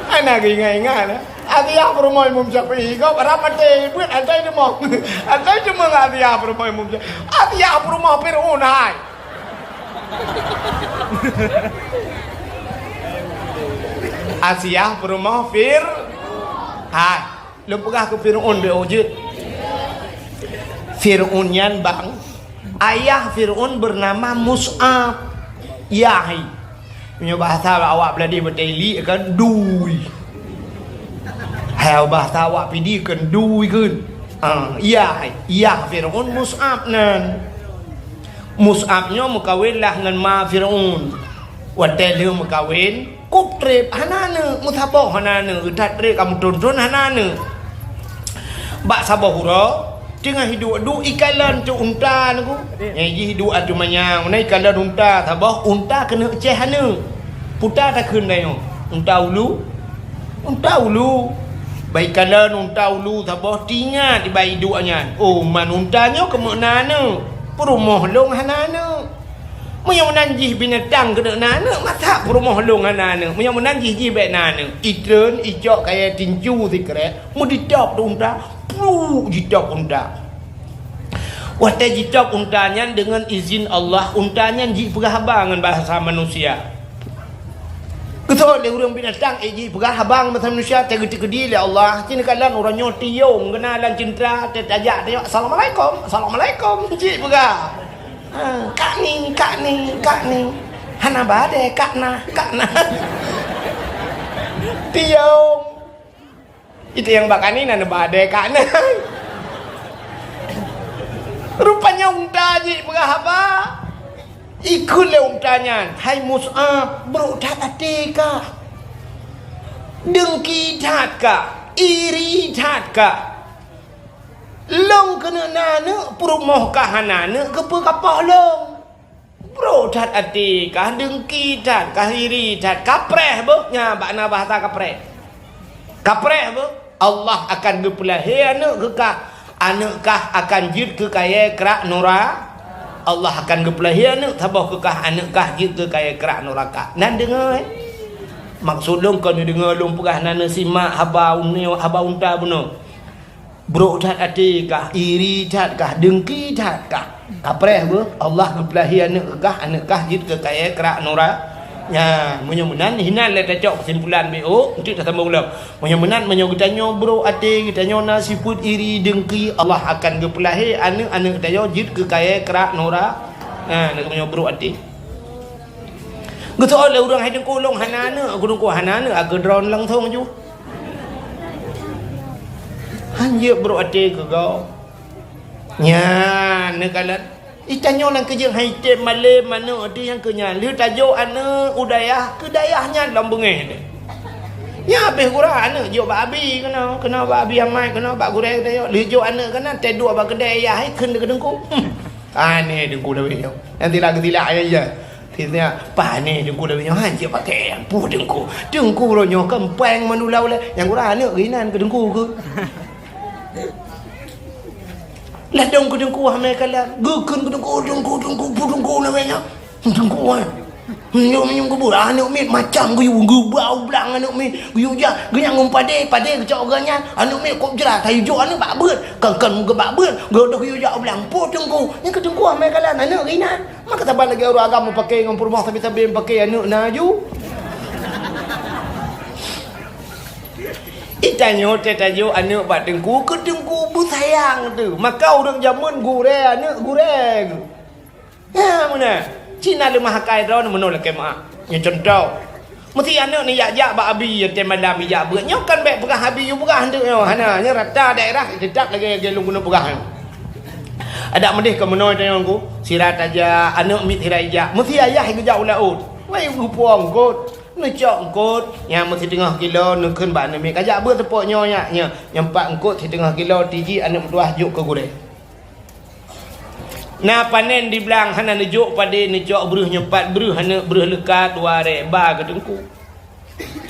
Hana geuingat-ingat, eh. Asiah peurumoh Imum Syafi'i, gob rab maté, buet asai teumoh. Asai teumoh Asiah peurumoh Imum Syafi'i. Asiah peurumoh Fir'aun hai. Asiah peurumoh Fir-, hai. Lôn peugah keu Fir'aun beu jeuet. Fir'aun nyan bang, ayah Fir'aun bernama Mus'ab. Yah. Meunyoe bahasa awak Beuladoh batée ilik kan dui. Hai bahasa awak Pidie kan dui kan. Ah, yah, yah Fir'aun Mus'ab nan. Mus'ab nyoe meukawen lah ngon ma Fir'aun. Watée lheueh meukawen, kub treb hana aneuk, meusaboh hana aneuk, that treb ka meuthon-thon hana aneuk. Bak saboh uroe, teungoh iduek-duek ikalon cok unta nyoe. Nyang jih iduek ateueh manyang, na ikalon unta saboh, unta keuneuk ceh aneuk. Peue takheun tanyoe, unta ulu? Unta ulu. Bak ikalon unta ulu saboh, teuingat bak iduek nyan. Oh, man unta nyoe keumeuna aneuk. Peurumoh lôn hana aneuk. Meunyoe meunan jih binatang keuneuk na aneuk, masa peurumoh lôn hana aneuk? Meunyoe meunan jih, jih bék na aneuk. Itreun, icok kayée tincu sikrek, meuditôb di unta, pluk jitôb unta. Watée jitôb unta nyan deungon izin Allah, unta nyan jipeugah haba ngon bahasa manusia. Geuthôt lé ureuëng binatang, eh, jipeugah haba ngon bahasa manusia, teugeutikeudi lé Allah. Cit neukalon uroe nyoe tiong geunalan cintra, teutajak, teutajak, "Assalamualaikum, assalamualaikum," jipeugah. Ha, "Kak ni, kak ni, kak ni." Hana badée, "Kak na, kak na." Tiong. Itu nyang bak kak ni na neuba adée kak na. Rupanya unta jipeugah haba. Ikheun lé unta nyan, "Hai Mus'ab, brok that até kah. Deungki that kah, iri that kah. Lôn keuneuk na aneuk, peurumoh kah hana aneuk, keupeue kapoh lôn?" Brok that até kah, deungki that kah, iri that, kapreh beuh, nyan bak na bahasa kapreh. Kapreh beuh, Allah akan geupeulahé aneuk keu kah. Aneuk kah akan jeuet keu kayée krak nura-, Allah akan geupeulahé aneuk saboh keu kah, aneuk kah jeuet keu kayée krak nuraka. Nan deungoe, eh? Maksud lôn kon neudeungoe lôn peugah, nan neusimak haba uneue, haba unta bunoe. Brok that até kah, iri that kah, deungki that kah. Kapreh beuh, Allah geupeulahé aneuëk kah, aneuëk kah jeuet keu kayée krak nura. Nya, meunyoe meunan, hinan lé tacok keusimpulan B O, enteuk tasambong lom. Meunyoe meunan, meunyoe geutanyoe brok até, geutanyoe na sifeuet iri, dengki, Allah akan geupeulahé aneuëk-aneuëk geutanyoe jeuet keu kayée krak nura. Nah, meunyoe brok até. Geuseuôt lé ureuëng hai teungku lôn hana aneuëk, aku teungku hana aneuëk, aku droen langsong ju. Hanjeuet brok até keu gob. Nyan neukalon. Itanyoe lam keujeueng hai tem malem manok tu nyang keu nyan. Lheueh tajok aneuëk u dayah, keu dayah nyan lom beungéh deh. Nyan habéh gura aneuëk jok bak abi keunoe, keunoe bak abi amai, keunoe bak gurée tajok. Lheueh jok aneuëk keunan, teuduek bak keudè yah hai kheun keu teungku. Hmm. Aneh teungku lawét nyoe. Nyang tilak geutilak ayah. Sisnya, pane teungku lawét nyoe han cit pakai nyang pu teungku. Teungku roh nyoe kan péng meunulak ulée. Nyang gura aneuëk geuinan keu teungku keu. Ladong keu teungku hamé kalam. Geukheun keu teungku, teungku, teungku, pu teungku lawét nyoe. Teungku, eh. Meunyoe, meunyoe geubeuet aneuëk miet macam geuyue geubau blang aneuëk miet. Geuyue jak, geuyue ngon padé, padé geucok geuh nyan. Aneuëk miet kop jrat, hayeu jok aneuëk bak beuet. Kan, kan geubak beuet, geudôh geuyue jak blang pu teungku. Nyang keu teungku hamé kalam aneuëk geuinan. Maka saban lagée ureuëng agam meupaké ngon peurumoh sabe-sabe meupaké aneuëk na ju. Itanyoe teutajok aneuëk bak teungku, keu teungku beusayang teuh. Maka ureuëng jameun gurée aneuëk gurée. Ya, meunan. Cina leumah akai droe meunoe lakée meuah. Nyoe cuntoh. Meusi aneuëk ni jak-jak bak abi, ya tem malam ijak beuet. Nyoe kan bék peugah abi, yue peugah anteuk nyoe. Hana, nyoe rata daerah teutap lagée, lagée lôn keuneuk peugah nyoe. Adak meudeh keu meunoe tanyong ku, sira tajak, aneuëk miet sira ijak. Meusi ayah geujak u laôt. Wai geupuwoe eungkot, neucok eungkot, nyang meusi teungoh kilo, neukheun bak aneuëk miet. Kajak beuet teupok nyoe nyak, nyoe. Nyang pat eungkot si teungoh kilo, tiji aneuëk meutuwah jok keu gurée. Na panen di blang hana neujok padé neucok breuh nyoe pat breuh aneuëk breuh leuka dua ré ba keu teungku.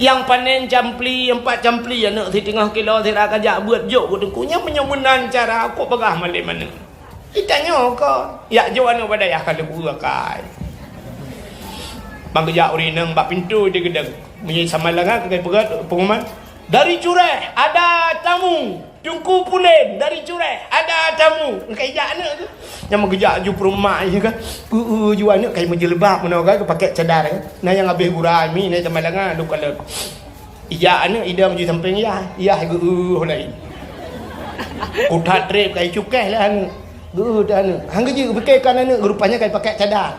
Nyang panen campli, nyang pat campli aneuëk si teungoh kilo sira kajak beuet jok keu teungku. Nyang meunyoe meunan cara kok peugah malem aneuëk. Itanyoe kon, yak jok aneuëk bak dayah ka leubu akai. Bang geujak ureuëng inong bak pintoe di geudang. Meunyoe sama langa keukai peugah pengumuman, "Dari Cureh ada tamu." Teungku Pulen dari Cureh, ada tamu. Ka ijak aneuëk tu. Nyang meugeujak ju peurumak je kan. Eu, eu, ju aneuëk kai meujeulbab meunoe kan, pakai cadar kan. Na nyang habéh gura mi, na teuma langa, lôn kalon. Ijak aneuëk idong ju sampéng yah, yah geu-eu laén. Kutat trép kai cukéh lah aneuëk. Geu-eu dah aneuëk. Hang geujeuet pike kan aneuëk, rupanya kai pakai cadar.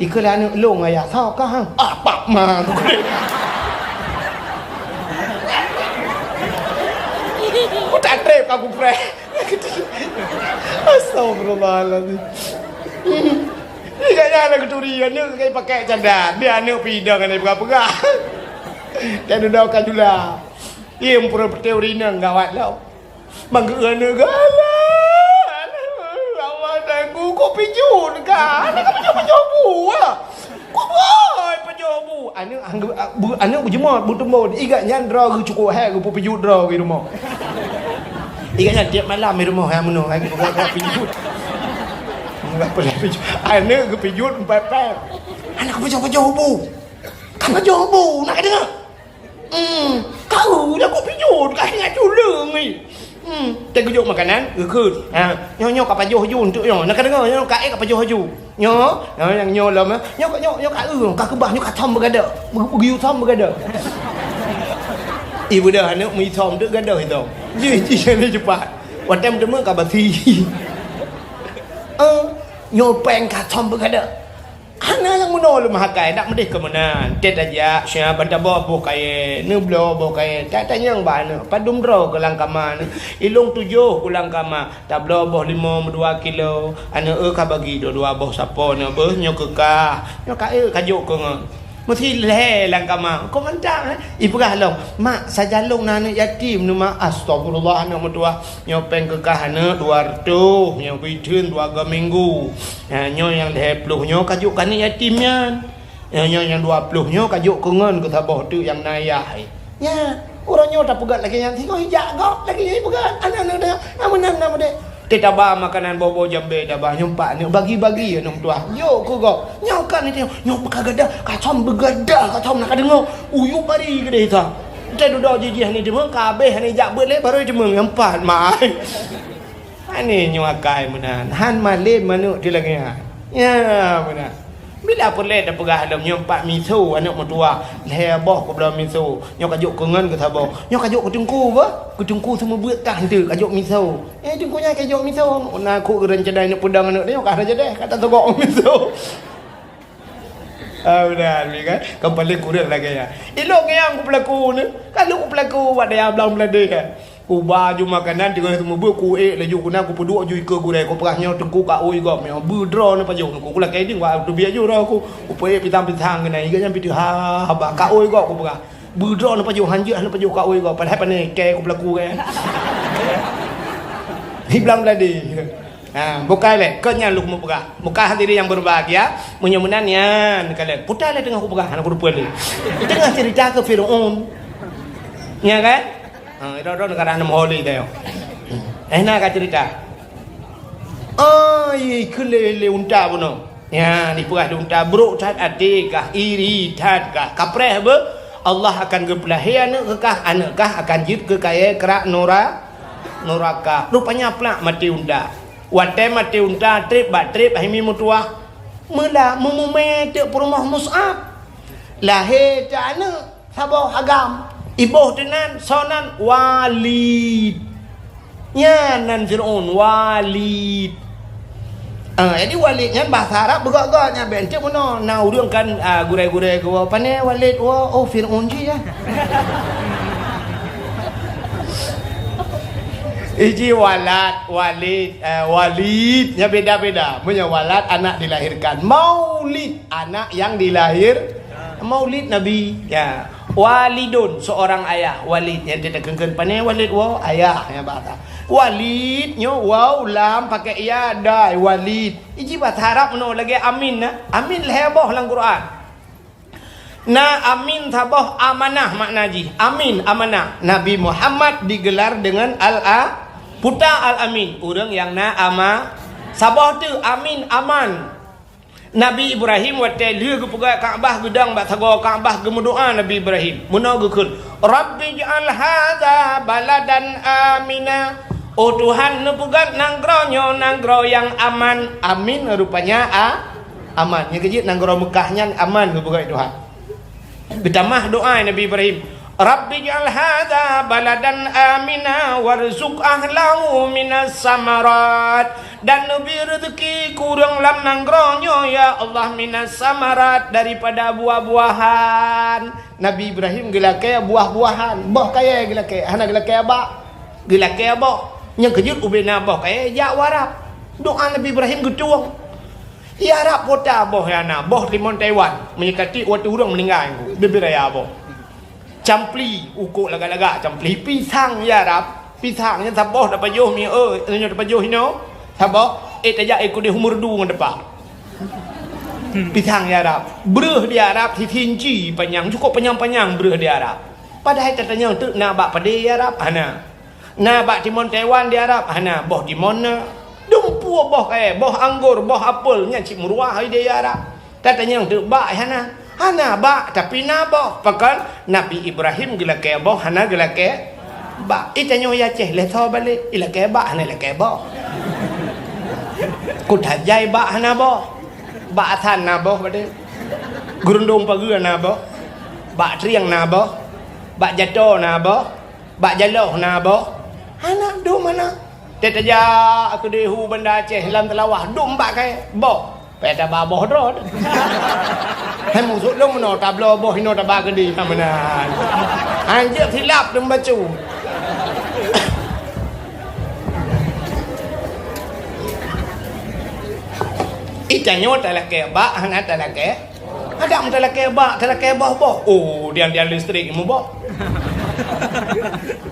Ikeu lé aneuëk lôn ayah, "Soe kah, hang?" "Ah, pak ma," kukulét. Kutak trép ka kupreh. Astagfirullahalazim. Ingat nyan aku turi, aneuëk kai pakai cadar. Dia aneuëk pidong aneuëk peugah-peugah. Dan udah ka jula. Im pura peuteu rinang gawat lom. Manggeu aneuëk galak. Allah, tanggong, kok pijut ka? Aneuk ka pajoh-pajoh bu, ah. Kok boy pajoh bu? Aneuk anggeu-, bu-, aneuk beujeumoe, beutumbon. Igat nyan droe geuh cukôp hai geupeu pijut droe geuh rumoh. Igat nyan tiep malam di rumoh hai meunoe, hai geupeu pijut. Aneuk geupijut empat pat. Aneuk ka pajoh-pajoh bu. Ka pajoh bu, na ka deungoe? Hmm, kau dah kok pijut, kah ingat culeueng ni. Hmm, teugeujok makanan, geukheun. Ha, nyoe, nyoe ka pajoh ju untuk nyoe. Na ka deungoe, nyoe ka ék ka pajoh ju. Nyoe, nyoe nyang nyoe lom, eh. Nyoe, nyoe, nyoe ka eu, ka keubah, nyoe ka thom beugadôh. Beu-, beugeuyue thom beugadôh. Ibu dah aneuk meuithom tu gadôh ithom. Ji, ji, ni cepat. Watèe meuteumé ka basi. Eh, nyoe péng ka thom beugadôh. Hana nyang meunoe lom hakai, dak meudeh keu meunan. Tét tajak, siap ban taboh boh kayèe, neubloe boh kayèe. Tatanyong bak aneuk, padum droe keu lam kama neuk. Ilông tujoh keu lam kama, tabloe boh limong meudua kilo. Aneuk eu ka bagi dua-dua boh sapo neuk beuh nyoe keu kah. Nyoe ka eu ka jok keu ngon. Meusi lhèe lam kama, kok mantap, eh? Ipeugah lom, "Mak, sajan lông na aneuk yatim neuk, Mak." Astagfirullah, aneuk meutuah. Nyoe péng keu kah aneuk dua reutôh, nyoe beuitheun dua go minggu. Ha, nyoe nyang lhèe ploh nyoe ka jok keu aneuk yatim nyan. Nyoe, nyoe nyang dua ploh nyoe ka jok keu ngon keu saboh teuk nyang na yah. Nyan, uroe nyoe tapeugöt lagèe nyan, singoh ijak gob lagèe nyan ipeugöt. Aneuk-aneuk teuh, na meunan na meudeh. Teuh taba makanan boh-boh jambé taba, nyoe pat aneuk bagi-bagi aneuk meutuah. Jok keu gob. Nyoe kan itu, nyoe ka gadoh, ka thom beugadoh, ka thom na ka deungoe. Uyup bari keudeh sa. Teuh dudoe jijih aneuk deungoe, ka habéh aneuk jak beuet lé, barô deungoe nyang pat, mai. Aneh nyoe akai meunan, han malem manok di lagèe nyan. Ya, meunan. Bila peureulèe tapeugah lom nyoe pat miso aneuk meutuwah, lhèe boh keubloe miso. Nyoe ka jok keu ngon keu saboh. Nyoe ka jok keu teungku beuh, keu teungku seumeubeuet kah enteuk ka jok miso. Eh, teungku nyan ka jok miso. Na kok geurencana aneuk peudong aneuk nyoe ka reujadeh, ka tatogok miso. Ah, meunan, kan? Kan paléng kureueng lagèe nyan. Ilok ngieng kupeulaku ni. Kan lôn kupeulaku bak dayah blang Bangladesh, kan? Kuba ju makanan, teungoh seumeubeuet, kuék laju keunan, kupeuduek ju ikeue gurèe, kupeugah nyoe teungku ka ôi gob, nyoe beudroe neupajoh teungku. Kulakèe ding, wah, teubiet ju droe ku. Kupeuék pisang-pisang keunan, iga nyan pih teuh ha, haba, ka ôi gob kupeugah. Beudroe neupajoh, hanjeuet neupajoh ka ôi gob, padahai pane kèe kupeulaku, kan? Di blang Bangladesh. Ha, bukai lé, kon nyan lôn mupeugah. Bukai hadirin yang berbahagia, meunyoe meunan nyan, kalon. Puta lé teungoh kupeugah, hana kuteupeu lé. Teungoh cerita keu Firaun. Nya kan? Ha, droe-droe neugara nam holi tayong. Eh, na ka cerita. Ai, keu lé, lé unta bunoe. Nyan, ipeugah lé unta, brok that até kah, iri that kah, kapreh beuh. Allah akan geupeulahé aneuk keu kah, aneuk kah akan jeuet keu kayèe krak nura-, nuraka. Rupanya plak maté unta. Watèe maté unta, trép bak trép, hai mi meutuwah. Meula meumumé teuk peurumoh Mus'ab. Lahé teuk aneuk. Saboh agam, iboh teunan, soe nan? Walid. Nyan nan Fir'aun, Walid. Ah, jadi Walid nyan bahasa Arab beugok-gok nyan, bèk enteuk bunoe. Na ureueng kan, ah, gurèe-gurèe geuwoe, "Pane Walid woe?" "Oh, Fir'aun jih, ya." Iji Walad, Walid, eh, Walid, nyan beda-beda. Meunyoe Walad, anak dilahirkan. Maulid, anak yang dilahir. Maulid Nabi, ya. Walidun, seorang ayah. Walid, nyang teukeun-keun, pane Walid woe? Ayah, ya, bahasa. Walid, nyoe waw, lam, pakai ya, dai, Walid. Iji bahasa Arab meunoe lagèe amin, na. Amin lhèe boh lam Quran. Na amin saboh, amanah makna jih. Amin, amanah. Nabi Muhammad digelar dengan Al-A-, Puta Al-Amin. Ureueng nyang na ama-, saboh teuk amin, aman. Nabi Ibrahim watèe lheueh geupeugöt Ka'bah, geudong bak sagoe Ka'bah, geumeudoa Nabi Ibrahim. Meunoe geukheun, "Rabbi ij'al hadza baladan amina." Oh Tuhan, neupeugöt nanggroe nyoe nanggroe nyang aman. Amin rupanya a-, aman. Nyang keujeuet nanggroe Meukah nyan aman geupeugöt Tuhan. Geutamah doa Nabi Ibrahim, "Rabbi ij'al hadza baladan amina warzuq ahlahu minas samarat." Dan neubri reuzeuki keu ureueng lam nanggroe nyoe, ya Allah, minas samarat, daripada buah-buahan. Nabi Ibrahim geulakèe buah-buahan, boh kayèe geulakèe, hana geulakèe bak, geulakèe boh. Nyang keujeuet ubé na boh kayèe jak u Arab. Doa Nabi Ibrahim geutueng. Di Arab kota boh nyang na, boh limon Taiwan. Meunyoe ka tiek watèe ureueng meuninggai, bri-bri raya boh. Campli, ukok lagak-lagak campli. Pisang di Arab, pisang nyan saboh tapajoh mi, eh, nyoe tapajoh inoe. Saboh, eh, tajak, eh, keudeh umur du ngon depa. Pisang di Arab. Breuh di Arab, sisi inci panyang, cukôp panyang-panyang breuh di Arab. Padahai tatanyong teuk na bak padé di Arab, hana. Na bak timon Taiwan di Arab? Hana, boh timon na. Dumpeue boh kayèe, boh anggor, boh apel, nyan cit meuruah di Arab. Tatanyong teuk bak hana? Hana bak, tapi na boh. Pakon? Nabi Ibrahim geulakèe boh, hana geulakèe bak. Itanyoe di Aceh, lhèe soe balek, ilakèe bak, hana ilakèe boh. Kuta Jai bak hana boh. Bak Asan na boh, padé. Geurundong Pageue na boh. Bak Trieng na boh. Bak Jato na boh. Bak Jaloh na boh. Hana, dum hana. Teuh tajak keudeh u Banda Aceh lam Teulawah, dum bak kayèe boh. Payah taba boh droe. Hai, maksud lôn meunoe tabloe boh inoe taba keudeh, ha, meunan. Hanjeuet silap dum bacut. Itanyoe talakèe bak, hana talakèe. Adak meutalakèe bak, talakèe boh-boh. Oh, dian-dian listrik muboh.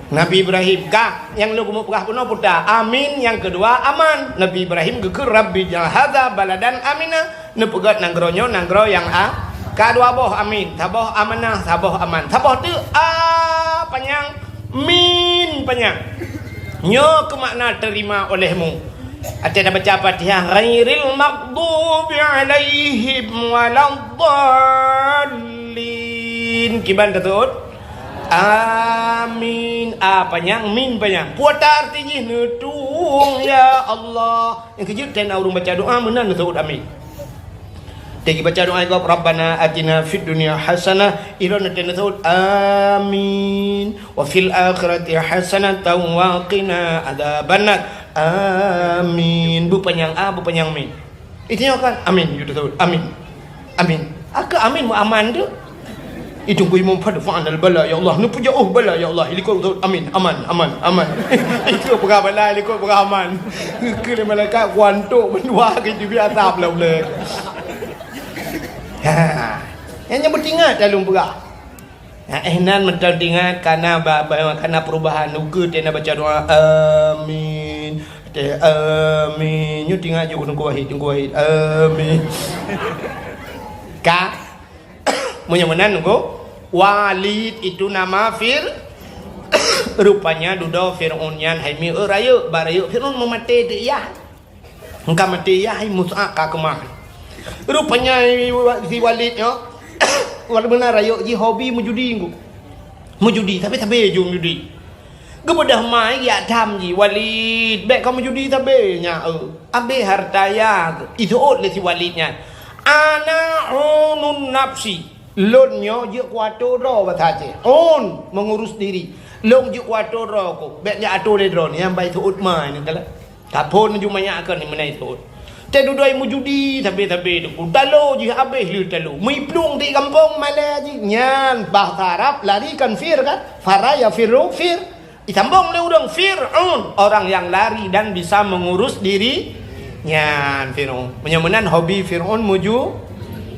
Nabi Ibrahim, ka, nyang lôn keumeung peugah bunoe puta. Amin, nyang keudua aman. Nabi Ibrahim geukheun, "Rabbi ij'al hadza baladan amina." Neupeugöt nanggroe nyoe nanggroe nyang a-, ka dua boh amin. Saboh amanah, saboh aman. Saboh teuk a panyang, min panyang. Nyoe keuh makna terima olehmu. Watèe tabaca Fatihah, ghairil maghdubi alaihim waladdallin. Kiban taseuôt? Amin. A panyang, min panyang. Peue arti jih? Neutu "Ya Allah." Nyang keujeuet teuh na ureuëng baca doa meunan neuseuôt amin. Teuh baca doa gob, "Rabbana atina fid dunya hasanah," ilôn teuh neuseuôt amin, "wa fil akhirati hasanatan wa qina adzabannar." Amin. Beupanyang a, beupanyang min. Itanyoe kan, "Amin," jeuet teuh, "Amin. Amin." Aka amin meuaman tu. Itu ku imum, "Fadfa'nal bala, ya Allah." Neupeujauh bala, ya Allah. Ilikot teuh, "Amin, aman, aman, aman." Itu peugah bala, ilikot peugah aman. Keu lé malaikat kuantok mendua ke jibi asap lah ulée. Ha. Nyang nyan beutingat lalu peugah. Nah, eh, nan mantong tingat kana ba, ba, kana perubahan. Ukeue teuh na baca doa, "Amin." Teuh, "Amin." Nyoe tingat ju Teungku Wahid, Teungku Wahid, "Amin." Ka? Meunyoe meunan Teungku, Walid itu nama Fir-, rupanya dudoe Fir'aun nyan hai mi, eh, rayeuk, ba rayeuk Fir'aun meumaté teuh yah. Engka maté yah, hai Mus'ab ka keumah. Rupanya si Walid nyoe, walaupun na rayeuk jih hobi meujudi Teungku. Meujudi, sabe-sabe ju meujudi. Geubeudôh mai jak tham jih, "Walid, bék ka meujudi sabe nyan, eu. Abéh hareuta yah." Iseuôt lé si Walid nyan, "Ana unun nafsi." Lôn nyoe jeuet kuatô droe basa Aceh. Un, mengurus diri. Lôn jeuet kuatô droe ku. Bék jak atô lé droe nyan, nyang bai seuôt mai nyan kalon. Taphon ju manyak kon meunan seuôt. Teuh dudoe meujudi sabe-sabe Teungku. Talo jih abéh lé talo. Meuplueng di gampông malèe jih. Nyan bahasa Arab lari kan fir kan? Fara yafirru fir. Disambong lé ureuëng Fir'aun, orang yang lari dan bisa mengurus diri. Nyan Fir'aun. Meunyoe meunan hobi Fir'aun meujudi.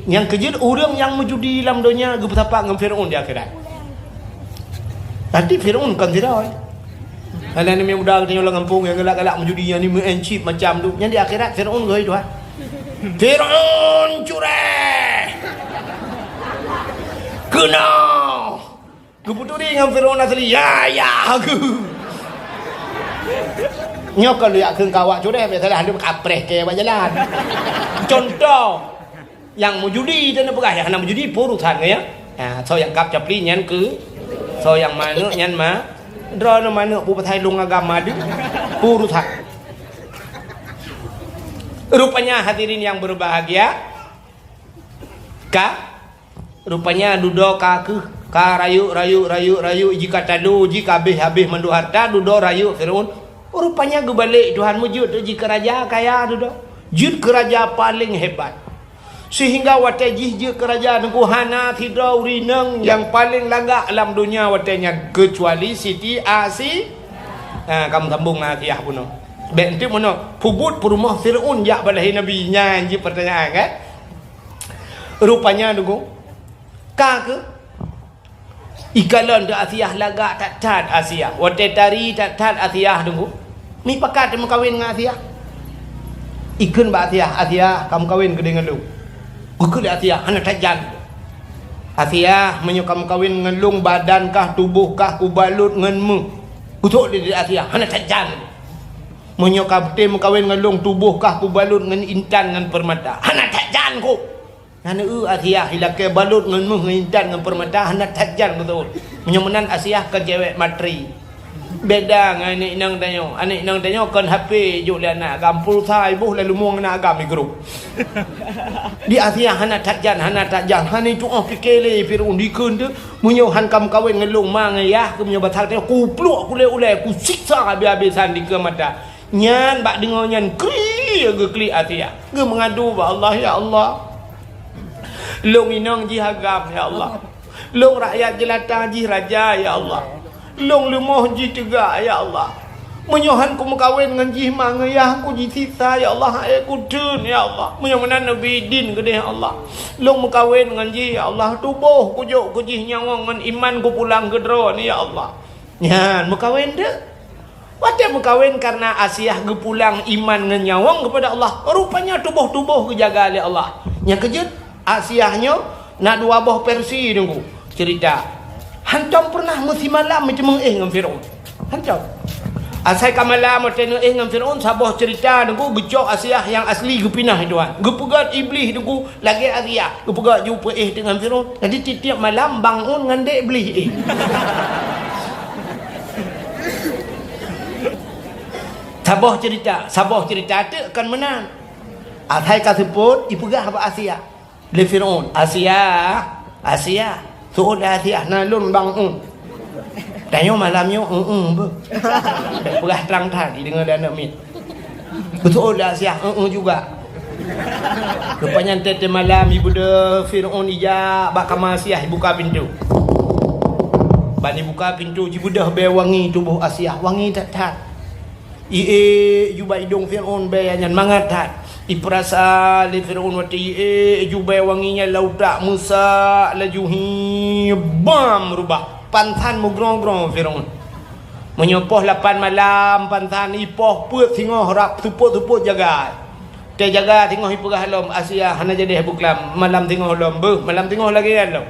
Nyang keujeuet ureuëng nyang meujudi lam donya geupeusapat ngon Fir'aun di akhirat. Berarti Fir'aun kon sidroe. Hana neumé muda geutanyoe lam gampông nyang galak-galak meujudi nyan ni meu'en cit macam tu. Nyan di akhirat Fir'aun geuhôi Tuhan. Fir'aun cureh. Keunoe. Geupeuturi ngon Fir'aun asli, "Ya, ya, aku." Nyoe kon jak kheun keu awak cureh, biasalah lôn kapreh keu bak jalan. Contoh, nyang meujudi teuh neupeugah, nyang hana meujudi peue urusan ngon nyan. Ha, soe nyang kab capli nyan keu, soe nyang manök nyan ma, droeneuh manök peue pasai lôn agam madu, peue urusan. Rupanya hadirin yang berbahagia, ka Rupanya dudoe ka keuh, ka rayeuk, rayeuk, rayeuk, rayeuk, jih ka talo, jih ka habéh-habéh mandum hareuta, dudoe rayeuk Fir'aun. Rupanya geubalek Tuhan meujeuet jih keu raja kaya dudoe. Jeuet keu raja paleng hebat. Seuhingga watée jih jeuet keu raja Teungku hana sidroe ureuëng inong nyang paleng lagak lam donya watée nyan, keucuali Siti Asi-, ha, ka meusambong ngon Asiah bunoe. Bék enteuk meunoe, peubuet peurumoh Fir'aun jak balahé Nabi, nyan jih peurtanyaan, kan? Rupanya Teungku, ka keuh, ikalon teuh Asiah lagak that-that Asiah. Watée tari that-that Asiah Teungku. Mipakat meukawen ngon Asiah. Ikheun bak Asiah, "Asiah, ka meukawen keudeh ngon lôn." Geukheun lé Asiah, "Hana that jan." "Asiah, meunyoe ka meukawen ngon lôn, badan kah, tuboh kah kubalot ngon méuh." Geusok lé Asiah, "Hana that jan." "Meunyoe ka beutôi meukawen ngon lôn, tuboh kah kubalot ngon intan ngon peurmata." "Hana that jan kôh." Nyan eu Asiah ilakée balot ngon méuh ngon intan ngon peurmata hana that jan beutôi. Meunyoe meunan Asiah kon cewek materi. Beda ngon aneuk inong tanyoe. Aneuk inong tanyoe kon H P jok lé aneuk agam, pulsa iboh lalu mueng aneuk agam i grup. Di Asiah hana that jan, hana that jan. Hana tuoh pike lé Fir'aun dikeue teuh. Meunyoe han ka meukawen ngon lôn ma ngon yah keuh meunyoe batal tanyoe, kupluek kulét ulée, kusiksa habéh-habésan dikeue mata. Nyan bak deungoe nyan kri geuklik Asiah. Geumeungadu bak Allah, "Ya Allah, lôn inong jih agam, ya Allah. Lôn rakyat jeulata jih raja, ya Allah. Lôn leumoh jih teuga, ya Allah. Meunyoe han kumeukawen ngon jih ma ngon yah, kujisiksa, ya Allah, hai kuteun, ya Allah. Meunyoe meunan neubi idin keudeh, ya Allah. Lôn meukawen ngon jih, ya Allah. Tuboh kujok keu jih nyawöng ngon iman kupulang keu Droeneuh, ya Allah." Nyan meukawen teuh. Watée meukawen karena Asiah geupulang iman ngon nyawöng keupada Allah, rupanya tuboh-tuboh geujaga lé Allah. Nyang keujeuet, Asiah nyoe na dua boh versi Teungku cerita. Hantom pernah meusimalam meuteumé éh ngon Fir'aun. Hantom. Asai ka malam watée neuéh ngon Fir'aun, saboh cerita Teungku geucok Asiah nyang asli geupinah Tuhan. Geupeugét Iblih Teungku lagée Asiah. Geupeugét ju peuéh teungoh Fir'aun. Jadi tiep-tiep malam bangun ngon dek Iblih éh. Saboh ceurita, saboh ceurita teuk kon meunan. Asai ka seupôt, ipeugah bak Asiah. Lé Fir'aun, "Asiah, Asiah." Seuôt lé Asiah, "Na lôn bang un." Tanyoe malam nyoe, "Eung-eung beuh." Peugah trang that, ideungoe lé aneuk miet. Beuseuôt lé Asiah, "Eung-eung juga." Rupanya teuntèe malam, ibeudôh Fir'aun ijak bak kama Asiah, ibuka pintoe. Ban ibuka pintoe, jibeudôh bèe wangi tuboh Asiah, wangi that-that. Iék ju bak idông Fir'aun bèe nyan mangat that. Ipeurasa lé Fir'aun watèe iék ju bèe wangi nyan lam utak, meusak laju, hi, bam, reubah. Pansan meugrong-grong Fir'aun. Meunyoe poh lapan malam, pansan ipoh peuet singoh rab seupôt-seupôt jaga. Teujaga singoh ipeugah lom, "Asiah, hana jadeh beuklam, malam singoh lom beuh, malam singoh lagèe nyan lom."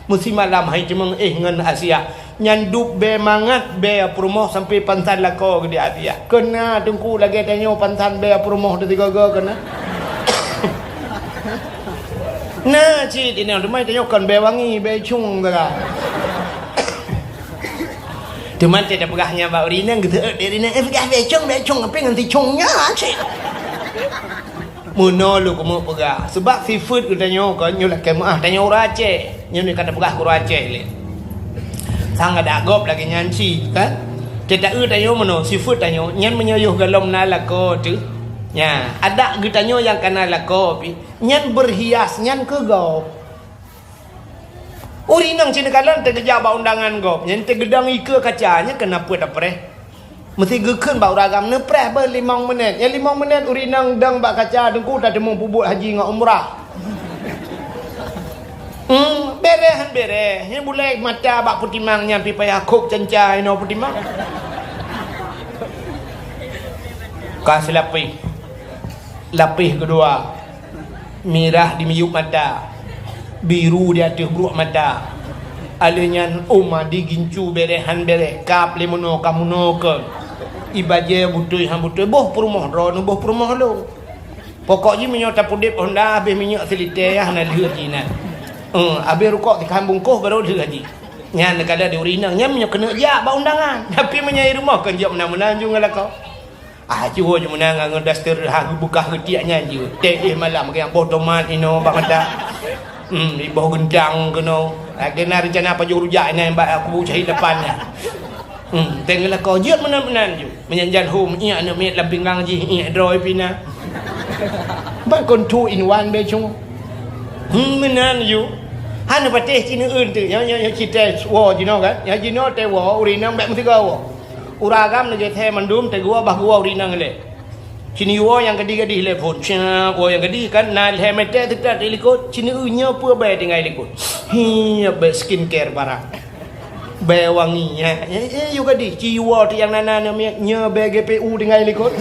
Meusimalam hai ceumeung éh ngon Asiah. Nyan dub bèe mangat bèe peurumoh sampoe pansan lakoe geudeh Asiah. Keu na teungku lagèe tanyoe pansan bèe peurumoh teusigoe-goe keu na. Na cit inong teuma tanyoe kon bèe wangi, bèe cung sagai. Teuma teupeugah nyan bak ureueng inong geuseuôt lé ureueng inong, "Eh, peugah bèe cung, bèe cung, tapi ngon si cung nyan cit." Meunoe lôn keumeung peugah, seubab sifeuet geutanyoe kon nyoe lakèe meu'ah tanyoe ureueng Aceh. Nyoe ka tapeugah keu ureueng Aceh lé. Sang adak gob lagèe nyan cit, kan? Teuta-eu tanyoe meunoe, sifeuet tanyoe, nyan meunyoe yoh gohlom na lakoe teuh. Nyan, adak geutanyoe nyang ka na lakoe pih, nyan beurhias, nyan keu gob. Ureueng inong cit neukalon teugeujak bak undangan gob, nyan teugeudong ikeue kaca, nyan keuneuk peuet apreh. Meusti geukheun bak ureueng agam neupreh beuh limong menit. Nyan limong menit ureueng inong dong bak kaca, teungku tateumeung peubuet haji ngon umrah. Hmm, bèrèh han bèrèh. Nyan bulèe mata bak peutimang nyan pih payah khôb canca inoe peutimang. Ka seulapéh. Lapéh keudua. Mirah di miyueb mata, biru di ateueh bruek mata. Alheuh nyan, ôm adi gincu bèrèh han bèrèh, kab lé meunoe ka meunoe keu. Ibajèe beutôi han beutôi, boh peurumoh droeneuh, boh peurumoh lôn. Pokok jih meunyoe tapeudeb honda habéh minyeuk silitée, hana lheueh jih nyan. Eh, habéh rukok sikhan bungkôh barô lheueh jih. Nyan neukalon di ureueng inong, nyan meunyoe keuneuk jak bak undangan. Tapi meunyoe i rumoh kon jok meunan-meunan ju ngon lakoe. Ah, jiwoe ju meunan ngon daster ha geubeukah geutiek nyan jeuet. Teuh malam, geuyang boh tomat inoe bak mata. Hmm, iboh geuntang keunoe. Lagèe na reuncana pajoh rujak inan bak kubu syahid lapan nyan. Hmm, teuh ngon lakoe jeuet meunan-meunan ju. Meunyan jan hom, iék aneuk miet lam pinggang jih, iék droe pih na. Ban kon two in one bèe cung. Hmm, meunan ju. Hana patéh ci neueun teuh. Nyoe, nyoe, nyoe ci teuh woe jinoe kan. Nyoe jinoe teuh woe, ureueng inong bèk meusigoe woe. Ureueng agam neujeuet thèe mandum teuh geuwoe bah geuwoe ureueng inong ilèe. Ci neuwoe nyang gadih-gadih lé phôn. Siap woe nyang gadih kan, na lhèe meter teuka di likot. Ci neueu nyoe peue bèe tinggai likot. Hi, bèe skincare barang. Bèe wangi, ya. Eh, eh, yue gadih. Ci woe teuh nyang na-na nyoe miet, nyoe bèe G P U tinggai likot.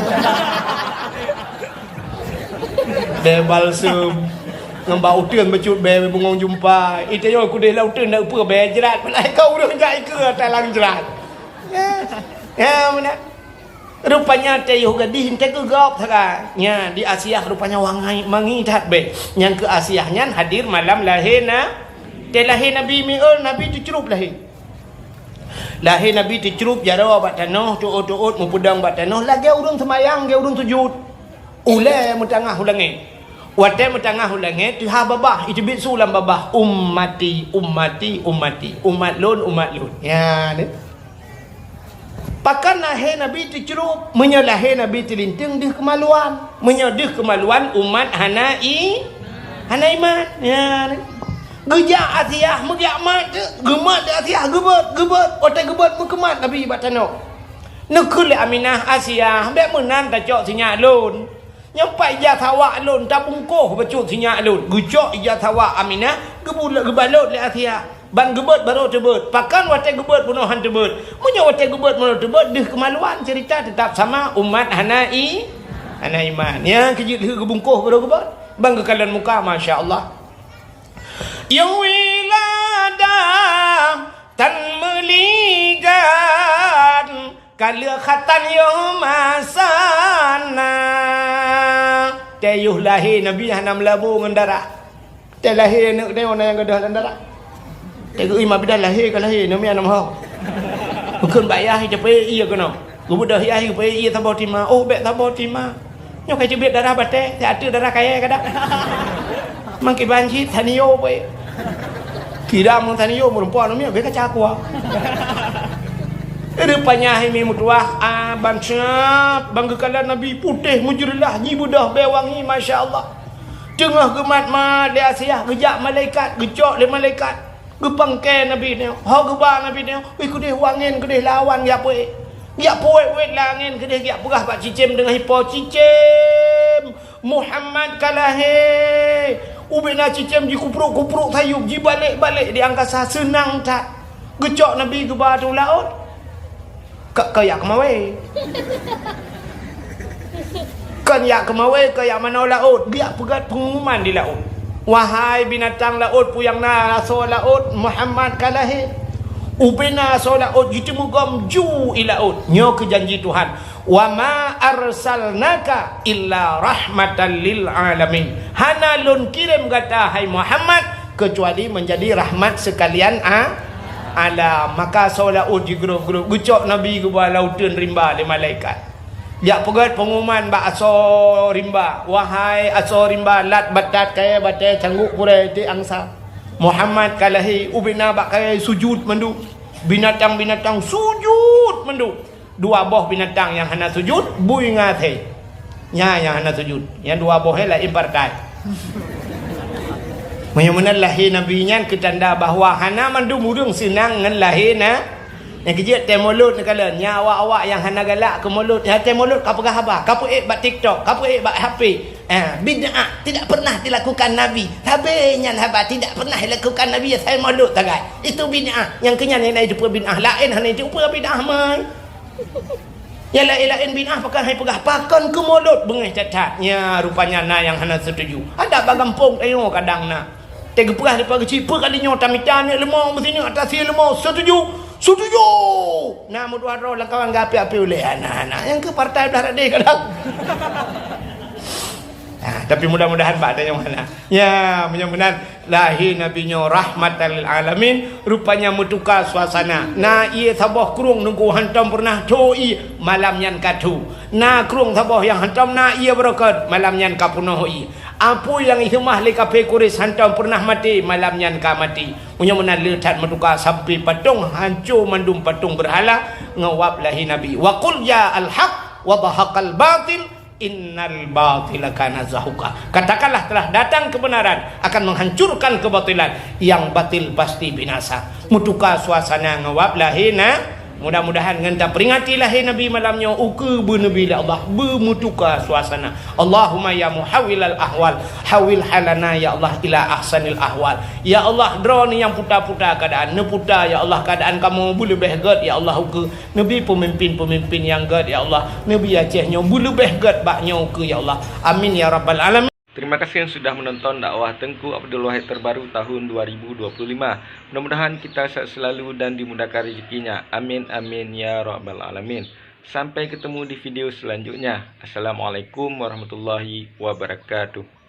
Bèe balsem. Ngon bak uteuen bacut bèe bungong jumpa. Ita nyoe kudeh lam uteuen na peue bèe jrat. Peulai kau ureueng jak ikeue talang jrat. Ya. Ya, meunan. Rupanya teuh yoh gadih teuh keu gob sagai. Nya, di Asiah rupanya wangai mangi that bèe. Nyang keu Asiah nyan hadir malam lahé na-, teuh lahé Nabi Mi'raj, Nabi teucrup lahé. Lahé Nabi teucrup jaroe bak tanoh, teuôt-teuôt meupeudong bak tanoh, lagèe ureueng seumayang, lagèe ureueng sujud. Ulèe meutangah u langèt. Watèe meutangah u langèt, teuhah babah, iteubiet su lam babah, "Ummati, ummati, ummati." Umat lôn, umat lôn. Nya, ni. Pakon lahé Nabi teucrup? Meunyoe lahé Nabi teulinteung deuh keumaluan. Meunyoe deuh keumaluan, umat hana i-, hana iman. Nya, ni. Geujak Asiah, meujak mat, geumat lé Asiah, geubeuet, geubeuet. Watèe geubeuet, meukeumat Nabi bak tanoh. Neukheun lé Aminah, "Asiah, bèk meunan tacok sinyak lôn. Nyoe pat ija sawak lôn, tabungkôh bacut sinyak lôn." Geucok ija sawak Aminah, geubul-, geubalot lé Asiah. Ban geubeuet barô teubeuet. Pakon watèe geubeuet bunoe han teubeuet? Meunyoe watèe geubeuet bunoe teubeuet, deuh keumaluan, ceurita teutap sama, umat hana i-, hana iman. Nyang keujeuet lheueh geubungkôh barô geubeuet. Ban geukalon muka, masya Allah. Nyang wilada tan meuligan, ka lheueh khatan yoh masa na. Teuh yoh lahé Nabi hana meulabô ngon darah. Teuh lahé aneuk teuh na nyang gadôh lam darah. Teuh geuh imam bidan lahé ka lahé, namiet aneuk ho. Bukon bak yah, ié keunoe. Geubeudôh yah, geupeue ié saboh tima. Oh, bék saboh tima. Nyoe ka jeuet darah batée, siat teuk darah kayée kadang. Mangkiban cit, tanio peuék. Kira meutanio meureumpok namiet, bék kaca kuah. Rupanya hai mi meutuah, ah, ban siap, ban geukalon Nabi putéh meujeulaih, jibeudôh bée wangi, masya Allah. Teungoh geumat-mat lé Asiah, geujak malaikat, geucok lé malaikat. Geupangke Nabi nyoe, ho geuba Nabi nyoe, "Wih, keudeh wangen, keudeh lawan, jak peuék. Jak peuék-ék langen, keudeh jak peugah bak cicém deungon ipo, 'Cicém, Muhammad ka lahé.'" Ubena cicém jikuprok-kuprok sayup, jibalek-balek di angkasa, seunang that. Geucok Nabi geuba u laôt. Ka, ka jak keumawé. Kon jak keumawé, ka jak manoe laôt, geujak peugét peungumuman di laôt. Wahai binatang laôt, peue nyang na asoe laôt, Muhammad ka lahé. Ubena asoe laôt jiteumugom ju i laôt. Nyoe keuh janji Tuhan. "Wa ma arsalnaka illa rahmatan lil alamin." Hana lôn kirém gata, hai Muhammad, keucuali meunjadi rahmat seukalian a-, alam. Maka asoe laôt jigrôp-grôp, geucok Nabi geuba lam uteuen rimba lé malaikat. Jak peugét peungumuman bak asoe rimba, "Wahai asoe rimba, lat batat kayée batée, canggôk purée, tiek angsa. Muhammad ka lahé." Ubena bak kayée sujut mandum. Binatang-binatang sujut mandum. Dua boh binatang nyang hana sujut, bui ngon asée. Nyan nyang hana sujut. Nyang dua boh nyan laén partai. Meunyoe meunan lahé Nabi nyan keu tanda bahwa hana mandum ureuëng seunang ngon lahé na. Nyang keujeuet tée mulod neukalon, nyan awak-awak nyang hana galak keu mulod. Nyang tée mulod ka peugah haba, ka peuék bak TikTok, ka peuék bak H P. Ah, bid'ah tidak pernah dilakukan Nabi. Sabe nyan haba tidak pernah dilakukan Nabi, asai mulod sagai. Itu bid'ah. Nyang keu nyan hana jiteupeue bid'ah, laén hana jiteupeue bid'ah mai. Nyang laén-laén bid'ah pakon hai peugah, pakon keu mulod beungéh that-that. Nya rupanya na nyang hana setuju. Adak bak gampông tanyoe kadang na. Teuh geupeugah leupah geuchik, peue kali nyoe tamita nyoe leumo meusineuk ata sie leumo, setuju? Setuju! Na meutuah droe lam kawan geuapi-api ulée hana-hana. Nyang keu partai blah radeh kadang. Ah, tapi mudah-mudahan bak tanyoe hana. Ya, meunyoe meunan lahé Nabi nyoe rahmatan lil alamin, rupanya meutuka suasana. Na ié saboh krueng teungku hantom peureunah tho ié, malam nyan ka tho. Na krueng saboh nyang hantom na ié beureukat, malam nyan ka peunoh ié. Apui nyang iseumah lé kafé Quraisy hantom peureunah maté, malam nyan ka maté. Meunyoe meunan le that meutuka sampai patong hanco mandum patong beurhala ngon wab lahé Nabi. Wa qul ja'al haq wa zahaqal batil, innal batila kana zahuqa. Katakanlah, telah datang kebenaran akan menghancurkan kebatilan, yang batil pasti binasa. Meutuka suasana ngon wab lahé na, mudah-mudahan ngon taperingati lahé Nabi malam nyoe ukeue beuneubri lé Allah, beumeutuka suasana. Allahumma ya muhawwilal ahwal, hawwil halana ya Allah ila ahsanil ahwal. Ya Allah, droeneuh nyang puta-puta keuadaan, neuputa ya Allah keuadaan kamoe beuleubeh gét ya Allah ukeue. Neubi peumimpin-peumimpin nyang gét, ya Allah. Neubi Aceh nyoe beuleubeh gét bak nyoe keu, ya Allah. Amin, ya Rabbal Alamin. Terima kasih yang sudah menonton dakwah Tengku Abdul Wahid terbaru tahun dua ribu dua puluh lima. Mudah-mudahan kita sehat selalu dan dimudahkan rezekinya. Amin, amin, ya Rabbal Alamin. Sampai ketemu di video selanjutnya. Assalamualaikum warahmatullahi wabarakatuh.